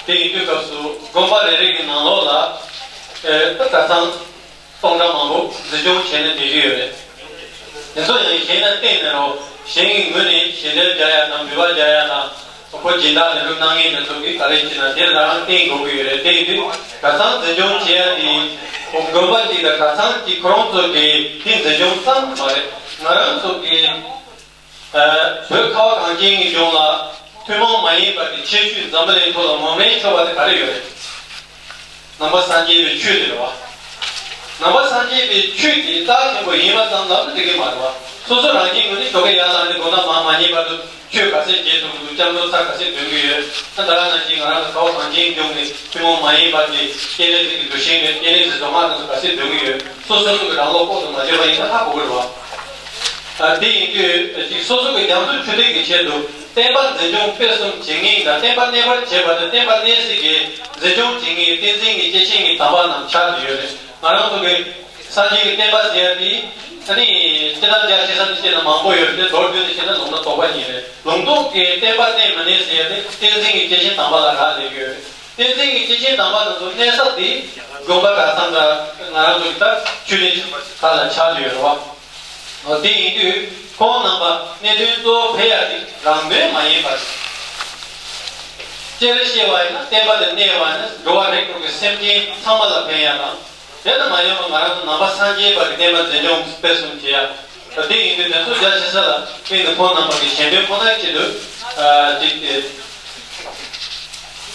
དེ་ཡིན་དུས་སྐབས་སུ་དགོན་པ་རེ་རེ་གི་ནང་ལོགས་ལ་ད་གྲྭ་ཚང་སྟོང་ཕྲག་མང་པོ་འཛིན་སྐྱོང་བྱས་ནས་བསྡད་ཀྱི་ཡོད་རེད། དེ་ཚོ་ཡང་གཞན་ལ་བརྟེན་ནས་རོ་གཞན་གྱི་ངོས་ནས་ཞལ་འདེབས་རྒྱག་ཡ་དང་འབུལ་བ་རྒྱག་ཡ་དང་ཁོ་སྦྱིན་བདག་ལས་རུ་གནང་མཁན་དེ་ཚོ་གིས་ག་རེ་བྱེད་ན་དེ་ལ་རང་བརྟེན་དགོས་ཀྱི་ཡོད་རེད། དེ་ཡིན་དུས་གྲྭ་ཚང་འཛིན་སྐྱོང་བྱེད་ཡ་དེ་ཁོ་དགོན་པ་གཅིག་དང་གྲྭ་ཚང་གཅིག་ཁོ་རང་ཚོ་གི་དེ་འཛིན་སྐྱོང་ཙམ་མ་རེད། ང་རང་ཚོ་གི་བོད་ཁ་བ་གངས་ཅན་གྱི་ལྗོངས་ལ་ཐུན་མོང་མ་ཡིན་པ་གི་ཁྱད་ཆོས་འཛམ་བུ་གླིང་ཐོག་ལ་ངོམ་རིན་ཆོག་པ་དེ་ག་རེ་ཡོད་རེད། ནང་པ་སངས་རྒྱས་པའི་ཆོས་དེ་རེད་བ། ནང་པ་སངས་རྒྱས་པའི་ཆོས་དེ་རྩ་ཆེན་པོ་ཡིན་པ་ཙམ་ལ་འགྲིག་གི་མ་རེད་བ། སོ་སོ་རང་ཉིད་ངོས་ནས་ཞོགས་ཀས་ཡར་ལངས་ནས་དགོང་དག་མར་མ་ཉལ་བར་དུ་ཆོས་ག་ཚད་བརྗེད་ཐུབ་ཀྱི་འདུག་སྐྱབས་འགྲོ་ཚར་ག་ཚད་འདོན་གྱི་ཡོད། ད་ད་ག་ནང་བཞིན་ང་རང་ལ་ཁ་བ་གངས་ཅན་ལྗོངས་ནས་ཐུན་མོང་མ་ཡིན་པ་དེ་སྤྱན་རས་གཟིགས་ཀྱི་གདུལ་ཞིང་རེད། སྤྱན་རས་གཟིགས་རྫོང་ཁག་དེ་ཚོ་ག་ཚད་འདོན་གྱི་ཡོད། སོ་སོ་སོ་གི་རང་བློ་ལྐོག་ཏུ་མ་བརྗོད་པ་ཡིན་ན་ཧ་གོ་གི་རེད་བ། ཨ། དེ་ཡིན་དུས་ཅིག་སོ་སོ་གི་རྒྱ་མཚོ་ཆུ་ཐིགས་ཀྱི་ཆེད་དུ་བསྟན་པ་འཛིན་སྐྱོང་སྤེལ་གསུམ་བྱེད་མཁན་དང་། བསྟན་པ་གནས་པར་བྱེད་པ་དང་བསྟན་པ་གནས་སའི་གི་འཛིན་སྐྱོང་བྱེད་མཁན་བསྟན་འཛིན་གྱི་སྐྱེས་ཆེན་གྱི་དམ་པ་རྣམས་ཆགས་བསྡད་ཡོད་རེད། ང་རང་ཚོ་གི་སངས་རྒྱས་ཀྱི་བསྟན་པ་ཟེར་ཡ་དེ་ཨ་ནི་སྤྱིར་བཏང་རྒྱ་ཆེ་ས་ནས་བཤད་ན་མང་པོ་ཡོད་རེད་དེ། མདོར་བསྡུས་ནས་བཤད་ན་ལུང་དང་རྟོགས་པ་གཉིས་རེད། ལུང་རྟོགས་ཀྱི་བསྟན་པ་གནས་མི་གནས་ཟེར་ཡ་དེ་བསྟན་འཛིན་གྱི་སྐྱེས་ཆེན་དམ་པ་ལ་རག་ལས་ཡོད་རེད། བསྟན་འཛིན་གྱི་སྐྱེས་ཆེན་དམ་པ་དེ་ཚོ་གནས་ས་དེ་དགོན་པ་གྲྭ་ཚང་དང་ང་རང་ཚོ་གི་ད་ཆོས་སྡེ་ཁག་ལ་ཆགས་བསྡད་ཡོད་རེད་བ། འོ། དེ་ཡིན་དུས་ཁོང་རྣམ་པ་གནད་དོན་གཙོ་བོ་ཕེབས་ཡ་དེ་རང་དོན་མ་ཡིན་པར། སྤྱིར་བཤད་པ་ཡིན་ན་བསྟན་པ་དེ་གནས་པ་ནི་འགྲོ་བ་རིགས་དྲུག་གི་སེམས་ཅན་ཚང་མ་ལ་ཕན་ཡ་དང་། དེ་ལ་མ་ཡོང་བ་ང་རང་ཚོ་ནང་པ་སངས་རྒྱས་པ་གི་བསྟན་པ་འཛིན་སྐྱོང་སྤེལ་གསུམ་བྱེད་ཡ། དེ་ཡིན་དུས་དེ་ཚོ་རྒྱ་ཆེ་ས་ལ་དཔེ་ནི་ཁོང་རྣམ་པ་གི་ཞལ་འདོན་ཁོ་ནའི་ཆེད་དུ། ཨ། ཅིག་དེ།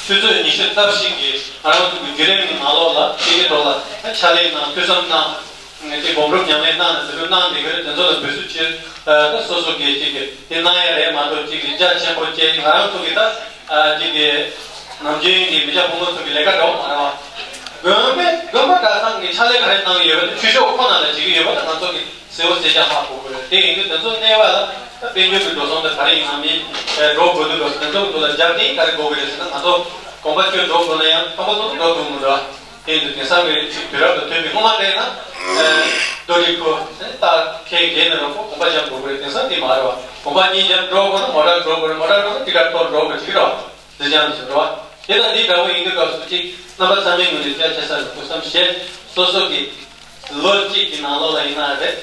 ཆུ་ཚོད་ཉི་ཤུ་རྩ་བཞི་གི་ང་རང་ཚོ་གི་བརྒྱུད་རིམ་གྱི་ནང་ལོགས་ལ་དེ་གི་ཐོག་ལ་ཕྱག་ལས་གནང་། ཐོས་བསམ་གནང་། ཅིག་སྒོམ་སྒྲུབ་ཉམས་ལེན་གནང་ནས་དེ་ཚོ་གནང་བསྡད་ཀྱི་རེད། དེ་ཚོ་ལ་འབུལ་ཚུལ་ཆེད། ཨ། ད་སོ་སོ་གིས་ཅིག་གི་དེ་གནང་ཡ་རེད་མ་གཏོགས། ཅིག་གི་རྒྱ་ཆེན་པོ་བྱས་ང་རང་ཚོ་གི་ད། ཨ། ཅིག་གི་ནམ་རྒྱུན་གྱི་མི་སྐྱ་ཕོ་མོ་ཚོ་གི་ལས་ཀ་འདྲ་བོ་མ་རེད་བ། དགོན་པའི་དགོན་པ་གྲྭ་ཚང་གི་ཕྱག་ལས་ག་རེ་གནང་གི་ཡོད་པ་དེ་ཆོས་ཕྱོགས་ཁོ་ན་ལ་བྱེད་ཀྱི་ཡོད་པ་དེ་ང་ཚོ་གི་གསལ་བོ་གསལ་རྐྱང་ཧ་གོ་དགོས་རེད། དེ་ཡིན་དུས་དེ་ཚོ་གནས་པ་ལ་ད་དཔལ་འབྱོར་གྱི་འགྲོ་སོང་དེ་ག་རེ་ཡིན་ནམ་ཡིན། ཨེ། འགྲོ་དགོས་དུས་སྐབས་སུ་དེ་ཚོ་གི་ཐོག་ལ་རྒྱབ་རྟེན་ག་རེ་དགོས་ཀྱི་རེད་ཟེར་ན། ང་ཚོ་དགོན་པ་བཅུ་འགྲོ་དགོས་ན་ཡང་ཁང་པ་ཚོ་འགྲོ་ཐུབ་མི་འདུག་དེ་ཡིན་དུས་དེང་སང་གི་ཅིག་དུས་རབས་དང་མཐུན་པའི། སྔོན་མ་འདྲ་ན། ཨེ། རྡོ་རྗེ་ཁུལ། ཨེ། ད་ཁལ་བརྒལ་ན་རང་ཁོ་དགོན་པ་འཇམ་འགྲོ་དགོས་རེད། དེང་སང་དེ་མ་རེད་བ། དགོན་པ་གཉིས་འཇམ་འགྲོ་དགོས་ན་མོ་ཊ་འགྲོ་དགོས་རེད། མོ་ཊ་འགྲོ་ན་ཏི་ཀ་ཊོ་འགྲོ་དགོས་ཅིག་རེད་བ། ཟེར་ཀྱང་ཟེར་བ། དེ་དང་དེའི་འདྲ་བོ་ཡིན་དུས་སྐབས་སུ་ཅིག་རྣམ་པ་ཚང་མའི་ངོས་ནས་བསྐྱར་ཆ་ས་ནས་ཐུགས་བསམ་བཞེས། སོ་སོ་གི་ལོ་གཅིག་གི་ནང་ལོགས་ལ་ཡིན་ན་རེད།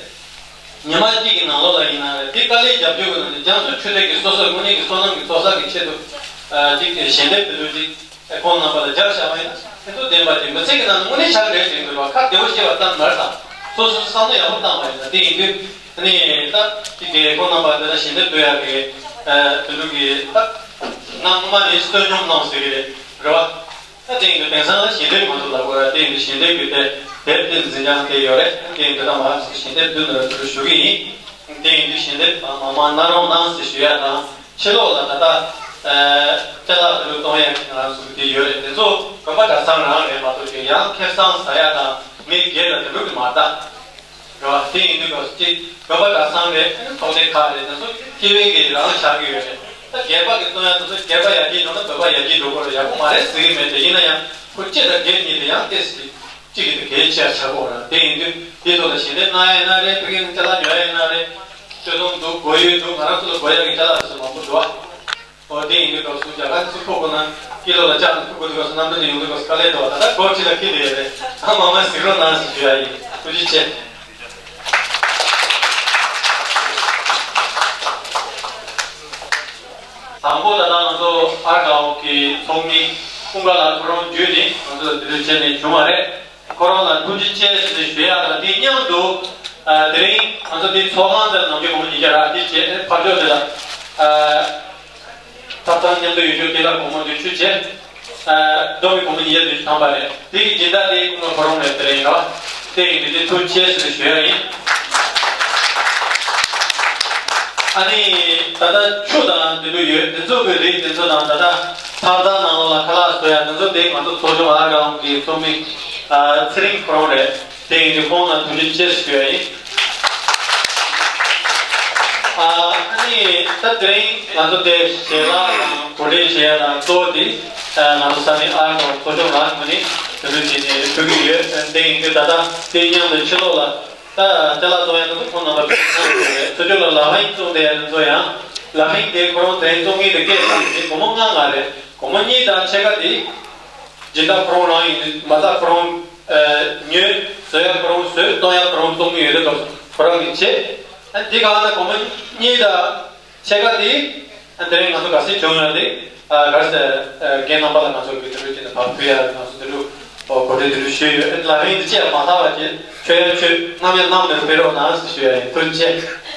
ཉི་མ་གཅིག་གི་ནང་ལོགས་ལ་ཡིན་ན་རེད། དེ་དཀའ་ལས་རྒྱབ་སྐྱོར་གྱི་ནང་ནས་རྒྱ་མཚོ་ཆུ་ཐིགས་ཀྱི་སོ་སོའི་དངོས་གནས་ཀྱི་བསོད་ནམས་ཀྱི་ཚོགས་བསགས་ཀྱི་ཆེད་དུ། ཨ། ཅིག་ཞལ་འདེབས་དེ་འདྲ་ཅིག་ཁོང་རྣམ་པ་ལ་རྒྱབ་བཞག་པ་ཡིན་ན། དེ་ཚོ་བདེན་པ་ཅིག་མི་ཚེ་གི་ནང་ནས་དངོས་གནས་ཆགས་རེད་དྲན་འདུག་བ། ཁ་བདེ་བོ་བཤད་པ་ཙམ་མ་རེད་དང་། སོ་སོ་བསམ་བློ་ཡག་པོ་བཏང་བ་ཡིན་ན། དེ་ཡིན་དུས་ནི་ད་ཅིག་གི་ཁོང་རྣམ་པ་འདི་ལ་ཞལ་འདེབས་སྟོན་ཡག་གི། ཨ། དེ་འདྲ་གི་ད་སྣང་མ་ནས་བསོད་སྙོམས་གནང་ཟེར་གི་རེད། རེད་བ། ད་དེ་ཡིན་དུས་དེང་སང་ལ་ཞལ་འདེབས་མ་གཏོགས་ལབ་དགོས་ར། དེ་ཡིན་དུས་ཞལ་འདེབས་ཀྱི་དེ་དེབ་དེ་འཛིན་སྐྱོང་དེ་ཡོད་རེད། དེ་ཡིན་དུས་ད་མར་ཞལ་འདེབས་བསྡུ་ནས་དེ་ཞུ་གི་ཡིན། དེ་ཡིན་དུས་ཞལ་འདེབས་མང་མང་གནང་རོགས་གནང་ཟེར་ཞུ་ཡ་དང་། ཕྱི་ལོགས་ལ་ད་ལྟ། ཨ། ཅ་ལག་དེ་ཚོ་གཏོང་ཡ་གི་ང་རང་ཚོ་གི་དེ་ཡོད་རེད། དེ་ཚོ་དགོན་པ་གྲྭ་ཚང་རང་རེད་མ་གཏོགས་ཀྱི་ཡང་ཁེ་བཟང་ཟ་ཡ་དང་མི་སྒེར་ལ་དེ་འདྲ་གི་མ་རེད་ད། རེད་བ། དེ་ཡིན་དུས་སྐབས་སུ་ཅིག་དགོན་པ་གྲྭ་ཚང་རེད། ཚོགས་སྡེ་ཁག་རེད། དེ་ཚོ་སྐྱེ་བོའི་གི་རང་ཆགས་ཀྱི་ཡོད་རེད། ད་སྒེར་པ་གི་གཏོང་ཡ་དེ་ཚོ་སྒེར་པ་ཡར་རྒྱས་འགྲོ་ན་བོད་པ་ཡར་རྒྱས་འགྲོ་དགོས་རེད། ཡག་པོ་མ་རེད་ཟེར་གི་མེད་དེ། ཡིན་ན་ཡང་ཁོ་སྤྱི་དང་སྒེར་གཉིས་དེ་ཡང་ཏོག་ཙམ་གཅིག་གི་དེ་གལ་ཆེ་བ་ཆགས་ཀྱི་ཡོད་རེད། དེ་ཡིན་དུས་དེ་ཚོ་ལ་ཞལ་འདེབས་གནང་ཡ་ཡིན་ན་རེད། ཕ་གི་ནས་ཅ་ལག་ཉོ་ཡ་ཡིན་ན་རེད། སྤྱོད་གཏོང་འདུག་སྒོར་ཡོད་འདུག་ང་རང་ཚོ་ལ་དགོས་ཡ་གི་ཅ་ལག་དེ་ཚོ་མང་པོ་འདུག་ཨ། འོ། དེ་ཡིན་དུས་སྐབས་སུ་རྒྱ་གར་ཚུར་འཁོར་དགོས་ན་ཀི་ལོ་ལ་ལྕགས་ནས་འཁོར་དགོས་དུས་སྐབས་སུ་གནམ་གྲུ་ནས་ཡོང་དུས་སྐབས་སུ་དཀའ་ལས་འདུག་བ། ད་ལྟ་སྒོར་ཁྲི་ལ་འཁེལ་བསྡད་ཡོད་རེད། ཨ། མང་མང་གཟིགས་རོགས་གནང་ཞེས་ཞུ་ཡ་ཡིན། ཐུགས་རྗེ་ཆེ། དང་པོ་ད་ལྟ་ང་ཚོ་ཨར་དགའ་བོ་གི་ཚོགས་མི་ཀུན་དགའ་ལགས་ཁོ་རང་བརྒྱུད་ནས་ང་ཚོ་ལ་འདི་འདྲ་བྱས་ནས་བྱུང་བ་རེད། ཁོ་རང་ལ་ཐུགས་རྗེ་ཆེ་ཞེས་ཞུ་ཡ་དང་། དེ་མཉམ་དུ། ཨ། དེ་རིང་ང་ཚོ་འདི་ཚོགས་ཁང་དེ་ནམ་རྒྱུན་སྒོར་མོ་ཉིས་བརྒྱ་རག་དེ་བྱས། ཨ། ཕར་ཕྱོགས་དེ་ལ། ཨ། ཐབ་ཚང་མཉམ་དུ་ཡོད་ཆོག་དེ་ལ་སྒོར་མོ་བདུན་ཅུ་བྱས། ཨ། བསྡོམས་ནས་སྒོར་མོ་ཉིས་བརྒྱ་བདུན་ཅུ་ཐམ་པ་རེད། དེ་གི་སྦྱིན་བདག་དེ་ཀུན་དགའ་ཁོ་རང་རེད། དེ་རིང་ར། དེ་ཡིན་དུས་དེ་ཐུགས་རྗེ་ཆེ་ཞེས་ཞུ་ཡ་ཡིན། ཨ་ནི་ད་ལྟ་ཆུ་དང་དེ་འདྲ་ཡོད། དེ་ཚོ་གི་རིགས་དེ་ཚོ་དང་། ད་ལྟ་ཐབ་ཚང་ནང་ལོགས་ལ་ཁ་ལག་བཟོ་ཡ་དེ་ཚོ་དེ་ང་ཚོ་ཚོགས་ཆུང་ཨར་དགའ་བོ་གི་ཚོགས་མི། ཨ། ཚེ་རིང་ཁོ་རང་རེད། དེ་ཡིན་དུས་ཁོང་ལ་ཐུགས་རྗེ་ཆེ་ཞུ་ཡ་ཡིན། ཨ། ཨ་ནི་ད་དེ་རིང་ང་ཚོ་དེ་ཞལ་ལག་དང་གོ་སྒྲིག་བྱེད་ཡ་དང་གཙོ་བོ་དེ། ཨ། ང་ཚོ་ས་གནས་ཨར་དགའ་བོ་ཚོགས་ཆུང་རང་ངོས་ནས་དེ་འདྲ་བྱས་ནས་ཞུ་གི་ཡོད། དེ་ཡིན་དུས་ད་ལྟ་དེ་མཉམ་དུ་ཕྱི་ལོགས་ལ། ད་ཅ་ལག་བཙོང་ཡ་དེ་ཚོ་ཁོང་རྣམ་པ་གི་ཚང་རེད། ཚུར་ཕྱོགས་ལ་ལག་ལེན་བཙོང་བསྡད་ཡ་དེ་ཚོ་ཡང་། ལག་ལེན་དེ་ཁོ་རང་དེ་རིང་བཙོང་མཁན་དེ་སྐད་བཏང་ནས་སྒོར་མོ་ལྔ་ལྔ་རེད། སྒོར་མོ་གཉིས་དང་ཕྱེད་ཀ་དེ་སྦྱིན་བདག་ཁོ་རང་རང་ཡིན་དུས་མ་རྩ་ཁོ་རང་ཉོས། བཟོ་ཡ་ཁོ་རང་བཟོས། གཏོང་ཡ་ཁོ་རང་གཏོང་གི་ཡོད་དུས་སྐབས་སུ་ཁོ་རང་གིས་བྱས། ཨ། འདི་གང་ལྟར་སྒོར་མོ་གཉིས་དང་ཕྱེད་ཀ་དེ། ཨ། དེ་རིང་ང་ཚོ་ག་ཚོད་བྱུང་ཡོད་དེ། ཨ། ག་རེ་ཟེར། ཨ། རྒན་རྣམ་པ་ལ་ང་ཚོ་གི་དེ་འདྲ་བྱས་ནས་ཕར་ཕུལ་ཡ། ང་ཚོ་དེ་འདྲ། ཨོ། གོ་སྒྲིག་དེ་འདྲ་ཞུས་ཡོད། ཨ། ལག་ལེན་དེ་ཅི་ཡང་མ་བསྟར་བ་བྱས། ཆོས་ཡང་ཆོས་རྣམ་ཡང་རྣམ་ལ་སྤེལ་རོགས་གནང་ཞེས་ཞུ་ཡ་ཡིན། ཐུགས་རྗེ་ཆེ།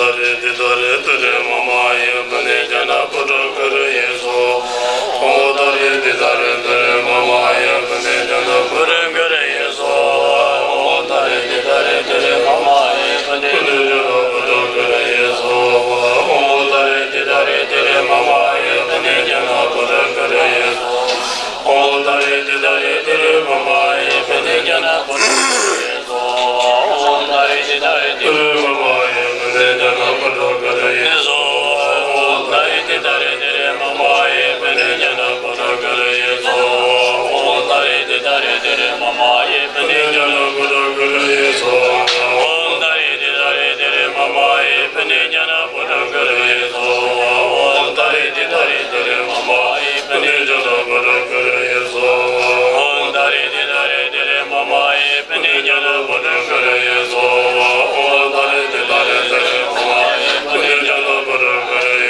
ཏཱ་རེ་ཏི་ཏཱ་རེ་ཏི་རེ་མ་མ་ཡེ་པུ་ནེ་ཛྙཱ་ན་པུ་ཊ་ཀ་ར་ཡེ་སྭཱ་ཧཱ། ཨོཾ་ཏཱ་རེ་ཏི་ཏཱ་རེ་ཏི་རེ་མ་མ་ཡེ་པུ་ནེ་ཛྙཱ་ན་པུ་ཊ་ཀ་ར་ཡེ་སྭཱ་ཧཱ། ཨོཾ་ཏཱ་རེ་ཏི་ཏཱ་རེ་ཏི་རེ་མ་མ་ཡེ་པུ་ནེ་ཛྙཱ་ན་པུ་ཊ་ཀ་ར་ཡེ་སྭཱ་ཧཱ། ཨོཾ་ཏཱ་རེ་ཏི་ཏཱ་རེ་ཏི་རེ་མ་མ་ཡེ་པུ་ནེ་ཛྙཱ་ན་པུ་ཊ་ཀ་ར་ཡེ་སྭཱ་ཧཱ། ཨོཾ་ཏཱ་རེ་ཏི་ཏཱ་རེ་ཏི་རེ་མ་མ་ཡེ་པུ་ནེ་ཛྙཱ་ན་པུ་ཊ་ཀ་ར་ཡེ་སྭཱ་ཧཱ། ཨོཾ་ཏཱ་རེ་ཏི་ཏཱ་རེ་ཏི་རེ་མ་མ་ཡེ་པུ་ནེ་ཛྙཱ་ན་པུ་ཊ་ཀ་ར་ཡེ་སྭཱ་ཧཱ། ཨོཾ་ཏཱ་རེ་ཏི་ཏཱ་རེ་ཏི་རེ་མ་མ་ཡེ་པུ་ནེ་ཛྙཱ་ན་པུ་ཊ་ཀ་ར་ཡེ་སྭཱ་ཧཱ། ཨོཾ་ཏཱ་རེ་ཏི་ཏཱ་རེ་ཏི་རེ་མ་མ་ཡེ་པུ་ནེ་ཛྙཱ་ན་པུ་ཊ་ཀ་ར་ཡེ་སྭཱ་ཧཱ། ཨོཾ་ཏཱ་རེ་ཏི་ཏཱ་རེ་ཏི་རེ་མ་མ་ཡེ་པུ་ནེ་ཛྙཱ་ན་པུ་ཊ་ཀ་ར་ཡེ་སྭཱ་ཧཱ། ཨོཾ་ཏཱ་རེ་ཏི་ཏཱ་རེ་ཏི་རེ་མ་མ་ཡེ་པུ་ནེ་ཛྙཱ་ན་པུ་ཊ་ཀ་ར་ཡེ་སྭཱ་ཧཱ། ཨོཾ་ཏཱ་རེ་ཏི་ཏཱ་རེ་ཏི་རེ་མ་མ་ཡེ་པུ་ནེ་ཛྙཱ་ན་པུ་ཊ་ཀ་ར་ཡེ་སྭཱ་ཧཱ། ཨོཾ་ཏཱ་རེ་ཏི་ཏཱ་རེ་ཏི་རེ་མ་མ་ཡེ་པུ་ནེ་ཛྙཱ་ན་པུ་ཊ་ཀ་ར་ཡེ་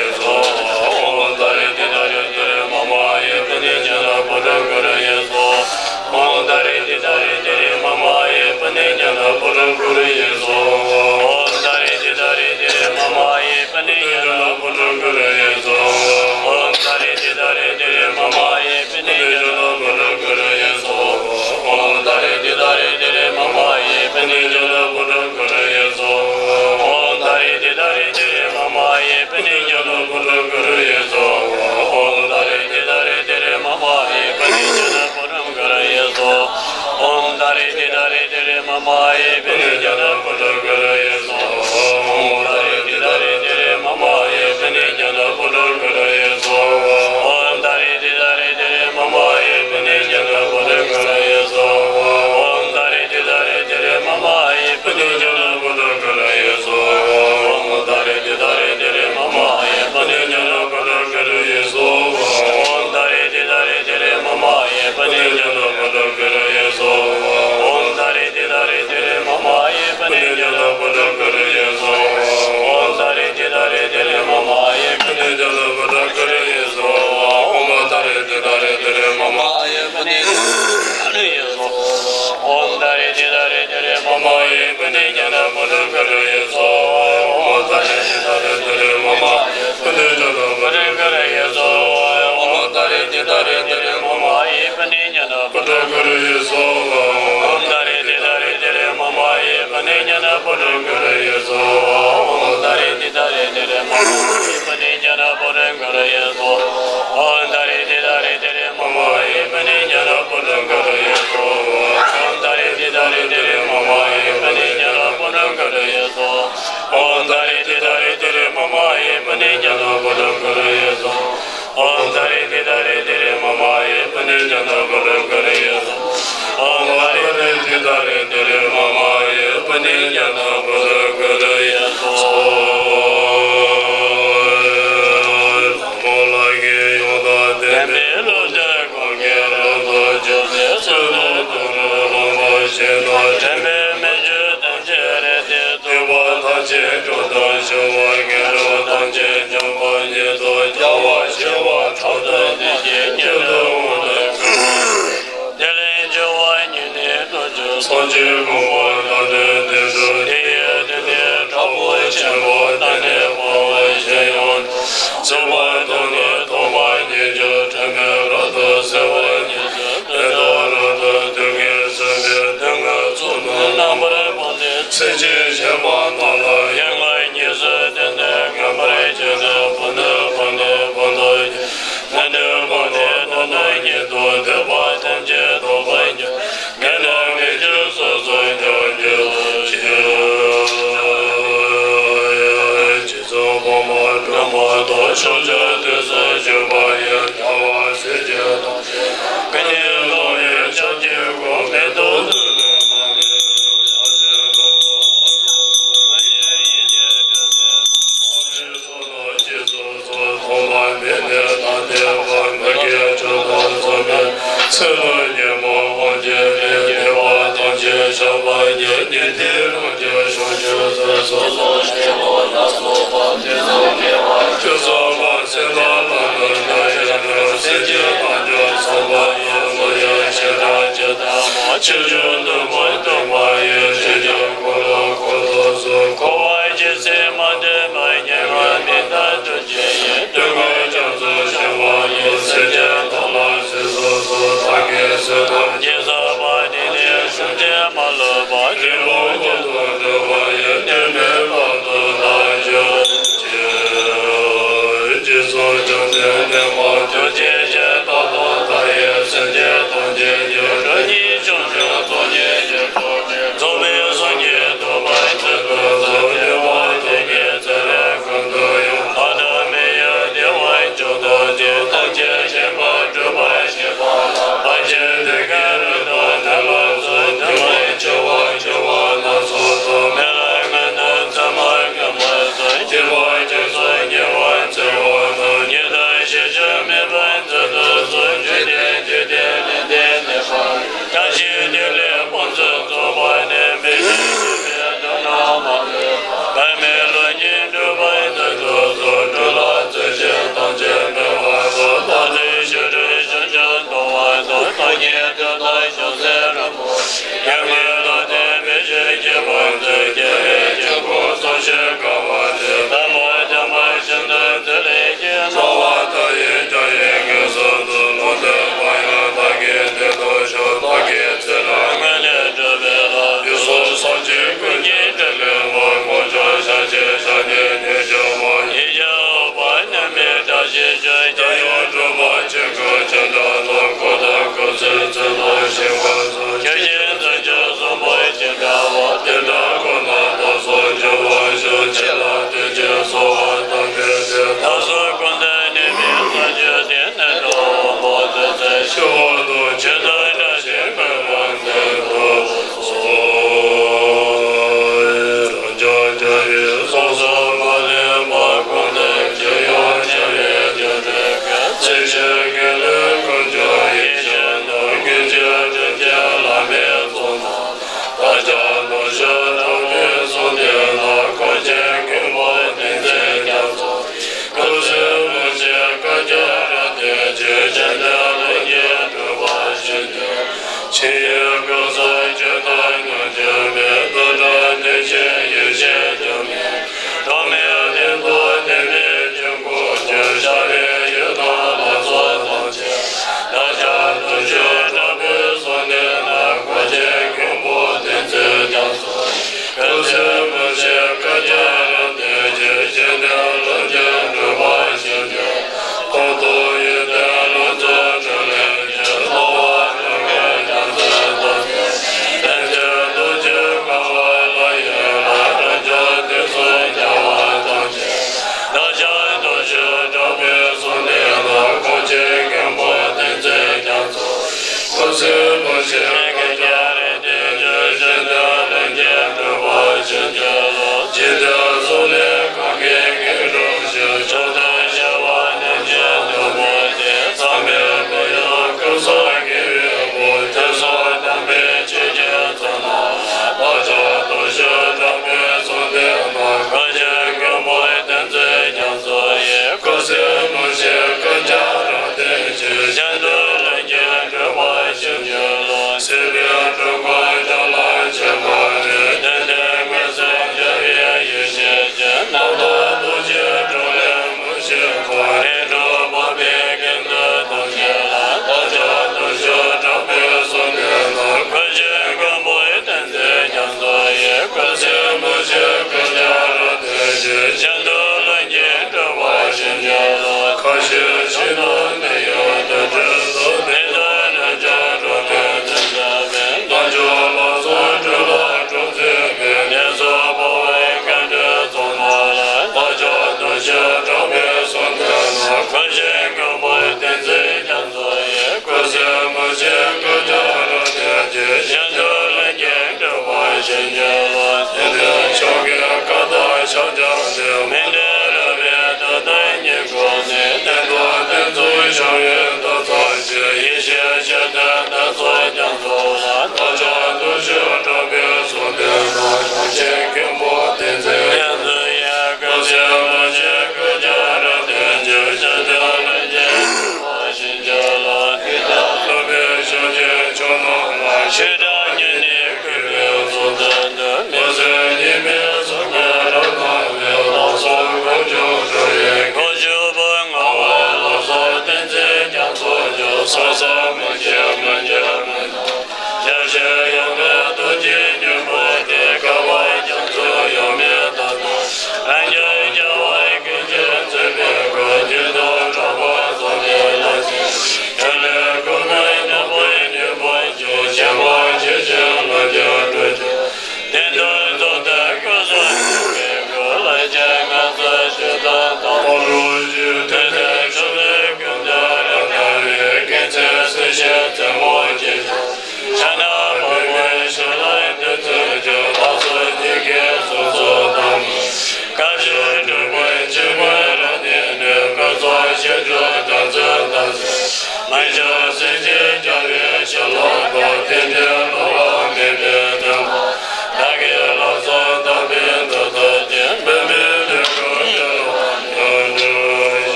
སྭཱ་ཧཱ། ཨོཾ་ཏཱ་རེ་ཏི་ཏཱ་རེ་ཏི་རེ་མ་མ་ཡེ་པུ་ནེ་ཛྙཱ་ན་པུ་ཊ་ཀ་ར་ཡེ་སྭཱ་ཧཱ། ཨོཾ་ཏཱ་རེ་ཏི་ཏཱ་རེ་ཏི་རེ་མ་མ་ཡེ་པུ་ནེ་ཛྙཱ་ན་པུ་ཊ་ཀ་ར་ཡེ་སྭཱ་ཧཱ། ཨོཾ་ཏཱ་རེ་ཏི་ཏཱ་རེ་ཏི་རེ་མ་མ་ཡེ་པུ་ནེ་ཛྙཱ་ན་པུ་ཊ་ཀ་ར་ཡེ་སྭཱ་ཧཱ། ཨོཾ་ཏཱ་རེ་ཏི་ཏཱ་རེ་ཏི་རེ་མ་མ་ཡེ་པུ་ནེ་ཛྙཱ་ན་པུ་ཊ་ཀ་ར་ཡེ་སྭཱ་ཧཱ། ཨོཾ་ཏཱ་རེ་ཏི་ཏཱ་རེ་ཏི་རེ་མ་མ་ཡེ་པུ་ནེ་ཛྙཱ་ན་པུ་ཊ་ཀ་ར་ཡེ་སྭཱ་ཧཱ། ཨོཾ་ཏཱ་རེ་ཏི་ཏཱ་རེ་ཏི་རེ་མ་མ་ཡེ་པུ་ནེ་ཛྙཱ་ན་པུ་ཊ་ཀ་ར་ཡེ་སྭཱ་ཧཱ། ཨོཾ་ཏཱ་རེ་ཏི་ཏཱ་རེ་ཏི་རེ་མ་མ་ཡེ་པུ་ནེ་ཛྙཱ་ན་པུ་ཊ་ཀ་ར་ཡེ་སྭཱ་ཧཱ། ཨོཾ་ཏཱ་རེ་ཏི་ཏཱ་རེ་ཏི་རེ་མ་མ་ཡེ་པུ་ནེ་ཛྙཱ་ན་པུ་ཊ་ཀ་ར་ཡེ་སྭཱ་ཧཱ། ཨོཾ་ཏཱ་རེ་ཏི་ཏཱ་རེ་ཏི་རེ་མ་མ་ཡེ་པུ་ནེ་ཛྙཱ་ན་པུ་ཊ་ཀ་ར་ཡེ་སྭཱ་ཧཱ། ཨོཾ་ཏཱ་རེ་ཏི་ཏཱ་རེ་ཏི་རེ་མ་མ་ཡེ་པུ་ནེ་ཛྙཱ་ན་པུ་ཊ་ཀ་ར་ཡེ་སྭཱ་ཧཱ། ཨོཾ་ཏཱ་རེ་ཏི་ཏཱ་རེ་ཏི་རེ་མ་མ་ཡེ་པུ་ནེ་ཛྙཱ་ན་པུ་ཊ་ཀ་ར་ཡེ་སྭཱ་ཧཱ། ཨོཾ་ཏཱ་རེ་ཏི་ཏཱ་རེ་ཏི་རེ་མ་མ་ཡེ་པུ་ནེ་ཛྙཱ་ན་པུ་ཊ་ཀ་ར་ཡེ་སྭཱ་ཧཱ། ཨོཾ་ཏཱ་རེ་ཏི་ཏཱ་རེ་ཏི་རེ་མ་མ་ཡེ་པུ་ནེ་ཛྙཱ་ན་པུ་ཊ་ཀ་ར་ཡེ་སྭཱ་ཧཱ། ཨོཾ་ཏཱ་རེ་ཏི་ཏཱ་རེ་ཏི་རེ་མ་མ་ཡེ་པུ་ནེ་ཛྙཱ་ན་པུ་ཊ་ཀ་ར་ཡེ་སྭཱ་ཧཱ། ཨོཾ་ཏཱ་རེ་ཏི་ཏཱ་རེ་ཏི་རེ་མ་མ་ཡེ་པུ་ནེ་ཛྙཱ་ན་པུ་ཊ་ཀ་ར་ཡེ་སྭཱ་ཧཱ། ཨོཾ་ཏཱ་རེ་ཏི་ཏཱ་རེ་ཏི་རེ་མ་མ་ཡེ་པུ་ནེ་ཛྙཱ་ན་པུ་ཊ་ཀ་ར་ཡེ་སྭཱ་ཧཱ། ཨོཾ་ཏཱ་རེ་ཏི་ཏཱ་རེ་ཏི་རེ་མ་མ་ཡེ་པུ་ནེ་ཛྙཱ་ན་པུ་ཊ་ཀ་ར་ཡེ་སྭཱ་ཧཱ། ཨོཾ་ཏཱ་རེ་ཏི་ཏཱ་རེ་ཏི་རེ་མ་མ་ཡེ་པུ་ནེ་ཛྙཱ་ན་པུ་ཊ་ཀ་ར་ཡེ་སྭཱ་ཧཱ། ཨོཾ་ཏཱ་རེ་ཏི་ཏཱ་རེ་ཏི་རེ་མ་མ་ཡེ་པུ་ནེ་ཛྙཱ་ན་པུ་ཊ་ཀ་ར་ཡེ་སྭཱ་ཧཱ། ཨོཾ་ཏཱ་རེ་ཏི་ཏཱ་རེ་ཏི་རེ་མ་མ་ཡེ་པུ་ནེ་ཛྙཱ་ན་པུ་ཊ་ཀ་ར་ཡེ་སྭཱ་ཧཱ། ཨོཾ་ཏཱ་རེ་ཏི་ཏཱ་རེ་ཏི་རེ་མ་མ་ཡེ་པུ་ནེ་ཛྙཱ་ན་པུ་ཊ་ཀ་ར་ཡེ་སྭཱ་ཧཱ། ཨོཾ་ཏཱ་རེ་ཏི་ཏཱ་རེ་ཏི་རེ་མ་མ་ཡེ་པུ་ནེ་ཛྙཱ་ན་པུ་ཊ་ཀ་ར་ཡེ་སྭཱ་ཧཱ། ཨོཾ་ཏཱ་རེ་ཏི་ཏཱ་རེ་ཏི་རེ་མ་མ་ཡེ་པུ་ནེ་ཛྙཱ་ན་པུ་ཊ་ཀ་ར་ཡེ་སྭཱ་ཧཱ། ཨོཾ་ཏཱ་རེ་ཏི་ཏཱ་རེ་ཏི་རེ་མ་མ་ཡེ་པུ་ནེ་ཛྙཱ་ན་པུ་ཊ་ཀ་ར་ཡེ་སྭཱ་ཧཱ། ཨོཾ་ཏཱ་རེ་ཏི་ཏཱ་རེ་ཏི་རེ་མ་མ་ཡེ་པུ་ནེ་ཛྙཱ་ན་པུ་ཊ་ཀ་ར་ཡེ་སྭཱ་ཧཱ། ཨོཾ་ཏཱ་རེ་ཏི་ཏཱ་རེ་ཏི་རེ་མ་མ་ཡེ་པུ་ནེ་ཛྙཱ་ན་པུ་ཊ་ཀ་ར་ཡེ་སྭཱ་ཧཱ། ལྷ་མོ་ལྷ་གིས་ཡོངས་དང་ལྡན་པའི་བློ་གྲོས་གང་གིས་བློ་ལྡོག་ཕྱིར་ཏེ། ཚུལ་ཁྲིམས་སྟོང་ཉིད་ལོངས་པར་ཤེས་དང་། དྲན་པས་མི་འཇིགས་ཐམས་ཅད་རེག་སྟེ། སྡིག་པ་ཐམས་ཅད་སྐྱོན་དང་ཞི་བ། ངན་འགྲོ་ཐམས་ཅད་འཇོམས་པ་ཉིད་དོ། རྒྱལ་བ་ཞི་བ་ཐབས་དང་ལྡན་ཞིང་། ཉན་ཐོས་དབང་དང་ཀུན་ཀྱང་། དེ་ལས་འབྱུང་བ་ཉིད་ནི་སྟོབས་བཅུ། སངས་རྒྱས་གོ་འཕང་དང་ལྡན་ཏེ་འགྲོ། དེ་ཡི་སྡུག་བསྔལ་དྲག་པོ་ཆེན་པོ་བརྟན་ནས་སྤང་བའི་ཕྱིར་ཡང་འདུལ། སྲིད་པ་དང་ནི་སྟོང་པ་ཉིད་ཀྱང་། དྲན་པས་རབ་ཏུ་གསལ་བ་ཉིད་ཀྱང་། དེ་དག་རབ་ཏུ་སྡུག་བསྔལ་བཟོད་པའི། སྡུག་བསྔལ་ཚོགས་རྣམས་རྣམ་པར་སྤངས་ཏེ། སེམས་ཅན་གཞན་མ་རྣམས་ལ་ཡང་། ཡང་སྔར་གཉིས་སུ་བསྟུན་ཏེ། ངན་པར་སྤྱོད་དུས་ཕུང་དུ་བབས་ནས་ཕུང་དུ་སྐྱེ། ངན་འགྲོར་སྤངས་ནས་སྡུག་བསྔལ་ཉིད་དུ། འདོད་པ་ཐམས་ཅད་ཐོབ་པར་འགྱུར། ངན་སློང་མི་འཇིགས་སོ་སོར་ཐལ་འགྱུར་ཞིང་། རྗེ་བཙུན་འཕགས་མ་སྒྲོལ་མ་དང་། ཕྱོགས་བཅུ་དུས་སུ་བཞུགས་པ་ཡི། རྒྱལ་བ་སྲས་བཅས་དང་། ཀུན་ནས་བསླངས་པའི་ཕྱག་རྒྱའི་སྒོ། མེ་ཏོག་བདུན་ལས་མ་གྱུར་ནམ་མཁའ་ལས། ཡེ་ཤེས་ཀྱི་ཡེ་ཤེས་སྤྲོས་བྲལ་དང་། དམ་པའི་ཚོགས་རྣམས་རྗེས་སུ་སོར། ཐོགས་པ་མེད་ནས་ཐ་དད་པ། མི་སྐྱེ་མཆོག་ཏུ་བཟུང་བའི། ཚེ་ལས་ཉོན་མོངས་དབང་སྐྱེས་པའི། བདེ་བ་ཐམས་ཅད་བཤགས་པར་བགྱི། ཉན་ཐོས་རྣམས་ཀྱང་བྱང་ཆུབ་ཏུ། སོ་སོར་ཕྱིན་པ་ལ་སོགས་པ་དེ་ཙམ་གྱིས། ཐོས་བསམ་པ་སེམས་དང་ལྷན་དུ་འདི་ཡི་རིང་། སེམས་ཅན་ཐམས་ཅད་ཚངས་པ་ཡི། བློ་ཡི་ཤེས་རབ་ཇི་ལྟ་བ། ཕྱིན་ཅི་མ་ལོག་སྟོང་པ་ཉིད། ཕྱིན་ཅི་མ་ལོག་གོ་ཐོབ་སོ། འཁོར་བ་ཇི་སྲིད་མ་དོན་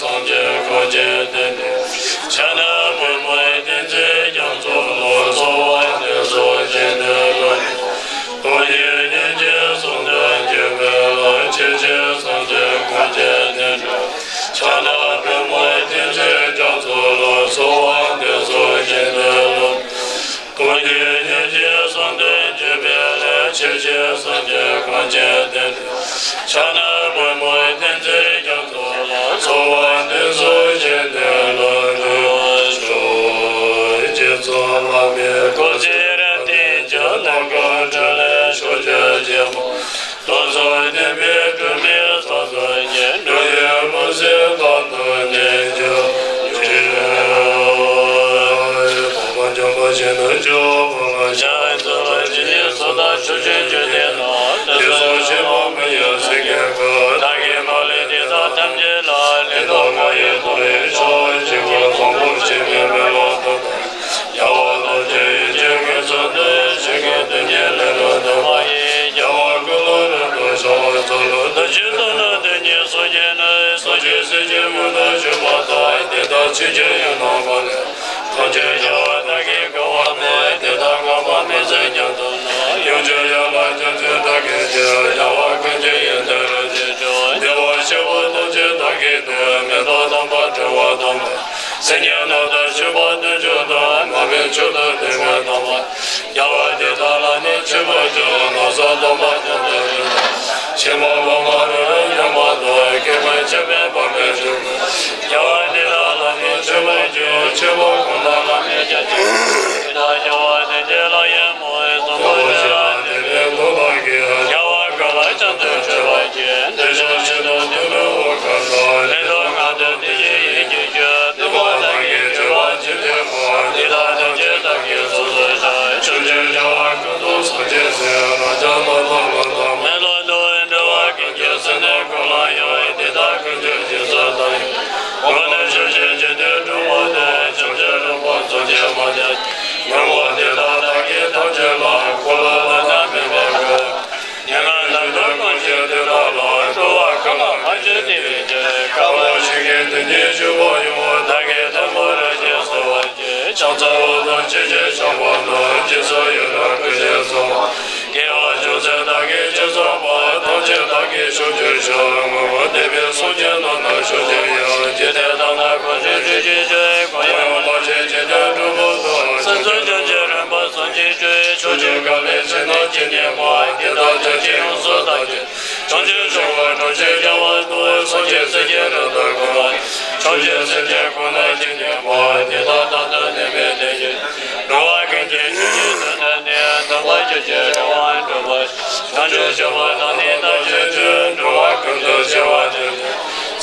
སངས་རྒྱས་གོ་འཕང་བདེ་ལྡན་ཕྱག་ན་པདྨོ་བསྟན་འཛིན་རྒྱ་མཚོ་ལོ། གསོལ་བ་འདེབས་སོ་རྗེ་བདག་ལོ། ཐུགས་རྗེ་ཉིད་ཀྱིས་གསུམ་དུ་འགྱུར་བའི་ལྷ། ཆོས་ཀྱི་སངས་རྒྱས་གོ་འཕང་བདེ་ལྡན་ཕྱག་ན་པདྨོ་བསྟན་འཛིན་རྒྱ་མཚོ་ལོ། གསོལ་བ་འདེབས་སོ་རྗེ་བདག་ལོ། ཐུགས་རྗེ་ཉིད་ཀྱིས་གསུམ་དུ་འགྱུར་བའི་ལྷ། ཆོས་ཀྱི་སངས་རྒྱས་གོ་འཕང་བདེ་ལྡན་ཕྱག་ན་པདྨོ་བསྟན་འཛིན་རྒྱ་མཚོ་ལོ། གསོལ་བ་འདེབས་སོ་རྗེ་བདག་ལོ། ཆོས་ཀྱི་མཚོ་ལ་མེ་ཏོག་ཅིར་བརྟེན་ཅིང་། ནམ་མཁའ་འཕྲིན་ལས་ཕྱོགས་བཅུར་རྒྱས་པ། རྟོག་ཚོགས་བདེན་པའི་སྒྲོན་མེ་ས་སོ་ཡི། འགྲོ་ཡི་མུན་སེལ་རྟག་ཏུ་གནས་གྱུར་ཅིག། དང་པོ་འཇམ་དཔལ་ཆེན་པོ་མཆོག་ཕོ་བྲང་ཞིང་། རྩ་བ་ཇི་སྙེད་སུ་དག་ཕྱོགས་བཅུའི་འཇིག་རྟེན་ན། དེ་སོགས་ཆོས་འཕགས་མ་ཡིན་སེང་གེ་ཀུན། བདག་གིས་མ་ལུས་དེ་དག་ཐམས་ཅད་ལ། ལུས་དང་ངག་ཡིད་ཐམས་ཅད་ཕྱོགས་གཅིག་པུར། བཟང་པོ་སྤྱོད་པའི་མེ་ལོང་དུ་དག། རྒྱལ་བ་ཐམས་ཅད་ཡིད་ཀྱི་དབུས་སུ་གཏུགས། ཆོས་ཀྱི་སྡེ་གཉིས་ལས་ལོག་ཏུ་མ་ཡེངས། རྒྱལ་བ་ཀུན་ལ་རབ་ཏུ་ཕྱག་འཚལ་ལོ། བདག་གཞན་དོན་ནི་དེ་ཉིད་སུ་བགྱིས་ནས། སངས་རྒྱས་སྲས་ཀྱི་མངོན་དུ་གྱུར་པ་དག། དེ་དག་ཆོས་ཀྱི་དབྱིངས་རྣམ་པ་ལས། ཐམས་ཅད་རྒྱལ་བ་བདག་གིས་བཀུར་བར་མོས། དེ་དག་བསྔགས་པ་སྨིན་བྱེད་རྒྱ་མཚོ་ན། ཡུམ་གྱི་ཡན་ལག་རྒྱལ་བྱེད་དག་གི་ཞལ། རྒྱལ་བ་ཀུན་གྱི་ཡོན་ཏན་རབ་རྫོགས་ཤིང་། བདེ་བར་གཤེགས་པ་ཐམས་ཅད་དག་གི་སྟོན། མེ་ཏོག་དམ་པ་དྲི་བ་དམ་པ། སིལ་སྙན་རྣམ་དག་མཆོད་པ་བདུན་ཅུ་དང་། མ་སྨད་མཆོད་བསྟོད་བདེ་བའི་དམ་པ། རྒྱལ་བ་དེ་དག་ལ་ནི་མཆོད་པར་བགྱི། ནོར་སོགས་སྡོམ་པ་མཉམ་དུ་སྤྱོད་དོ། ཕྱིན་པ་སྒོམ་པ་རབ་རིམ་མཉམ་པ་དང་། སྐྱེ་བ་ཕྱི་མའི་བར་མའི་མཆོད་པ། རྒྱལ་བ་དེ་དག་ལ་ནི་མཆོད་པར་བགྱི། མཆོད་པ་གང་དག་བླ་མེད་རྒྱ་ཆེན་པོ། དེ་དག་རྒྱལ་བ་དེ་ཉིད་ལ་ཡི་རང་། བཟང་པོ་སྤྱོད་ལ་དད་པའི་བློ་དག་གིས། རྒྱལ་བ་ཀུན་ལ་བྱམས་བརྩེར་མཆོད་པར་བགྱི། འདོད་ཆགས་ཞེ་སྡང་གདོན་མི་དབང་མཁའ་ལྟར། ལུས་དང་ངག་དང་ལུས་བཞིན་ཡིད་ཀྱིས་བསྐྱོད། སྡིག་པ་དག་གིས་བྱས་པ་ཇི་བདེ་བ། དེ་དག་ཐམས་ཅད་བདག་གིས་སོ་སོར་བཤགས། ཕྱོགས་བཅུའི་རྒྱལ་བ་ཀུན་ཏུ་སངས་རྒྱས་སྲས། རང་ཅག་རྣམས་ལ་ལམ་དང་། མི་སློབ་དང་འགྲོ་བ་ཀུན་གྱི་སེམས་ནི་ཀུན་སློང་ཡང་། དེ་དག་ཀུན་ཀྱང་རྗེས་སུ་བདག་སློབ་ཀྱིས། གང་དག་ཕྱོགས་བཅུའི་འཇིག་རྟེན་དྲུག་པོ་དེར། བྱང་ཆུབ་ལྷུན་པོ་རྫོགས་བྱེད་མ་ལུས་ཀྱི། ཉོན་མོངས་དེ་དག་དག་གིས་ཐམས་ཅད་ལ། འཁོར་ལོ་བླ་ན་མེད་པ་བསྐོར། ཉེ་རང་ལམ་དུ་ཀུན་གྱི་དེ་དག་ལ། འགྲོ་བ་ཀུན་ལ་ཕན་ཕྱིར་བརྟེན་པའི་ཕྱིར། དཀའ་བ་གཞན་གྱིས་དེ་ཉིད་བྱེད་པ་ཡང་། བདག་གིས་དོན་དུ་རབ་ཀྱིས་གསོལ་བར་བགྱི། ཕྱག་འཚལ་བ་དང་བཅས་ཀྱི་བྱམས་པ་དང་། རྗེས་སུ་ཡི་རང་བསྐུལ་ཞིང་གསོལ་བ། དགེ་བ་ཅུང་ཟད་བདག་གིས་ཅི་བསགས་པ། ཐམས་ཅད་བདག་གིས་ཕྱོགས་བཅུར་བཤགས། བསྔོ་བ་འདེབས་པའི་སངས་རྒྱས་རྣམས་ལ་ཕྱག་འཚལ་ཡང་། ཇི་ལྟར་བསགས་ན་གང་བྱུང་བྱུང་བྱས་བྱས། གང་ཡང་མ་བྱས་འཇིག་རྟེན་དྲུག་པོ་དག། བསམ་གྱིས་འཇོམས་བྱེད་རིམ་པ་བཟང་གི་ཆོས། ཕྱོགས་བཅུའི་དཀའ་ལས་ཕྱིར་ན་ཇི་སྙེད་པ། དེ་དག་བྱང་ཆུབ་ཡོངས་སུ་དག་བྱེད། བྱང་ཆུབ་སྤྱོད་པ་སྒྲོམ་གཞི་རྒྱལ་བ་དང་། སངས་རྒྱས་སྲས་ཀྱིས་རབ་ཏུ་བསྐོར་བ། བྱང་ཆུབ་སེམས་ཅན་ཀུན་ལ་ཇི་སྙེད་པ། དེ་དག་རྟག་ཏུ་ནི་མི་བདེ་ཞིང་། འགྲོ་བ་ཀུན་གྱི་སྤྱོད་ཕྱིར་དོན་དམ་ནི། དམ་པ་ཆོས་ཀྱི་རང་དབང་སྒྲུབ་པ། བྱང་ཆུབ་སྤྱོད་པ་དང་ནི་བདག་ཆོས་ཀྱི། འགྲོ་བ་ཀུན་ཏུ་སྐྱེ་བ་སྟེ།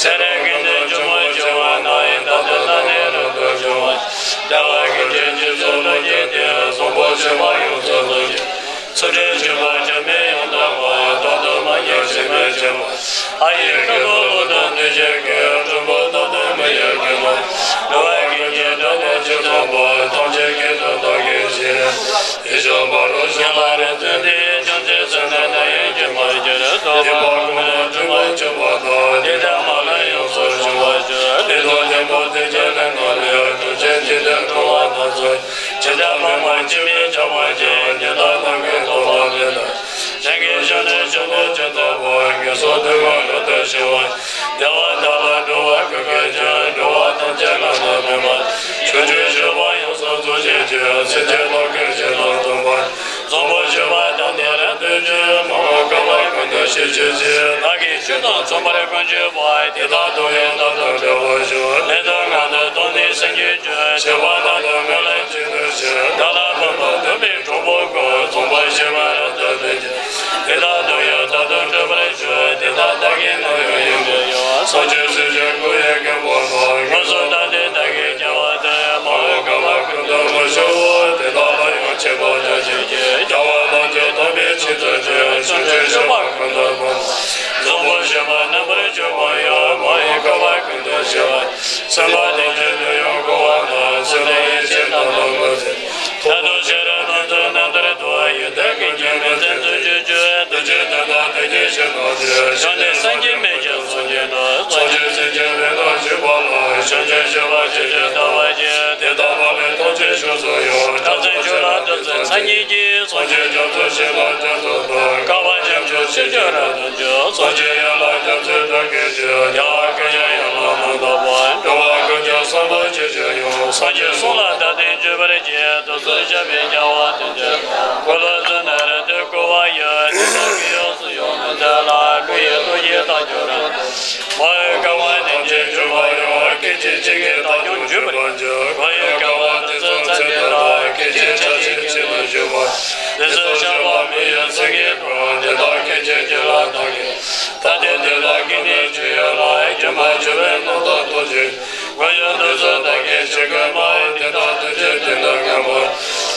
ཚེ་རབས་ཀུན་ཏུ་འབྱུང་བ་བྱེ་བ་རྣམས། རྟག་ཏུ་བདག་ནི་རབ་ཏུ་སྐྱོང་བ། བདེ་བ་ཀུན་གྱི་རྗེས་སུ་བདག་བསྐྱེད་དེ། བཟང་པོ་སྤྱོད་པ་ཡོངས་སུ་རྫོགས་ཤིང་། ཚུལ་ཁྲིམས་སྤྱོད་པ་འབྱོར་མེད་ཡང་དག་པ། རྟག་ཏུ་མ་ཉམས་ཤིང་མི་སྐྱོ་བ། ལྷ་ཡི་ཁ་དོག་ལོ་ཏོག་འདུ་ཤེས་ཀྱི། མགྲོན་པོ་རྟག་ཏུ་མི་གཡོ་སྒྱུ་མ། འགྲོ་བ་ཀུན་གྱི་དགྲ་རྣམས་ཕྱིར་འཚོང་བ། ཐམས་ཅད་སྐད་དུ་བདག་གིས་བྱས། ཡིད་བཞིན་ཕ་རོལ་ཕྱིན་ལ་རབ་བརྩོན་ཏེ། བྱང་ཆུབ་སེམས་ནི་ནམ་ཡང་བསྐྱོད་མ་གྱུར། རྟོགས་པ་ཀུན་ལས་གྲོལ་བར་གྱུར་པ་དང་། དེ་ལྟར་མ་ལུས་ཡོངས་སུ་བྱང་བར་ཤོག། ལུས་དང་ལྷན་པོ་ཐམས་ཅད་ལས་ནོར་ལས། གྲོལ་ཕྱིར་འཇིག་རྟེན་འགྲོ་བ་སྣ་ཚོགས། ཇི་ལྟར་མ་སྨྲ་ཇི་སྨྲས་ཀྱང་མ་བྱེད། ཉན་དང་ནམ་མཁའི་སྟོང་པ་མེད་ལྟར། གཞན་གྱི་ཕྱོགས་ནི་ཕྱོགས་རྣམས་ཇི་ལྟ་བར། ངན་སོང་སྡུག་བསྔལ་རབ་ཏུ་ཞི་བར། བདེ་བ་དག་ལ་འགྲོ་བ་ཀུན་དགའ་ཞིང་། འགྲོ་བ་ཐམས་ཅད་བླ་ན་མེད་པ། བྱང་ཆུབ་སྤྱོད་པ་ཡོངས་སུ་རྫོགས་བྱེད་ཅིང་། སེམས་ཅན་རྣམས་ཀུན་གཞན་དང་མཐུན་པར། བཟང་པོ་སྤྱོད་པ་དག་ནི་རབ་ཏུ་བྱེད། མ་འོངས་བསྐལ་པ་ཀུན་ཏུ་སྤྱོད་བྱེད་ཅིང་། བདག་གིས་ཆོས་དང་མཚུངས་པར་ཀུན་སྤྱོད་པ། དེ་དག་དོན་ཡང་དག་ཏུ་འགྲུབ་པར་ཤོག། ལུས་དང་ངག་དང་ཐོག་ནས་སེམས་ཀྱི་སྤྱོད། བྱས་པ་དག་ཏུ་མི་ལེན་གཅིག་ཏུ་བྱེད། བདག་ལ་ཕན་པ་དག་པའི་གྲོགས་པོ་ཀུན། བཟང་པོ་སྤྱོད་པ་རབ་ཏུ་སྤེལ་ཅིང་། དེ་དག་དོན་ཡང་དག་ཏུ་འགྲུབ་པར་ཤོག། དེ་དག་བདག་གིས་ནམ་ཡང་ཡིད་མི་གཡོ། བྱང་ཆུབ་སེམས་ཅན་ཀུན་ཡིད་ཀྱི་དབང་དང་། དངོས་སུ་བལྟ་སྟེ་བདག་གིས་བྱ་བ་དེ། མ་འོངས་བསྐལ་པ་ཀུན་ཏུ་མི་སྐྱོ་བར། དེ་དག་ལ་ཡང་ཁྱད་པར་ཅན་ཞིག་བགྱིས། རྒྱལ་བ་རྣམས་ཀྱི་དམ་པའི་ཆོས་སྩོལ་ཅིང་། བྱང་ཆུབ་སྤྱོད་པ་ཀུན་ཏུ་བསྔོ། བཟང་པོ་སྤྱོད་པ་རྣམ་པར་སྤྱོད་པ་ཡང་། མ་འོངས་བསྐལ་པ་ཀུན་ཏུ་སྐྱེ་བ། སེམས་པ་ཐམས་ཅད་ལུས་ཡང་གང་བ་དང་། སེམས་ལས་ཡེ་ཤེས་རྣམ་པར་མི་འཛིན། མཐར་ཐུག་ཤེས་རབ་ཏིང་འཛིན་རྣམ་ཐར་དུ། ཡོན་ཏན་ཀུན་གྱི་མིང་ཙམ་རྫོགས་བྱེད་ཆོས། རྡོ་རྗེ་གདན་དང་དེ་ཉིད་ཞིང་རྣམས་ཏེ། བྱང་ནས་སངས་རྒྱས་མི་མཇལ་སངས་རྒྱས་ནས། བྱང་ཆུབ་ སྤྱོད་པ་ཇི་བཞིན་ལྟ་བ་ཡིས། དེ་དག་མ་ལུས་ཐམས་ཅད་བྱང་སོང་ཡང་། སྐྲག་ཚེ་ཆོས་ལ་སྐྲག་ཚེ་མཚན་ཉིད་ཀྱིས། སངས་རྒྱས་རྒྱ་མཚོ་ཞིང་ལ་རྒྱ་མཚོ་དང་། བསྐལ་པ་ཁྱབ་འཇུག་ཕྱིར་བྱོན་རབ་ཏུ་འབྱུང་། སངས་རྒྱས་ཡན་ལག་རྒྱ་མཚོའི་སྒྲ་སྐད་ཀྱིས། རྒྱལ་བ་ཀུན་ཀྱང་ཡན་ལག་མ་དག་པ། འགྲོ་བ་ཀུན་ཀྱང་བསམ་པ་ཇི་བཞིན་དབྱུང་། སངས་རྒྱས་གསུང་ལ་བདག་སྟེང་འཇུག་པར་བགྱི། དུས་གསུམ་བཤད་པའི་རྒྱལ་བ་ཐམས་ཅད། འཁོར་ལོ་བསྩལ་ནས་རབ་ཏུ་བསྐོར་བ་ཡི། དེ་དག་གི་ཡང་སུ་ཡང་མི་འཛིན་ལ། ཀླུ་ཡི་ལྷུམས་ཀྱིས་རྟ་རྒྱུག་རབ་ཏུ། མ་འོངས་བསྐལ་པ་ཐམས་ཅད་འཇུག་པ་ཡང་། སྐད་ཅིག་གཅིག་གིས་བདག་ཀྱང་འཇུག་པར་འགྱུར། མ་འོངས་བསྐལ་པ་དུས་གསུམ་མཚན་ལྡན་དག །སྐད་ཅིག་ཆ་གཅིག་ཕྱིར་མི་འཇུག་པ། དུས་གསུམ་བཤད་པ་མི་ཡི་ཚིག་གི་དོན། དེ་དག་སྐད་ཅིག་གཅིག་ལ་བདག་གིས། ད་ལྟའི་དུས་ལ་སྐད་ནི་ཆོས་ཡོད་ལ། སྒྱུ་མ་བྱས་པའི་རྣམ་ཐར་ཐོབ་ཕྱིར། མགོན་ཡུམ་དུས་གསུམ་བདག་གིས་ཇི་སྐད་སྨྲ། དེ་དག་ཐམས་ཅད་དུས་དང་མངོན་པར།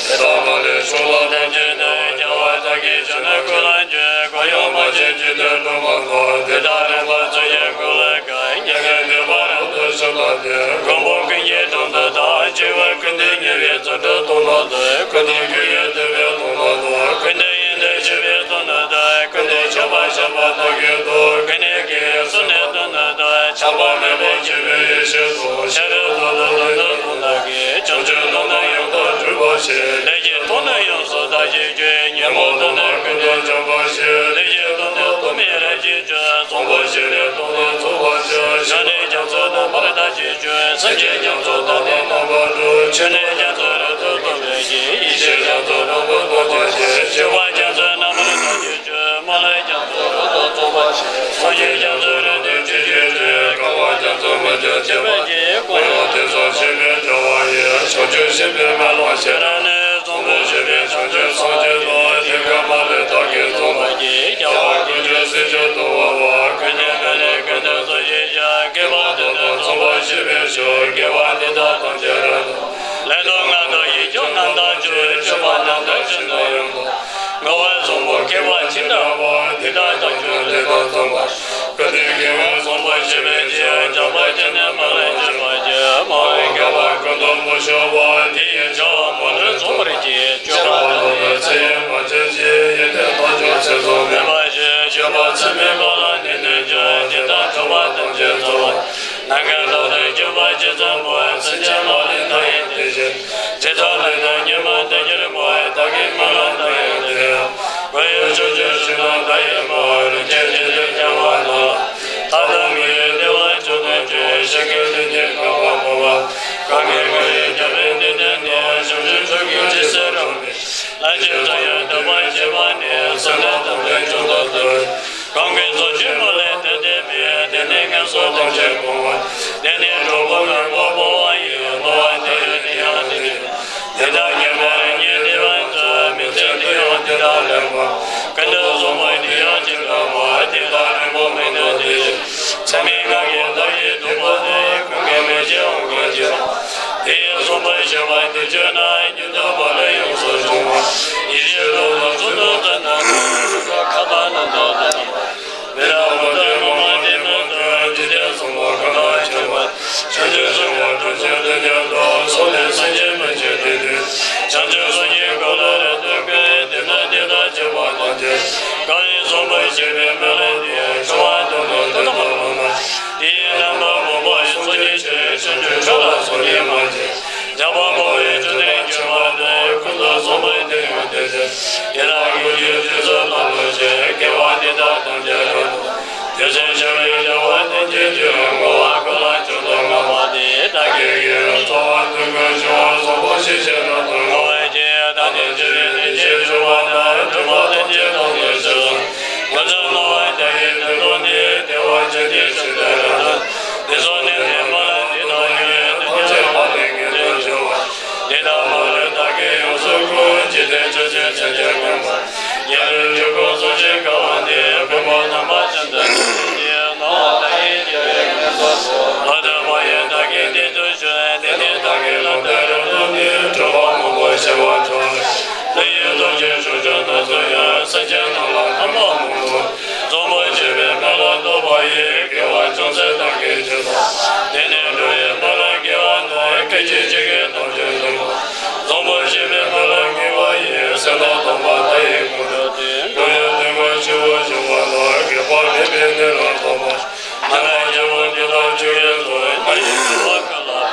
དེ་དག་མ་ལུས་ཕྱོགས་ལ་ཐམས་ཅད་དུ། རྒྱལ་བ་བདག་གིས་བྱོན་ནས་སྐུ་ལ་འགྱུར། མགོན་ཡུམ་མ་ཆེན་རྗེ་བཙུན་སྒྲོལ་མ་དང་། དེ་དག་རིམ་པར་བརྩོན་ཞིང་བསྐུལ་བའི་བཀའ། ཉན་མཁན་འདུས་པ་རབ་ཏུ་ཕྱུག་པ་དེས། མགོན་པོ་ཀུན་གྱི་དྲུང་དུ་བདག །སྤྱི་བོར་སྐུ་མདུན་ཉེ་བའི་བརྩོན་འགྲུས་དང་ནོར་བུ། ཀུན་ཏུ་གུས་པས་བཏུད་པའི་དང་ནོར་བུ། ཀུན་ཏུ་ཡོན་ཏན་ཆེ་བའི་དང་ནོར་བུ། ཀུན་ཏུ་མཆོད་པར་བཤམས་པ་དག་གི་ཐོག །ཀུན་ནས་དགེ་བའི་བསོད་ནམས་དང་ནོར་བུ། ཆགས་པ་མེད་པའི་ཆེན་པོའི་ཡེ་ཤེས་སོགས། ཤ་རུས་ཐོག་ཏུ་དོན་དུ་ཐོག་ནག་གི། བྱང་ཆུབ་ལམ་སྣ་ཡང་དག་སྒྲུབ་པར་བྱེད། ལས་ཀྱི་དོན་ནི་ཡོངས་སུ་དག་བྱེད་ཅིང་། ཉོན་མོངས་དོན་ནི་ཀུན་ཏུ་སྦྱང་བར་བྱེད། ལས་ཀྱི་དོན་ནི་ཐོགས་མེད་རབ་བྱེད་ཅིང་། བཟང་པོ་སྤྱོད་པའི་དོན་ལ་འཚོ་བར་བྱ། སྤྱོད་ནི་རྒྱ་མཚོ་རྣམ་པར་དག་བྱེད་ཅིང་། སེམས་ཅན་རྒྱ་མཚོ་དག་ནི་རྣམ་པར་སྒྲོལ། ཆོས་ནི་རྒྱ་མཚོ་རབ་ཏུ་རྟོགས་པའི་ཕྱིར། ཡེ་ཤེས་རྒྱ་མཚོ་རབ་ཏུ་རྟོགས་པར་བྱེད། སྤྱོད་པ་རྒྱ་མཚོ་རྣམ་པར་དག་བྱེད་ཅིང་། སྨོན་ལམ་རྒྱ་མཚོ་རབ་ཏུ་རྫོགས་པར་བྱེད། སངས་རྒྱས་རྒྱ་མཚོ་རབ་ཏུ་ཁྲི་ཤོར་ཅིང་། བསྐལ་པ་རྒྱ་མཚོ་མུ་མེད་སྐྱེ་བར་བགྱི། དཀོན་མཆོག་དེ་ཚོ་ཆེན་པོའི་བྱ་བ་ཡི། བྱང་ཆུབ་སེམས་དཔའི་སྨོན་ལམ་ཤེས་རབ་ནི། བཟང་པོ་སྤྱོད་པའི་བྱང་ཆུབ་སངས་རྒྱས་དང་། དེ་ཀ་མ་ལུས་བདག་གིས་རྫོགས་པར་བགྱི། རྒྱལ་བ་ཀུན་གྱི་སྲས་མཆོག་ཏུ་བབ་པ། ཀུན་ནས་ཀུན་ལས་ཀུན་ཏུ་རྫོགས་བྱེད་ཅིང་། བསྐལ་པ་དོན་དུ་རྫོགས་པར་བྱེད་པའི་ཕྱིར། དགེ་བ་འདི་དག་ཐམས་ཅད་རབ་ཏུ། ལེགས་སྡོམ་ལྔ་དང་ཡིག་བཅུ་རྣམ་དག་ཅིང་། སྤྱོད་པ་རྣམ་དག་ཤིན་ཏུ་ཡོངས་དག །བསྔོ་བ་བཟང་པོ་བསྐལ་པ་ཆེས་དྲག་པ། འདི་དག་ཐམས་ཅད་ལེགས་དང་ཚངས་པ། ཀུན་ཏུ་དགེ་བ་བཟང་པོ་སྤྱོད་པའི་ཕྱིར། བྱམས་པ་ཅན་ནི་སྨོན་ལམ་རྒྱས་པར་བགྱི། སྨྲ་བའི་བསྐལ་པ་ཀུན་ཏུ་མི་ཤོང་བར། དེ་ཡི་བྱ་བ་མ་ལུས་རྫོགས་པར་བགྱི། སྤྱོད་པ་ལམ་དུ་ཚེ་ཡི་མ་བྱས་ཅི། ཡོན་ཏན་ཐམས་ཅད་ཚེ་བཟང་མེད་པ་ཞིག །སྤྱོད་པ་ཚད་མེད་པ་ལ་ནི་གནས་ཀྱང་། དེ་དག་སྤྱོད་པ་ཐམས་ཅད་རྫོགས་པ། ནམ་མཁའ་ལྟ་བུར་གྱུར་པ་ཇི་ཙམ་པར། སེམས་ཅན་ལ་ནི་བདག་ཡང་དེ་བཞིན། ཇི་ལྟར་ལེགས་དང་ཉེས་པ་འདི་གྱུར་པ། བདག་གི་སྨོན་ལམ་བདག་ཡང་དེ་ཡང་། མི་གཡོ་ཕྱོགས་བཅུར་ཞིང་ལ་བདག་ཡིད་སྨོན། རིན་ཆེན་འཇིག་རྟེན་བྱ་བ་རྣམས་ལ། མཐའ་དང་མི་གཡོ་བདེ་བ་མཆོག་ཐོབ་ཅིང་། གཞན་གྱི་ལུས་ནི་འགག་པ་མེད་པ། གང་གིས་མི་གཡོ་རྒྱལ་བའི་བདེ་དོན་དང་། བྱང་ཆུབ་མཆོག་གི་རྒྱལ་སྲས་རབ་འབྱམས། ལྷ་ཆོས་སུ་ཡང་འདུ་བར་བྱེད་པ་ནི། བསོད་ནམས་དམ་པའི་མཆོག་ཏུ་གྱུར། གང་གིས་རྫོགས་ཆེན་སྨོན་ལམ་དེ་བསྟེན་པས། དེ་ནི་ངན་སོང་ཐམས་ཅད་སྤོང་བ། དེ་ནི་འགྲོ་ཀུན་མྱུར་པོ་སྤོང་བ་ཡིན། སྨྲ་བ་དེ་ཡང་དེ་ཡང་དེ་བཞིན། དེ་དག་ཉན་པར་ངེས་ཏེ་བར་དུ། མི་ཚེ་འདི་ཡང་དེ་དང་ལེགས་པ། ཀུན་ཏུ་བཟང་པོ་དེ་ཡང་ཇི་ལྟ་བ། དེ་དག་རིང་པོ་མི་འདོར་དེ་བཞིན། ཚད་མེད་ལྔ་གིས་བདག་གི་སྡུག་པོ་དེ། གང་གིས་མི་བྱེད་འོང་གི་ཇི་ལྟ་བ། དེ་ཡི་བཟང་པོ་སྤྱོད་པ་དེ་སྤྱོད་ན། ཉིད་དུ་མ་ལུས་ཡོངས་སུ་སྦྱོང་བ། ཡེ་ཤེས་རབ་ཏུ་ཚུལ་དང་ལྡན་ན། ཁ་ཏ་རྣམས་དང་ལྡན་པ། མི་རྟག་པ་དེ་ངོ་མ་དེ་མ་ཐུབ། འཇིག་རྟེན་བཟང་པོ་གང་དག་མཁྱེན་པ། བྱང་ཆུབ་སེམས་དཔའ་སྒྲུབ་ཕྱིར་དུས་མཉམ་དུ། སོགས་ནས་སེམས་ཅན་མི་མཁྱེན་དུས་དུས། བྱང་ཆུབ་སངས་རྒྱས་འཁོར་ལོ་རབ་ཏུ་བསྐོར། དེ་ན་དེ་དག་སྤྱོད་པ་ཐམས་ཅད། གང་ཡིན་བཟང་པོ་སྤྱོད་པའི་སྨོན་ལམ་འདི། འཆང་བ་དོན་དུ་དོན་དམ་པར་བསླངས་ན། དེ་ཡི་རྣམ་པར་སྨིན་པ་ཡི་སངས་རྒྱས་ཆོས། བྱང་ཆུབ་མཆོག་ལ་སངས་རྒྱས་མ་མཆིས། འཇམ་དཔལ་དཔའ་བོས་བཅོམ་ལྡན་འདས་མཁྱེན་པ་དེ། ཀུན་ཏུ་བཟང་པོ་དེ་ཡང་དེ་བཞིན། དེ་དག་ཀུན་གྱི་རྗེས་སུ་བདག་སློབ་ཅིང་། དགེ་བ་འདི་དག་ཐམས་ཅད་རབ་ཏུ། དུས་གསུམ་འཆི་བའི་བྱ་བ་ཐམས་ཅད་ཀྱི། བསྔོ་བ་ཀུན་ལ་མཆོག་ཏུ་བསྔགས་པ་དེས། བདག་གི་དགེ་བའི་རྩ་བ་ཐུགས་ཀྱི་བྱ་བ་བཟང་པོ་ཞིག་ཞེས་རབ་ཏུ་བསྔོ་བར་བགྱི། བདག་ནི་འཆི་བའི་དུས་ཀྱི་འགྲོ་བ་དང་། སྒྲིབ་པ་ཐམས་ཅད་དག་ཏུ་ཞི་སོང་། ངོ་ཚ་སྨྲ་བ་དག་གི་དོན་དུ་ནི། བདེ་བ་ཅན་དེ་ཞིག་ཏུ་རབ་ཏུ། དེ་སོགས་ནི་ནི་སྨོན་ལམ་འདི་དག་ཡིས། ཐམས་ཅད་མ་ལུས་ངེས་དུ་འབྱུང་བ། འདི་དག་མ་ལུས་བདག་གིས་ཡོངས་སུ་བསྐོར། འཇིག་རྟེན་ཆོས་ཅན་སེམས་ཅན་ཀུན་པ། ཉེ་རིང་འཇུག་སྒོ་ཚུལ་བཞིན་དཀའ་བ་འདི། ཕུང་པོ་རྣམ་པ་ཅན་དུ་སྣང་བ་དག་ཡིན་གྱི་ངན་སོང་སོགས། ལྷག་ཏུ་མ་ཡིན་བདག་གི་སྡིག་ཏོ་ཞིག །དེ་ནི་བདག་གི་ལམ་དུ་རབ་ཏུ་ནི། གྲོགས་པོ་མང་པོ་ཞི་བར་འགྲོ། ལྷ་ཡི་ལྷུམས་ཀྱིས་ཕྱོགས་བཅུ་དག་བསྲུང་ཡང་། སེམས་ཅན་རྣམས་ལ་ཕན་པ་མང་པོ། བཟང་པོ་སྤྱོད་པའི་སྨོན་ལམ་བཏབ་པ་ཡིས། དགེ་བ་ཅུང་ཟད་བདག་གིས་ཇི་ལྟར། དེ་ནི་འགྲོ་བའི་སྨོན་ལམ་དགེ་བ་རྣམས། སྐད་ཅིག་གཅིག་གིས་ཐམས་ཅད་འགྲུབ་པ། བཟང་པོ་སྤྱོད་པའི་སྨོན་ལམ་དགེ་བ་ཡིས། གསོན་དང་སྡོམ་པ་མཐའ་ཡས་ཀུན་ཐོབ་སྟེ། འགྲོ་བའི་དོན་ཀུན་ཆེ་བར་འབྱུང་བ་དང་། ཁྱབ་པ་མེད་པའི་གནས་ལ་ཐོབ་པ། སྨོན་ལམ་རྒྱལ་པོ་འདི་དག་མཆོག་གི་གཙོ། མ་ཡིན་འགྲོ་བ་ཀུན་ལ།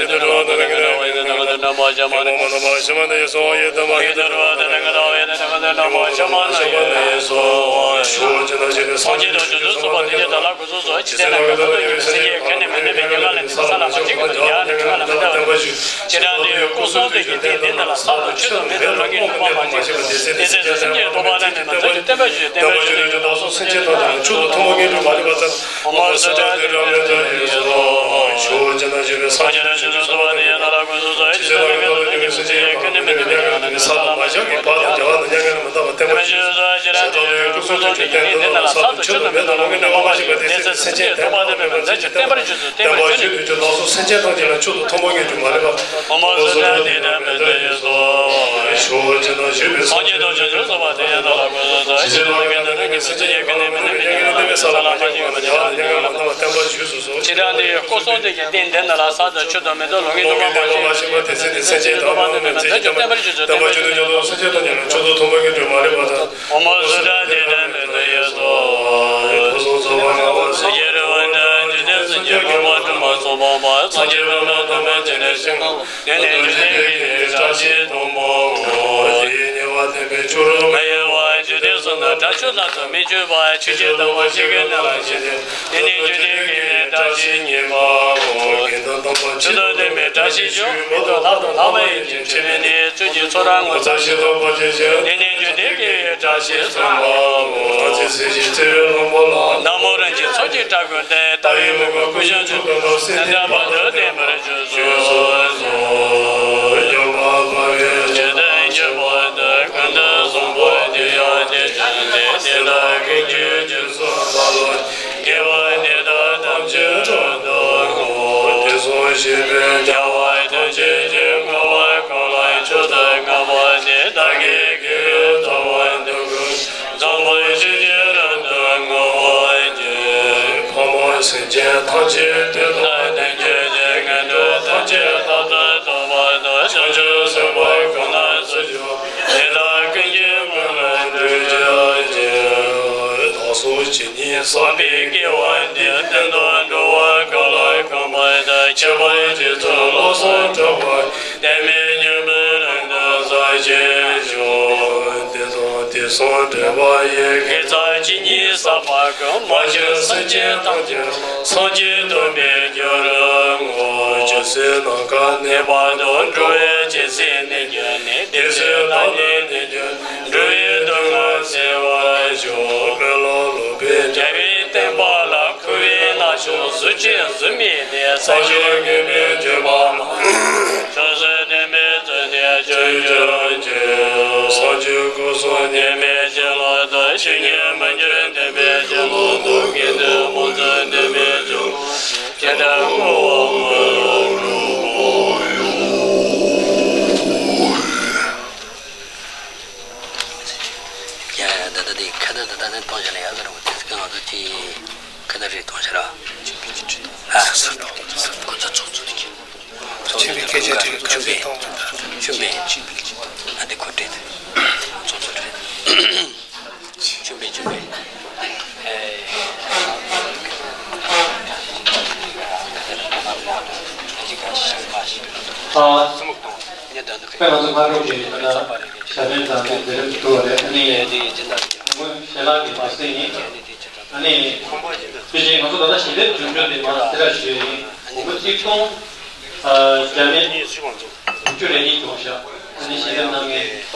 ཡི་དྭགས་ཀྱི་ནང་བ་ཡི་དྭགས་ཀྱི་ནང་བ་ཡི་དྭགས་ཀྱི་ནང་བ་ཤ་མ་ན་ཡི་སོ། ཡི་དྭགས་མ་ཡི་དྭགས་ཀྱི་ནང་བ་ཡི་དྭགས་ཀྱི་ནང་བ་ཤ་མ་ན་ཡི་སོ། སངས་རྒྱས་དང་བྱང་ཆུབ་སེམས་དཔའ་ཐམས་ཅད་དག་ལ་གུས་ཕྱག་འཚལ་ལོ། ཇི་སྲིད་ན་ཀུན་ཏུ་ཡོད་པའི་སེམས་ཅན་ཡང་ཁ་ནས་མི་འདོན་པའི་སྙན་ངག་ལ་འདི་ནི་ས་ལ་མ་ཞིག་གི་དུ་ཡང་ནི་མི་ང་ལ་མི་འདའ་བ། ཇི་ལྟར་འདི་ཡོད་སྐུ་གསུང་ཐུགས་ཀྱི་རྟེན་འདི་ནི་ལ་ས་དང་ཆུ་དང་མེ་དང་ལོ་གི་ནི་མ་མ་ཞིག་དེ་སྲིད་དེ་སེམས་ཅན་སེམས་ཅན་རྟོག་པ་ལ་ནི་མ་འཛིན་ཅིང་བསྟན་པ་ཞུ། བསྟན་པ་ཞུ་ནས་ཀྱང་བདག་སོགས་སེམས་ཅན་ཐམས་ཅད་ཀྱང་མཆོག་ཏུ་ཐུན་མོང་བརྙེས་བྱར་མ་ལུས་པར་བརྩམས། ཨོ་མ་སུ་ཏྲ་ཏི་ར་མེ་ཏ་ཡེ་སྭཱ་ཧཱ། ཇི་སྲིད་ན་ཀུན་ཏུ་ཡོད་པའི་སངས་རྒྱས་བྱང་ཆུབ་སེམས་དཔའ་ཐམས་ཅད་དག་ལ་གུས་ཕྱག་འཚལ་ལོ། ཇི་སྲིད་ན་ཀུན་ཏུ་ཡོད་པའི་སེམས་ཅན་ཡང་ཁ་ནས་མི་འདོན་པའི་སྙན་ངག་ལ་འདི་ནི་ས་ལ་མ་ཞིག་གི་བར་དང་རྒྱ་གར་དང་མྱ་ངན་ལས་མི་འདའ་བ། བསྟན་པ་ཞུ། ཇི་ལྟར་འདི་ཡོད་སྐུ་གསུང་ཐུགས་ཀྱི་རྟེན་འདི་ནི་ལ་ས་དང་ཆུ་དང་མེ་དང་ལོ་གི་ནི་མ་མ་ཞིག་དེ་སྲིད་སེམས་ཅན་རྟོག་པ་ལ་ནི་མ་འཛིན་ཅིང་བསྟན་པ་ཞུ། བསྟན་པ་ཞུ་ནས་ཀྱང་བདག་སོགས་སེམས་ཅན་ཐམས་ཅད་ལ་མཆོག་ཏུ་ཐུན་མོང་བརྙེས་བྱར་མ་ལུས་པར། ཨོ་མ་སུ་ཏྲ་ཏི་ར་མེ་ཏ་ཡེ་སྭཱ་ཧཱ། ཇི་སྲིད་ན་ཀུན་ཏུ་ཡོད་པའི་སངས་རྒྱས་དང་བྱང་ཆུབ་སེམས་དཔའ་ཐམས་ཅད་དག་ལ་གུས་ཕྱག་འཚལ་ལོ། ཇི་སྲིད་ན་ཀུན་ཏུ་ཡོད་པའི་སེམས་ཅན་ཡང་ཁ་ནས་མི་འདོན་པའི་སྙན་ངག་ལ་འདི་ནི་ས་ལ་མ་ཞིག་གི་བར་དང་རྒྱ་གར་དང་མྱ་ངན་ལས་མི་འདའ་བ། བསྟན་པ་ཞུ་ཟེར་སོ། ཇི་ལྟར་འདི་ཡོད་སྐུ་གསུང་ཐུགས་ཀྱི་རྟེན་འདི་ནི་ལ་ས་དང་ཆུ་དང་མེ་དང་ལོ་གི་ནི་མ་མ་ཞིག་དེ་སྲིད་དེ་སེམས་ཅན་རྟོག་པ་ལ་ནི་མ་འཛིན་ཅིང་བསྟན་པ་ཞུ། བསྟན་པ་ཞུ་ནས་ཀྱང་བདག་སོགས་སེམས་ཅན་ཐམས་ཅད་ལ་མཆོག་ཏུ་ཐུན་མོང་བརྙེས་བྱར་མ་ལུས་པར། ཨོ་མ་སུ་ཏྲ་ཏི་ར་མེ་ཏ་ཡེ་སྭཱ་ཧཱ། ཕུན་སུམ་ཚོགས་པ་སྣང་བ་སངས་རྒྱས་རེ་བ་ཅན། འཇིག་རྟེན་སེམས་ཅན་ཀུན་མ་གྲངས་པ་སོགས་པ་མ། སངས་རྒྱས་པདྨ་འདབ་མའི་སྤྱན་ནི་ཤིང་ནང་། འདི་ནི་འཇིག་རྟེན་དགེ་བའི་བཀྲ་ཤིས་དང་པོའོ། དེའི་ཉེ་བར་བསྟན་པའི་ཆོས་རབ་མི་གཡོ་བ། འཇིག་རྟེན་གསུམ་དུ་དགྲ་ཕྱོགས་ལ་སོགས་མི་སྤྱོད་པ། ཆོས་ཀྱི་དང་པོ་ཆོས་ཀྱི་གནས་ལ་ཞེན་ཅིང་། འདི་ནི་འཇིག་རྟེན་དགེ་བའི་བཀྲ་ཤིས་གཉིས་པའོ། དགེ་འདུན་དམ་པ་ཆོས་དང་ལྡན་པའི་བཀྲ་ཤིས་ཤོག་མི་དང་ལྷ་དང་ལྷ་མ་ཡིན་ཅིང་ཆོས་མིན་ནི། ཚུལ་གྱིས་ཚོགས་རབ་ངོ་མཚར་ཤིང་དང་བར་ཆད་ཞི། འདི་ནི་འཇིག་རྟེན་དགེ་བའི་བཀྲ་ཤིས་གསུམ་པའོ། ཚེ་ཟད་ཅིང་བརྩེ་བའི་ལྷུན་པོ་ལ། ནག་མོ་རིན་ཆེན་མཚོ་སྐྱེས་བཀྲ་ཀུན་ཏེ། ལྟ་བའི་མིག་དཀར་སྐུ་ཞབས་མཆོག་ཏུ་ནོར། སེམས་ལྡན་བར་དུ་བརྟན་པར་བཞུགས་སོ། འཇམ་དཔལ་དཔའ་བོས་ཇི་ལྟར་མཁྱེན་པ་དེ་ཀུན་ཏུ་བཟང་པོ་དེ་ཡང་དེ་བཞིན་ཏེ། དེ་དག་ཀུན་གྱི་རྗེས་སུ་བདག་སློབ་ཅིང་། དགེ་བ་འདི་དག་ཐམས་ཅད་རབ་ཏུ་བསྔོ། དེ་གསུངས་ཞེས་པས་རྒྱལ་བ་ཐམས་ཅད་ཀྱིས་བསྔོ་བ་གང་ལ་མཆོག་ཏུ་བསྔགས་པ་དེས། བདག་གིས་དགེ་བའི་རྩ་བ་འདི་ཀུན། བཟང་པོ་ཞིང་གཤེགས་རབ་ཏུ་བསྔོ་བར་བགྱི། ཕ་མ་སེམས་ཅན་ཐམས་ཅད་དོན་དམ་བདེན་བཞིའི་ངན་འགྲོ་ཐམས་ཅད་རྟག་ཏུ་ཟད་པ་དང་། བྱང་ཆུབ་སེམས་དཔའ་གང་ན་སུ་བཞུགས། དེ་དག་ཀུན་གྱི་དངོས་ལ་འགྲོ་བྱ་ཞིང་། བདག་སོགས་ཇི་སྙེད་བསགས་པའི་དགེ་བ་འདིས། བསྟན་དང་འགྲོ་བ་གང་ལ་གང་འཕེལ་དུ། ཁྱད་པར་རྗེ་བཙུན་བློ་བཟང་གྲགས་པ། བདེན་མེད་ཉམས་པའི་ལམ་དུ་ཟབ་ཅིང་ཞུམ། དེ་དང་དེ་བཟུམ་འབྲེལ་བ་ཡི། དགེ་རྩ་ཇི་སྙེད་བསགས་པ་ཀུན། མ་སྐྱེས་སེམས་ཅན་ཐམས་ཅད་ལ། སངས་རྒྱས་སྟོན་པའི་རྒྱུར་བསྔོ། ཇི་སྲིད་ནམ་མཁའ་གནས་པ་དང་། འགྲོ་བའི་ཇི་སྲིད་གནས་གྱུར་ནས། དེ་སྲིད་བདག་ནི་གནས་གྱུར་ནས། འགྲོ་བའི་སྡུག་བསྔལ་སེལ་བར་ཤོག་སྨོན་ལམ་ལོག་པའི་རྒྱལ་བའི་བསྟན་པ་ལ། འཁོར་བའི་མནར་གཅོད་གཟུགས་ཅན་གཟུགས་མེད་ནས། བསམ་བརྗོད་ངེས་མེད་བརྗོད་པ་མ། ཆོས་སྲིད་ལྡན་པའི་དོན་དེ་ཅི་བྱ་ཞིང་། བསམ་བརྗོད་སྐུ་གསུམ་ཉེས་མེད་བྱིན་རླབས་ཏེ། བཤེས་གཉེན་མི་འགྱུར་བདེན་པའི་བྱིན་རླབས་ཏེ། དགེ་ ག་ན་རེད་གཏོང་ཤ་ར། ཨ། ཁོ་ཚོ་ཚོགས་གཙོ་དེ་གི། ཚོགས་གཙོ་དེ་གི་ཁོ་ཚོ་ཆུན་པེ། ཆུན་པེ། ཨ་འདི་ཁོ་བྲེལ་ཏེ། ཚོགས་གཙོ་བྲེལ། ཆུན་པེ། ཆུན་པེ། ཨེ། ཨ། ད་ང་ཚོ་མ་འགྲོ་གི་ཡིན་ན་ཞྭ་ལན་དང་དེ་འཛིན་རིམ་དུ་བ་རེད། ཨ་ནི་ངོ་ཞལ་ལག་གི་མ་ཟིན་ཡིན། ཨ་ནི་དེ་བཞིན་ང་ཚོ་ད་ལྟ་ཞལ་འདེབས་བྱུང་ཆོག་དེ་མ་སེ་ར་ཞུ་ཡ་ཡིན། ངོ་གཅིག་སྟོང་བརྒྱ་མེད་དྲུག་ཅུ་རེ་གཉིས་བྱུང་ཤག་ཨ་ནི་ཞལ་འདེབས་གནང་མཁན་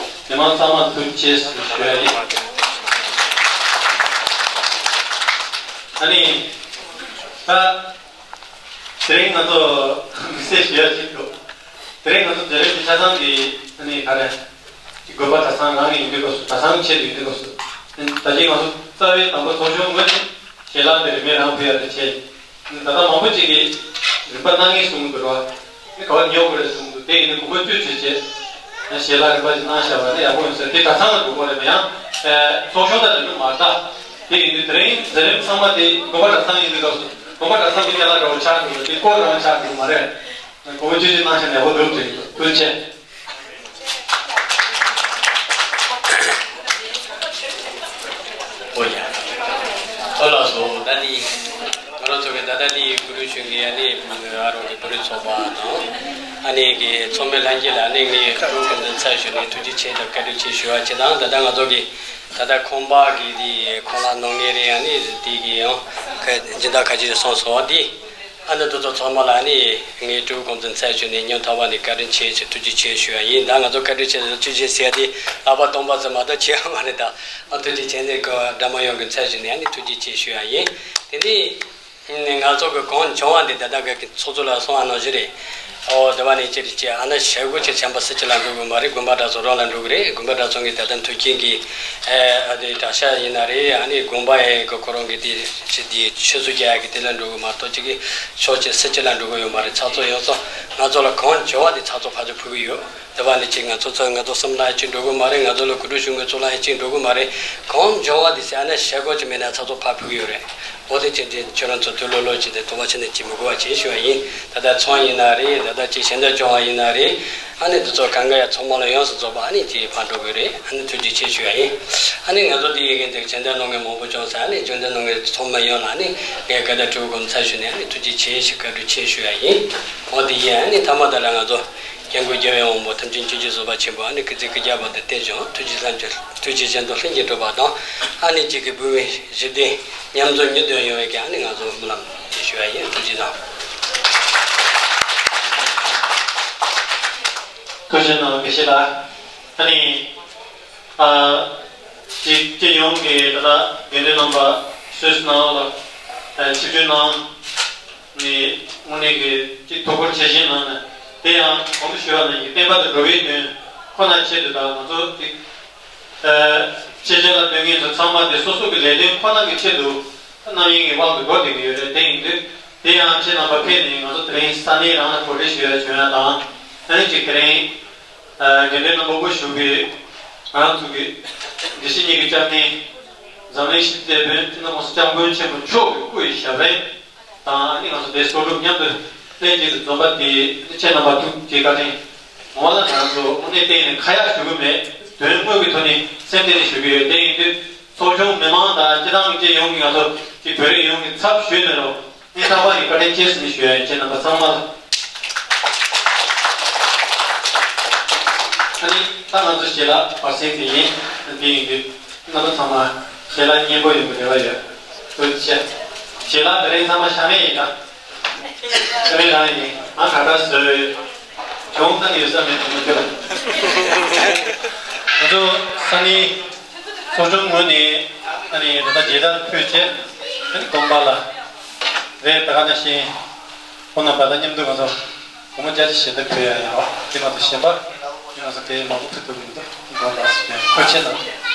མི་མང་ཚང་མ་ཐུགས་རྗེ་ཆེ་ཞུ་ཡ་ཡིན། ཨ་ནི་ད། དེ་རིང་ང་ཚོ་དམིགས་བསལ་ཞུ་ཡ་ཅིག་འདུག་དེ་རིང་ང་ཚོ་མཛད་རིམ་འདི་ཆ་ཚང་གི་ཨ་ནི་ག་རེ། དགོན་པ་གྲྭ་ཚང་རང་ཡིན་དུས་སྐབས་སུ། གྲྭ་ཚང་ཆེད་དུ་ཡིན་དུས་སྐབས་སུ། ད་ཅིག་ང་ཚོ་རྩ་བའི་དང་པོ་ཚོགས་ཆུང་ངོས་ནས་ཞལ་ལག་དེ་རིན་མེད་རང་ཕུལ་ཡ་དེ་བྱས། ད་ལྟ་མང་པོ་ཅིག་གིས་རིན་པ་གནང་ངེས་གསུངས་འདུག་ར། ནི་ག་བ་ཉོ་དགོས་རེད་གསུངས་འདུག་དེ་ཡིན་དུས་དགོངས་པ་བཅོལ་བཅོལ་བྱས། ཞལ་ལག་རིན་པ་ཅིག་གནང་བཞག་པ་ནི་ཡག་པོ་ཡིན་ཟེར། དེ་གྲྭ་ཚང་ལ་འགྲོ་དགོས་རེད། མ་ཡང་ཚོགས་ཆུང་དང་འབྲེལ་བ་མ་རེད་ད། དེ་ཡིན་དུས་དེ་རིང་མཛད་རིམ་ཚང་མ་དེ་དགོན་པ་གྲྭ་ཚང་ཡིན་དུས་སྐབས་སུ་དགོན་པ་གྲྭ་ཚང་གི་ཅ་ལག་འདྲ་བོ་ཆགས་འགྲོ་གི། དེ་སྐོར་རང་ཆགས་འགྲོ་གི་མ་རེད། དགོངས་པ་བཅོལ་བཅོལ་གནང་ཤག་ན་ཡག་པོ་འདུག་དྲན་གྱི་འདུག་ཐུགས་རྗེ་ཆེ། ཨོ་ཡ། ཨོ་ལགས་སོ། ད་འདི་ང་རང་ཚོ་གི་ད་ལྟ་འདི་གུ་རུ་གཞུང་གི་ཨ་ནི་ཨ་རོགས་ཀྱི་བོད་རིགས་ཚོགས་པ་དང་ཨ་ནི་གི་ཚོགས་མི་ལྷན་རྒྱས་ལ་ཨ་ནི་ངས་གུ་རུ་སྐུ་མདུན་ཚབ་ཞུས་ནས་ཐུགས་རྗེ་ཆེ་དང་བཀའ་དྲིན་ཆེ་ཞུ་བ་བྱེད་དང་། ད་ལྟ་ང་ཚོ་གི་ད་ལྟ་ཁང་པ་གི་དེ་ཁོ་ན་ནང་ངེས་རེད། ཨ་ནི་དེ་གི་ཡང་ཁ་སྦྱིན་བདག་ཁ་ཅིག་སོང་སོང་དེ། ཨ་ནི་དེ་ཚོ་ཚང་མ་ལ་ཨ་ནི་ངས་སྤྲུལ་སྐུ་མདུན་ཚབ་ཞུས་ནས་སྙིང་ཐག་པ་ནས་བཀའ་དྲིན་ཆེ་ཞེས་ཐུགས་རྗེ་ཆེ་ཞུ་ཡ་ཡིན། ད་ང་ཚོ་བཀའ་དྲིན་ཆེ་ཞེས་ཐུགས་རྗེ་ཆེ་ཟེར་ཡ་དེ་ལག་པ་སྟོང་པ་ཙམ་མ་གཏོགས་བྱེད་ཡ་མ་རེད། ད་ཨ་ཐུགས་རྗེ་ཆེ་ནས་ཀོ་འདྲ་མ་ཡོང་གི་ཚབ་ཞུས་ནས་ཨ་ནི་ཐུགས་རྗེ་ཆེ་ཞུ་ཡ་ཡིན། དེ་ནས། ང་ཚོ་གི་གང་བྱུང་བ་འདི་ད་ལྟ་གི་ཚོགས་གཙོ་ལགས་གསུངས་པ་ནང་བཞིན་རེད། ཨོ་དེ་བ་ནས་ཅི་རེད་ཅི། ཨ་ན་ཞྭ་གོ་ཅི་ཆེན་པོ་སུ་གཅིག་ལ་འགྲོ་གི་མ་རེད། དགོན་པ་གྲྭ་ཚང་རང་ལ་འགྲོ་གི་རེད། དགོན་པ་གྲྭ་ཚང་གི་ད་ལྟ་མཐུན་རྐྱེན་གྱི་ཨ་དེ་གྲྭ་ཤག་ཡིན་ན་རེད། ཨ་ནི་དགོན་པ་ཡི་གི་ཁོ་རང་གི་དེ་ཅི་དེ་ཆུ་ཚོད་རྒྱག་ཡ་གི་དེ་ལ་འགྲོ་གི་མ་གཏོགས་ཅི་གི་ཕྱོགས་ཅི་སུ་གཅིག་ལ་འགྲོ་གི་ཡོད་མ་རེད། ཚགས་ཚུད་ཡོད་ཙང་ང་ཚོ་ལ་གང་བྱུང་བ་དེ་ཚགས་ཚུད་ཕར་ཚུར་ཕུལ་གི་ཡོད། དེ་བ་ནི་ཅིག་ང་ཚོ་ཚོ་ང་ཚོ་གསུམ་ལ་ཡང་ཅིག་འགྲོ་གི་མ་རེད། ང་ཚོ་ལ་གུ་རུ་གཞུང་གི་ཚོ་ལ་ཡང་ཅིག་འགྲོ་གི་མ་རེད། གང་བྱུང་བ་དེ་ཟེར་ཨ་ན་ཞྭ་གོ་ཅི་མེད་ན་ཚགས་ཚུད་ཕར་ཕུལ་གི་ཡོད་རེད། འོ་དེ་ཅི་འདྲའི་ཁྱོད་རང་ཚོ་དུས་ལོ་ལོ་ཅི་དེ་དོ་བ་ཆེ་ནས་ཅི་མི་དགོས་པ་ཅི་ཞུ་བ་ཡིན། ད་ལྟ་ཚོང་ཡིན་ན་རེད། ད་ལྟ་ཅི་ཞལ་འདེབས་སྦྱོང་བ་ཡིན་ན་རེད། ཨ་ནི་འདི་ཚོ་གང་ག་ཡ་ཚང་མ་ལ་ཡོངས་སུ་རྫོགས་པ་ཨ་ནི་ཅི་ཕར་འགྲོ་གི་རེད། ཨ་ནི་ཐུགས་རྗེ་ཆེ་ཞུ་བ་ཡིན། ཨ་ནི་ང་ཚོ་འདི་ཡི་གི་འདི་ཞལ་འདེབས་གནང་མཁན་མང་པོ་བྱུང་ས། ཨ་ནི་ཞལ་འདེབས་གནང་མཁན་ཚང་མ་ཡོངས་ལ་ཨ་ནི་ངས་བཀའ་དྲིན་སྤྲུལ་སྐུ་མཚན་ཞུས་ནས་ཨ་ནི་ཐུགས་རྗེ་ཆེ་ཞེས་བཀའ་དྲིན་ཆེ་ཞུ་བ་ཡིན། འོ་དེ་ཡིན། ཨ་ནི་ཐ་མ་ད་ལ་ང་ཚོ་སྐྱབས་མགོན་རྒྱལ་བའི་དབང་པོ་ཐམས་ཅད་མཁྱེན་ཅིང་གཟིགས་པ་ཆེན་པོ་ཨ་ནི་སྐུ་ཚེ་བསྐལ་བརྒྱར་བར་དུ་བརྟན་ཅིང་ཐུགས་རྗེ་བཟང་ཕྱོགས་ཐུགས་རྗེ་ཅན་དུ་ལྷུན་གྱིས་གྲུབ་པ་དང་། ཨ་ནི་གཅིག་གི་བོད་མི་བཞི་ལྡན་མཉམ་འཛོམས་ཉི་བདུན་ཡོང་བའི་གི་ཨ་ནི་ང་ཚོ་སྨོན་ལམ་དེ་ཞུ་བ་ཡིན། ཐུགས་རྗེ་གནང་། ཐུགས་རྗེ་གནང་། དགེ་བཤེས་ལགས། ཨ་ནི། ཨ། སྤྱི་སྤྱི་ཡོངས་ཀྱི་ད་ལྟ་དགེ་འདུན་རྣམ་པ་སུད་སི་ནང་ལ་ཨ་ཆིབས་བསྒྱུར་གནང་ནས་དངོས་གནས་ཀྱི་ཅིག་ཐུགས་ཁུར་ཆེ་བཞེས་གནང་ནས། དེ་ཡང་གོང་དུ་ཞུས་པ་ནང་བཞིན་བསྟན་པ་དང་འགྲོ་བའི་དོན་ཁོ་ན་ཆེད་དུ་དང་ང་ཚོ་ཅིག་ཨ་ཕྱི་རྒྱལ་ལ་སྡོད་མཁན་ཚོ་ཚང་མ་དེ་སོ་སོ་གི་ལས་དོན་ཁོ་ན་གི་ཆེད་དུ་རྣམ་གཡེང་གི་དབང་དུ་འགྲོ་བསྡད་ཀྱི་ཡོད་རེད། དེ་ཡིན་དུས་དེ་ཡང་ཁྱེད་རྣམ་པ་ཕེབས་ནས་ང་ཚོ་དེ་རིང་ས་གནས་རང་ལ་གོ་སྒྲིག་ཞུ་ཡ་བྱུང་ཡ་དང་། ཨ་ནི་ཅིག་དེ་རིང་། དགེ་འདུན་རྣམ་པ་དབུ་བཞུགས་པའི་ང་རང་ཚོ་གི་དགེ་བཤེས་གཉིས་ཀྱི་སྐྱབས་གནས་འཛམ་གླིང་ཞི་བདེ་དཔལ་སྤྱི་ནོར་༸གོང་ས་༸སྐྱབས་མགོན་ཆེན་པོ་མཆོག་གི་སྐུ་ཡི་ཞབས་རིམ་དང་། ཨ་ནི་ང་ཚོ་དེ་སྲོག་སྒྲུབ་མཉམ་དུ་ལྷན་ཅིག་ཏུ་འཛོམས་པ་དེ་ཁྱེད་རྣམ་པ་ཐུགས་རྗེ་བཀའ་དྲིན། ངོ་མ་ལ་ང་ཚོ་དངོས་གནས་གཏན་ནས་ཁ་ཡག་ཞུ་གི་མེད། དོན་དངོས་ཀྱི་ཐོག་ནས་སེམས་གཏིང་ནས་ཞུ་གི་ཡོད། དེ་ཡིན་དུས་ཚོགས་ཆུང་མི་མང་དང་སྤྱི་བཏང་གི་སྤྱི་ཡོངས་ཀྱི་ང་ཚོ་གི་བོད་རིགས་ཡོངས་ཀྱི་ཚབ་ཞུས་ནས་རོགས། ངས་རྟག་པར་ཡི་བཀའ་དྲིན་ཆེ་ཟེར་ནས་ཞུ་ཡ་ཡིན། ཁྱེད་རྣམ་པ་ཚང་མ་ལ། ཨ་ནི་ད་ང་ཚོ་ཞལ་ལག་བར་གསེང་དེ་ཡིན། དེ་ཡིན་དུས་རྣམ་པ་ཚང་མ་ཞལ་ལག་སྙན་པོ་ཡོང་གི་རེ་བ་ཡོད། ཐུགས་རྗེ་ཆེ། ཞལ་ལག་དེ་རིང་ཚང་མ་ཤ་མེད་ཡིན་ད། ཤ་མེད་རང་ཡིན། ང་ག་འདྲ་བཟོས་ཡོད། གྱོང་གཏན་ཡོད་ས་མེད་དུ་མི་ཐུབ། ང་ཚོ་ས་གནས་ཚོགས་ཆུང་ངོས་ནས་ཨ་ནི་ད་ལྟ་མཇལ་དར་ཕུལ་བྱས་ཨ་ནི་དགོན་པ་ལ་རེད། ད་ག་ནང་བཞིན་ཁོང་རྣམ་པ་དང་མཉམ་དུ་ང་ཚོ་སྒོར་མོ་བརྒྱ་ཅིག་ཞལ་འདེབས་ཕུལ་ཡ་ཡོད། དེ་མ་གཏོགས་གཞན་པ་ང་ཚོ་དེ་མང་པོ་ཕུལ་ཐུབ་ཀྱི་མི་འདུག་དགོན་པ་ཞིག་ཕུལ་ཆེད་དང་།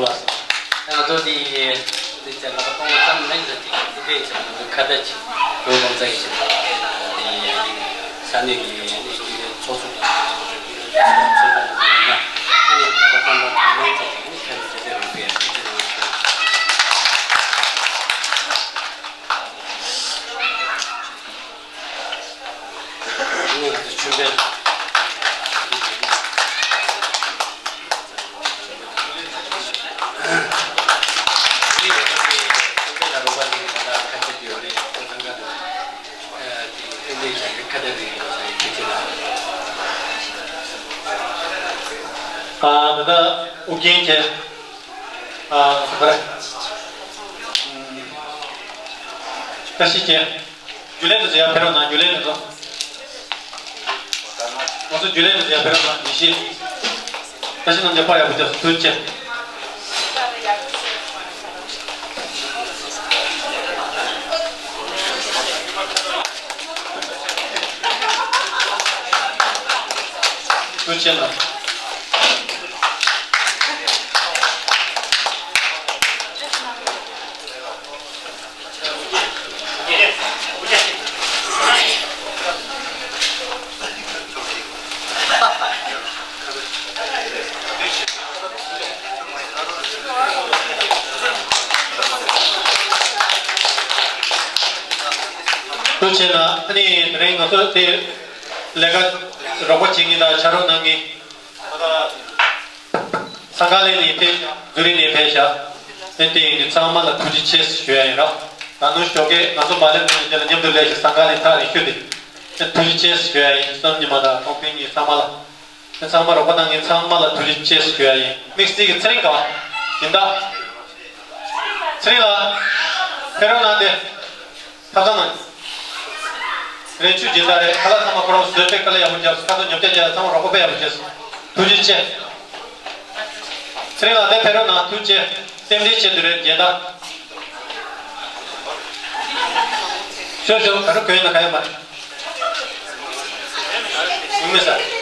ལགས་སོ། ང་ཚོ་དེ་དེ་ཚེ་ལག་པ་གཏོང་བ་ཙམ་མིན་ཙམ་ཅིག་དེ་འདྲའི་ཆེད་དུ་ཁ་བརྡ་ཅིག་བོད་རང་བཙན་གྱི་ཆེད་དུ་དེ་ས་གནས་ཀྱི་ཚོགས་གཙོ་དང་ཚོགས་གཙོ་དང་ཨ་ནི་ལག་པ་གཏོང་བ་ཙམ་མིན་ཙམ་ཅིག་ནི་ཁྱེད་ཚོ་དེ་རིང་པའི་དེ་ཚེ་ནང་བཞིན། ཨ་ད་ལྟ་ཨུ་རྒྱན་གྱིས་ཨ་ད་བཀྲ་ཤིས་ཀྱིས། རྒྱུན་ལས་དུ་ཡར་ཕེབས་རོགས་གནང་། རྒྱུན་ལས་དུ། ང་ཚོ་རྒྱུན་ལས་དུ་ཡར་ཕེབས་རོགས་གནང་། ཡེ་ཤེས། བཀྲ་ཤིས་རྣམ་རྒྱལ་པར་ཡག་པོ་བྱས་སོང་། ཐུགས་རྗེ་ཆེ། ཐུགས་རྗེ་ཆེ་གནང་། ཐུགས་རྗེ་ཆེ་གནང་། ཨ་ནི་དེ་རིང་ང་ཚོ་དེ་ལས་ཀ་རོགས་པ་བྱེད་མཁན་དང་ཕྱག་རོགས་གནང་མཁན། ད་ལྟ་སང་ག་ལེ་ནས་ཕེབས་ཤག་ཛུ་རིག་ནས་ཕེབས་ཤག་དེ་དེ་ཡིན་དུས་ཚང་མ་ལ་ཐུགས་རྗེ་ཆེ་ཞུ་ཡ་ཡིན་ར། ད་ནུ་ཞོགས་ཀས་ང་ཚོ་མ་སླེབས་ནས་དེ་ལ་མཉམ་དུ་སླེབས་ཤིག་སང་ག་ལེ་ཐག་རིང་ཤོས་དེ། དེ་ཐུགས་རྗེ་ཆེ་ཞུ་ཡ་ཡིན། བསམ་ཉི་མ་དང་ཁོང་སྤུན་གཉིས་ཚང་མ་ལ། དེ་ཚང་མ་རོགས་པ་གནང་མཁན་ཚང་མ་ལ་ཐུགས་རྗེ་ཆེ་ཞུ་ཡ་ཡིན། དམིགས་བསལ་གྱི་ཚེ་རིང་དགའ་བ་སྦྱིན་བདག་ཚེ་རིང་ལགས་ཕེབས་རོགས་གནང་སྟེ། ཐབ་ཚང་ནང་། རེ་ཆུ་སྦྱིན་བདག་རེད། ཁ་ལག་ཚང་མ་ཁོ་རང་བཟོས་ཏེ་དཀའ་ལས་ཡག་པོ་བརྒྱབ་སོང་། ཁ་ཐུག་ཉོ་ཆ་བརྒྱབ། ཚང་མ་རོགས་པ་དཔེ་ཡག་པོ་བྱས་སོང་། ཐུགས་རྗེ་ཆེ། ཚེ་རིང་ལགས་དེ་ཕེབས་རོགས་གནང་། ཐུགས་རྗེ་ཆེ། རྟེན་འབྲེལ་ཆེད་དུ་རེད། སྦྱིན་བདག་ཤོག་ཤོག་ག་རེ་གོན་ན་ག་ཡོད་མ་རེད། ཡིན་མིན་ས།